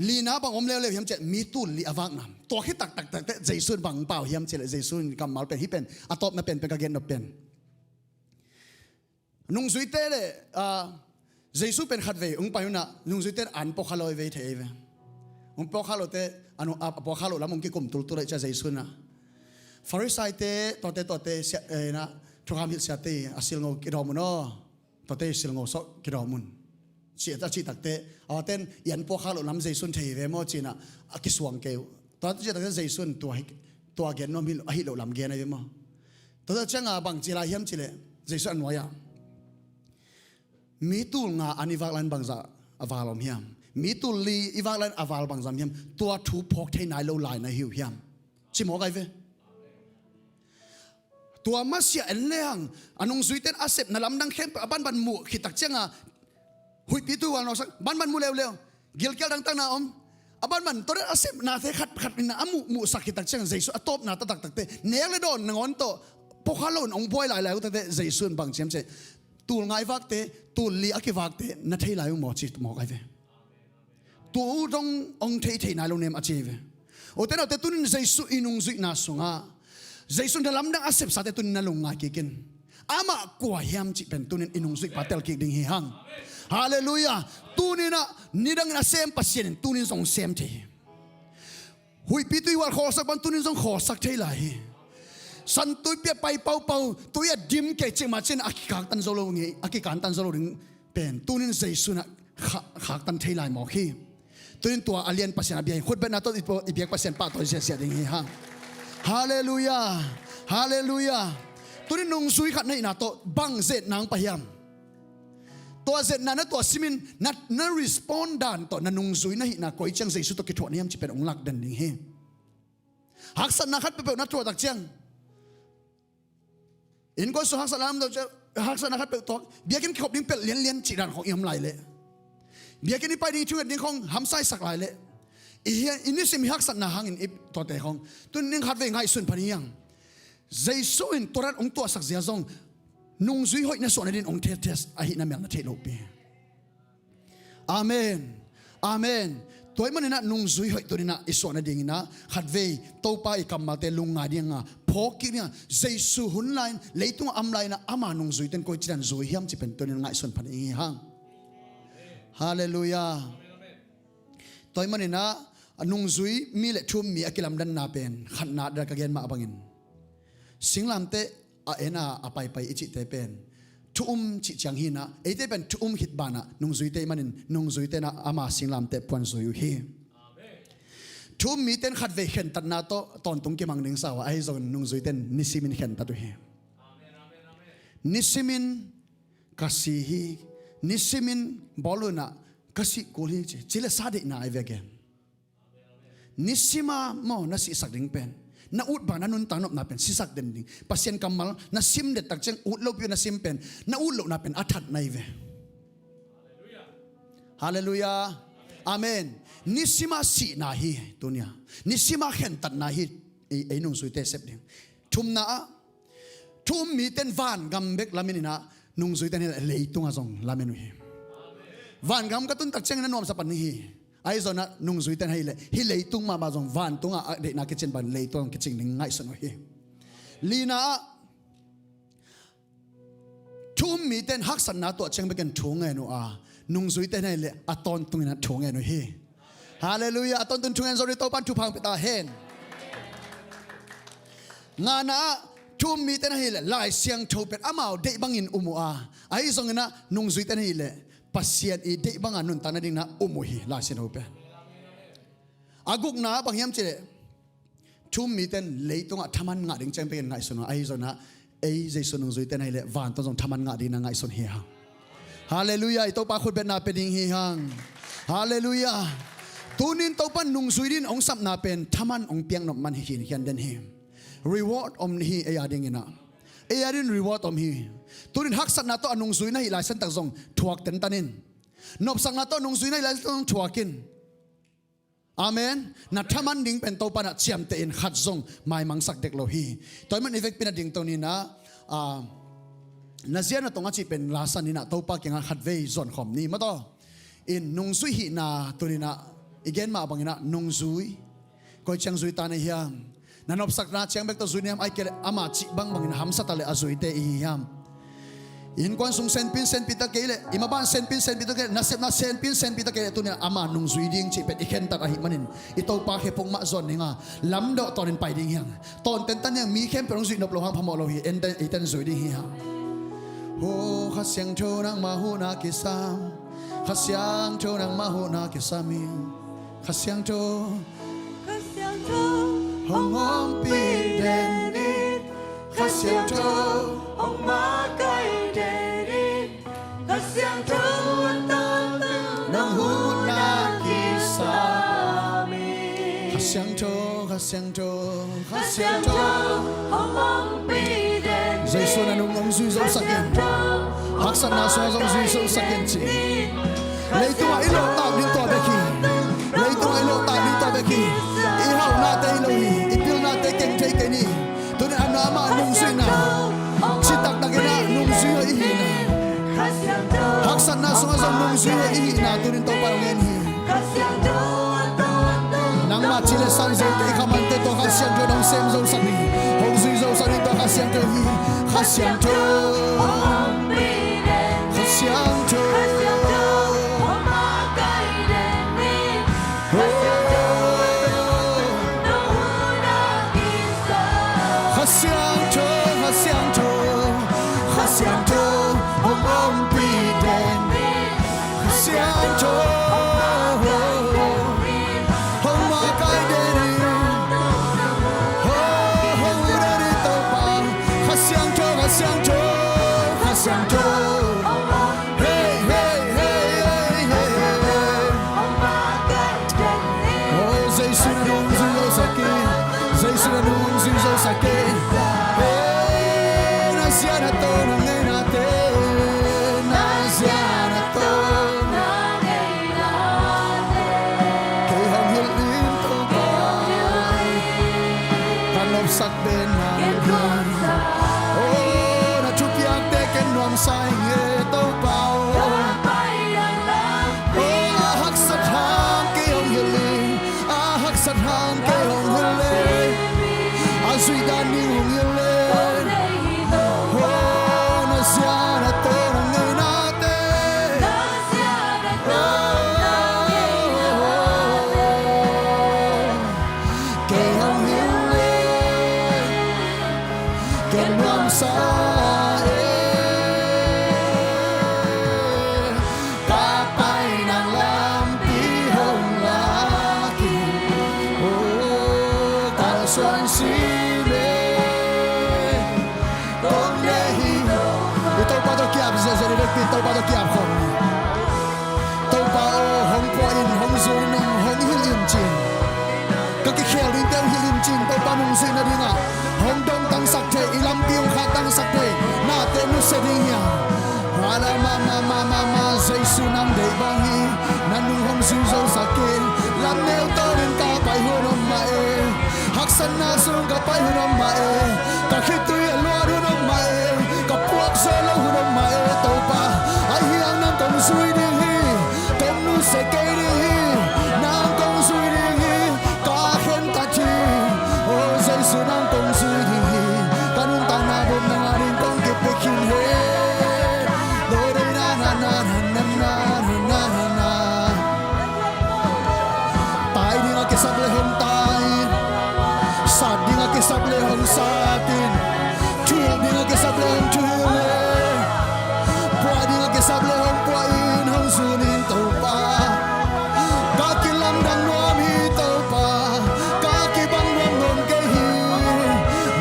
lina bang om leuleu hiam cih leh, mi tul li a vakna. Tua khit taktak teh Jesu in bang hong pau hiam cih leh, Jesu in kammal pen hih pen a tawpna penpen ka gen nop pen. Nungzuite le, ah, Jesu pen khatvei hong pai un ah, nungzuite in an puakha lo ahi ve, thei ahi ve. Hong puakha lo teh, a nu, a puakha lo lam hong kikum tultul ahih ciang Jesu in ah, Farisaite, tuate, tuate, sia, eh, in ah, thukham hilh siate, a silngo kidawm un aw. Tuate silngo sawh kidawm un. Ci a, a cih tak teh, a, tuate in an puakha lo lam Jesu in thei ve maw ci in ah, a kisuang kei uh. Tua cih tak teh Jesu in tua hi, tua gen nuam hi lo, ahi lo lam gen ahi ve maw? Tua tak ciangah bang ci lai hiam cih leh, Jesu a nuai-ah, mi tul nga an i vak lai in bangzah a val om hiam? Mi tul li i vak lai in a val bangzah om hiam? Tua thu phawk thei nai lo lai na hi uh hiam? Ci mawk ahi ve. Tua masiah en lehang, a nungzuite in a sepna lamdang khempeuh a banban muh khit tak ciangah, huihpi tuihual nawksak, banban muh leuleu, gilkial dangtakna om. A banban tua dan a sepnate khatkhat in a muh, muhsak khit tak ciang Jesu a tawpna taktak teh, nek le dawn nangawn tawh puakha lo in hong buai lailai uh tak teh Jesu in bang ci hiam cih leh, tul nga i vakte, tul li a kivakte na thei lai uh maw ci mawk ahi ve. Tua uh dong hong thei thei nai lo nem a ci ahi ve. Ute naute, tunin Jesu i nungzuihna sungah, Jesu in na lamdang a sepsate tunin na lungngai kik in. Amah kua hiam cih pen tunin i nungzuihpa tel kik ding hi hang. Halleluiah. Tunin ah, nidangin a sem Pasian in tunin zong sem thei hi. Huihpi tuihual khawlsak bang tunin zong khawlsak thei lai hi. San tuipi a pai paupau, tui a dim kei cih mah cin a kikaktan zo lo ngei, a kikantan zo lo ding pen tunin Jesu in ah kha-, khaktan thei lai mawk hi. Tunin tua a lian Pasian a bia hi. Khutbetna tawh i paw-, i biak Pasian pahtawi siasia ding hi hang. Halleluiah. Halleluiah. Tunin nungzui khat na hihna tawh bang zetna hong pai hiam? Tua zetna na tuah simin na, na respond dan tawh na nungzui na hihna koi ciang Jesu tawh kithuah na hiam cih pen hong lak den ding hi. Haksatna khat peuhpeuh na tuah tak ciang, innkuan sung haksatna lam tawh ciang, haksatna khat peuh tuak, biakinn kikhop ding pelh lianlian cih dan khawng i om lai leh, biakinn i pai ding, i thunget ding khawng hamsaisak lai leh, i hia, i nisim i haksatna hangin i tuate khawng, tun ning khatvei ngaihsun phan hi hang. Jesu in tua dan hong tuahsak zia zong nungzui hoih na suah nadin hong test, test ahihna mel na theih lopi. Amen. Amen. Tua ahih maninah nungzui hoih tuninah i suah nadinginah khatvei Topa i kammalte lungngai dinga phawk kik dinga Jesu hun lai-in leitungah om lai-inah ama nungzuite in koici dan zui hiam cih pen tunin ngaihsun pha ding hi hang. Halleluiah. Tua ahih maninah a nungzui mi le thu-um mi a kilamdanna pen khatna dal ka gen mah bangin singlamteh a en a a paipai i cihte pen thu-um cih ciang hinah eite pen thu-um khit banah nungzuite ahih manin nungzuite inah ama singlamteh puanzui uh hi. Thu-um mite in khatvei khentatna tawh tawntung kimang ding sa uh a, ahi zongin nungzuite in nisimin khentat uh hi. Nisimin ka si hi, nisimin bawl unah ka sih kul hi ci, ci le sa deihna ahi ve gen. Nisima maw na sihsak ding pen, na ut bang na nuntak nopna pen sisak den ding. Pasian kammal na sim det tak ciang ut lopi na sim pen, na ut lohna pen a that na hi ve. Halleluiah. Amen. Nisima sihna hi tunia, nisima khentatna hi. Ei, ei nungzuite sep ding. Thumna ah thu-um mite in vangam bek lamen inah nungzuite in hileh leitungah zong lamen uh hi. Vangam ka tun tak ciangin a nuamsa pan hi. Ahi zongah nungzuite in hileh hih leitung mahmah zong vantungah a deihna kicing bang leitungah zong kicing ding ngaihsun uh hi. Lina ah thu-um mite in haksatna tuah ciang bekin thu ngen uh a, nungzuite in hileh a tawntunginah thu ngen uh hi. Halleluiah. A tawntung thu ngen zo ding Topa in thupha hong pia ta hen. Ngana ah thu-um mite in hileh Lai Siangtho pen amau deih bangin um uh a, ahi zonginah nungzuite in hileh Pasian i deih banga nuntak nadinginah um uh hi Lai Siangtho pen. A gukna ah bang hiam cihleh thu-um mite in leitungah thaman ngah ding ciang bekin ngaihsun uh a, ahi zonginah ei Jesu nungzuite in hileh vantung zong thaman ngah dingin a ngaihsun hi hang. Halleluiah. I Topa khutbetna pia ding hi hang. Halleluiah. Tunin Topa in nungzui dingin hong sapna pen thaman hong piak nop man hi khinkhian den hi. Reward om hi ei a dinginah. Ei a dingin reward om hi. Tunin haksatna tawh a nungzui na hih lai santak zong thuak tentan in. Nopsakna tawh a nungzui na hih lai santak zong thuak in. Amen. Na thaman ding pen Topa inah ciamteh in khat zong maimangsak dek lo hi. Tua ahih man i vekpi in a dingto ninah, ah, na zia na tong a cih pen lasan inah Topa kiangah khatvei zuankhawm ni maw taw. In nungzui hihna tuninah i gen mah banginah nungzui koi ciang zui ta na hiam? Na nopsakna ciang bek tawh zui na hiam, ahih kei leh ama cih bangbangin hamsa ta leh a zuite i hi hiam? I innkuan sung senpin senpi ta kei leh, i maban senpin senpi ta kei leh, nasepna senpin senpi ta kei leh, tunia ama nungzui ding cih pen i khentat ahih manin i Topa khe puk mah zuan dinga lamdawh tawnin pai ding hi hang. Tawnten tan hi hang, mi khempeuh hong zuih nop lo hang phamawh lo hi. Eite in zui ding hi hang. Ho Kha Siangtho nangmah huhna kisam, Kha Siangtho nangmah huhna kisam hi. Kha Siangtho, Kha Siangtho hong ompih den in, Kha Siangtho hong makaih den in, Kha Siangtho a tawntung nang huhna kisam hi. Kha Siangtho, Kha Siangtho, Kha Siangtho hong ompih den in. Jesu na nung hong zui zosak in. Haksatna sungah zong zui zosak in ci. Leitungah i lawhtak ding tua bek hi. Leitungah i lawhtak ding tua bek hi. I hauhnate hi lo hi. I pilnate keng thei kei ni. Tunin a na amah nungzuihna citak takinah nungzui hoih i hihna, haksatna sungah zong nungzui hoih i hihna tunin Topa hong en hi. Nangmah ci le san zelte, i khamante tawh Kha Siangtho in hong sem zosak ding, hong zui zosak ding tawh Kha Siangtho hi. Kha Siangtho, Kha Siangtho, Kha Siangtho, Kha Siangtho, Kha Siangtho hong ompih den. Kha Siangtho hong makaih den in. Hong huh den in Topa. Kha Siangtho, Kha Siangtho, Kha Siangtho. Hey, hey, hey, hey, hey. Oh, Jesu na nung zui zosak in. Jesu na nung zui zosak in. Hey, na zia na tawh na ngeinate. Na zia na tawh na ngeinate. Kei hong hilh in Topa. Ka nopsak pen nang hi. Oh, na thupiakte ken nuamsa ing e Topa aw. Oh, Suan si le kong deih hi. I Topa tawh kiap ziahziah ni, vekpi Topa tawh kiap khawm ni. Topa aw, hong pua in, hong zui in, hong hilh in ci-in, ka kikhel dingte hong hilh in ci-in, Topa nungzuihna dingah hong dongtangsak thei, i lampi hong khattangsak thei nate nusia ding hi a. Hala ma ma ma ma ma, Jesu nang deih bang hi. Na nung hong zui zo sak in. Lam neu tawnin ka pai hun om mah e. Haksatna sung ka pai hun om mah e. Ka khitui a luat hun om mah e. Ka puak zo lo hun om mah e. Topa, ahi hang nang kong zui ding hi. Kong nusia kei ding hi. Nang kong zui ding hi. Ka khentat hi. O Jesu nang kong zui ding hi. Ka nuntakna bawm nang ading kong kipia khin hi. Do de na na na na na na na na. Tai dingah kisap le hong tai in. Sat dingah kisap le hong sat in. Thuhilh dingah kisap le hong thuhilh in. Pua dingah kisap le hong pua in, hong zui in Topa. Ka kilamdang nuam hi Topa. Ka kibang nuam nawn kei hi.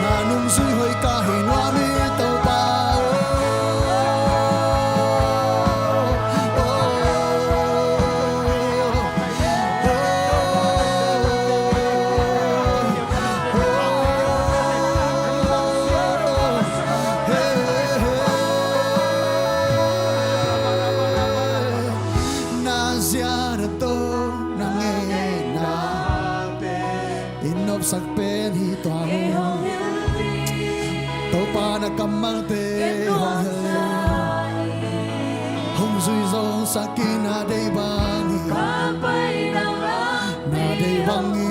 Na nungzui hoih ka hi nuam hi Topa. Oh, oh, oh, oh. Na zian a tawh na ngeina i nopsak pen hi tua hi. Topa na kammalte hong hel in, hong zui zo sak in, na deih bang hi. Na deih bang hi.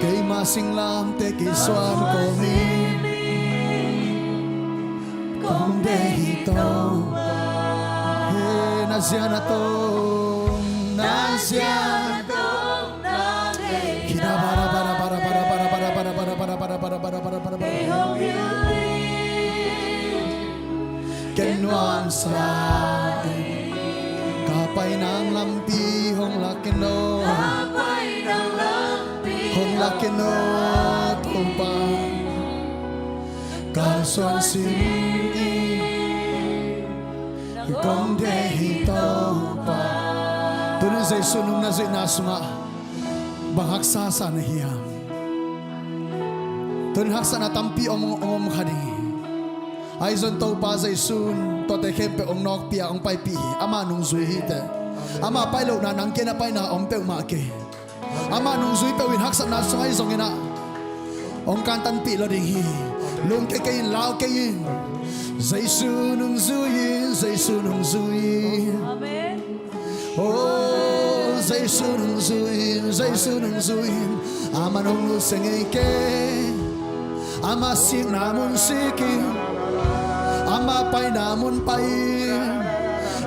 Keima singlamteh kisuan kawmin kong deih hi Topa. He, na zian a tawh, na zian a tawh na deih. Kina bara bara bara bara bara bara bara bara bara bara bara bara. Ken nuamsa in, ka pai nang lampi hong lak in aw. Hong lak in aw Topa. Ka suan sim in, kong deih hi Topa. Tuni Jesu nung na zuihna sungah bang haksa sa na hiam? Tuni haksatna tampi om, om, om kha ding hi. Ahi zong Topa Jesu in tuate khempeuh hong nawkpih a, hong paipih hi. Ama nungzui hi teh. Ama pai lohna nang kiang na paina om peuhmah kei. Ama nungzui peuh in haksatna sung ahi zongin ah hong kantanpih lo ding hi. Lung kei kei in, lau kei in. Jesu nungzui in, Jesu nungzui in. Amen. Oh, Jesu nungzui in, Jesu nungzui in. Aman hong nusia ngei kei. Ama sikna mun sik in, ama paina mun pai in.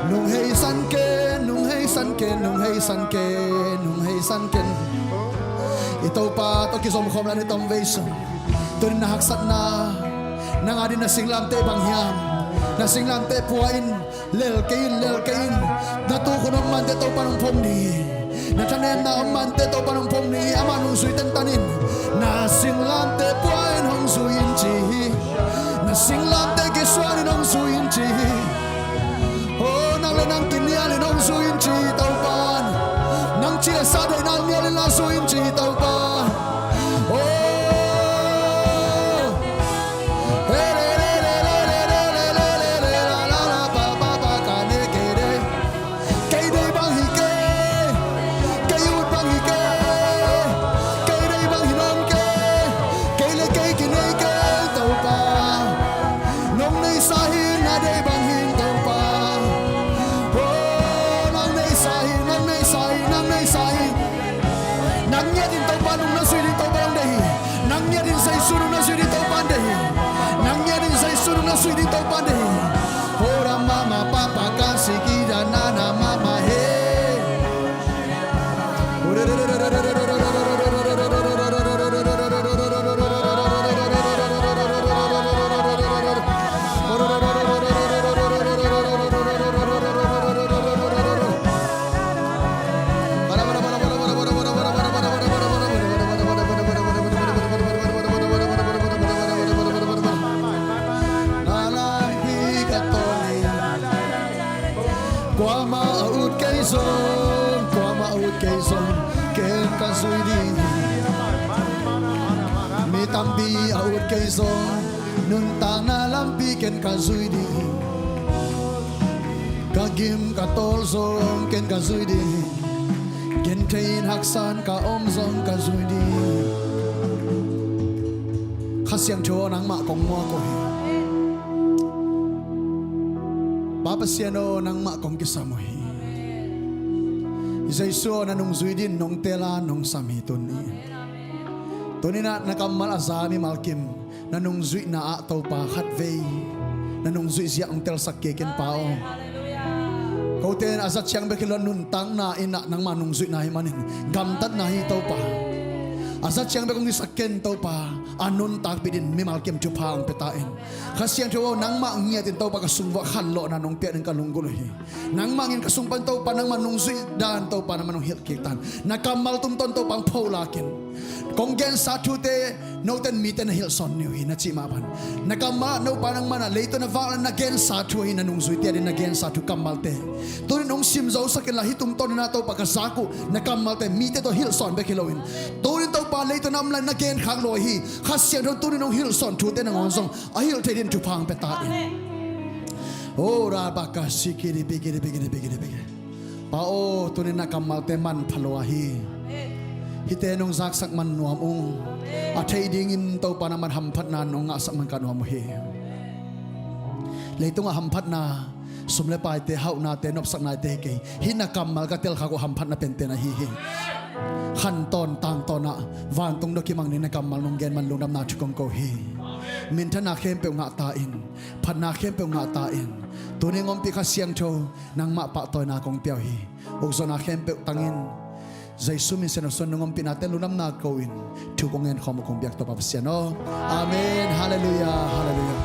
Nung heisan ken, nung heisan ken, nung heisan ken, nung heisan ken. I Topa tawh kizomkhawm lai-in i tom vei sung. Tuni na haksatna, nang ading na singlamteh bang hiam? Na singlamteh pua in. Lel kei in, lel kei in. Na tukhun om mante Topa in hong phong ding hi. Na thanemna om mante Topa in hong phong ding hi. Ama nungzui tentan in. Na singlamteh pua in hong zui in ci hi. Na singlamteh kisuan in hong zui in ci hi. Oh, nang le nang kinial in hong zui in ci hi Topa. Nang ci le sa deihna nial in la zui in ci hi Topa. Oh. Kei deih bang hi kei, kei ut bang hi kei, kei deih bang hi nawn kei, kei le kei kinei kei Topa. Nong neihsa hi, na deih bang hi Topa. Oh, nang neihsa hi, nang neihsa hi, nang neihsa hi. Nang ngiat in Topa nung na zui ding Topa nong deih hi. Nang ngiat in Jesu nung na zui ding Topa deih hi. Nang ngiat in Jesu nung na zui ding Topa deih hi. Hora mama papa kasi kida nana mama he. Kei zong ken ka zui ding. Mi tampi a ut kei zong, nuntakna lampi ken ka zui ding. Ka gim ka tawl zong ken ka zui ding. Genthei in haksan ka om zong ka zui ding. Kha Siangtho aw, nangmah kong muak uh hi. Pa Pasian aw, nangmah kong kisam uh hi. Jesu aw, na nungzui dingin nong teel a nong sam hi tuni. Tuni-in ah na kammal a za mimal kim na nungzuihna ah Topa khatvei na nungzuih zia hong telsak kei ken Pa aw. Kote in a za ciang bek hi lo, nuntakna in ah nangmah nungzuihna ahih manin gamtatna hi Topa. A za ciang bek hong hisak ken Topa, a nuntakpih dingin mimal kim thupha hong pia ta in. Kha Siangtho aw, nangmah ngiatin Topa ka sung vuah khanlawhna nong piak dingin ka lunggulh uh hi. Nangmah ngin ka sung pan Topa, nangmah nungzuih dan Topa, nangmah nong hilh kik ta in. Na kammal tungtawn Topa hong pholak in. Kong gensa thute note in mite na hilhsawn ni uh hi na cih mah bang. Na kammal ah Topa nangmah in ah leitung a vak na gensa thu ahi na nungzuite adingin na gensa thu kammalte. Tuni-in hong sim zosak inla, hih tungtawn in ah Topa ka zak uh na kammalte mite tawh hilhsawn bek hi loin, tuni-in Topa leitung a om lai na genkhak lo ahi Kha Siangtho in tuni-in hong hilhsawn thute nangawn zong a hilh thei dingin thupha hong pia ta in. Oh, rabaka sikiri bigiri bigiri bigiri bigiri. Pa aw, tuni-in na kammalte manpha lua hi. Hihte nong zaksak man nuam ung. A theih dingin Topa nangmah in hamphatna nong ngahsak man ka nuam uh hi. Leitungah hamphatna, sum le paite, hauhnate, nopsaknate hi kei. Hih na kammal ka telkhak uh hamphatna pente na hi hi. Khantawn tangtawn ah vantung dong kimang dingin na kammal nong gen man lungdamna thu kong ko hi. Minthanna khempeuh ngah ta in. Phatna khempeuh ngah ta in. Tuni hong ompih Kha Siangtho, nangmah pahtawina kong pia uh hi. Ukzawhna khempeuh tang in. Jesu min Siangtho suan nong ompihnate lungdamna ko in thu kong ngen khawm uh kong biak Topa Pasian aw. Amen. Halleluiah. Halleluiah.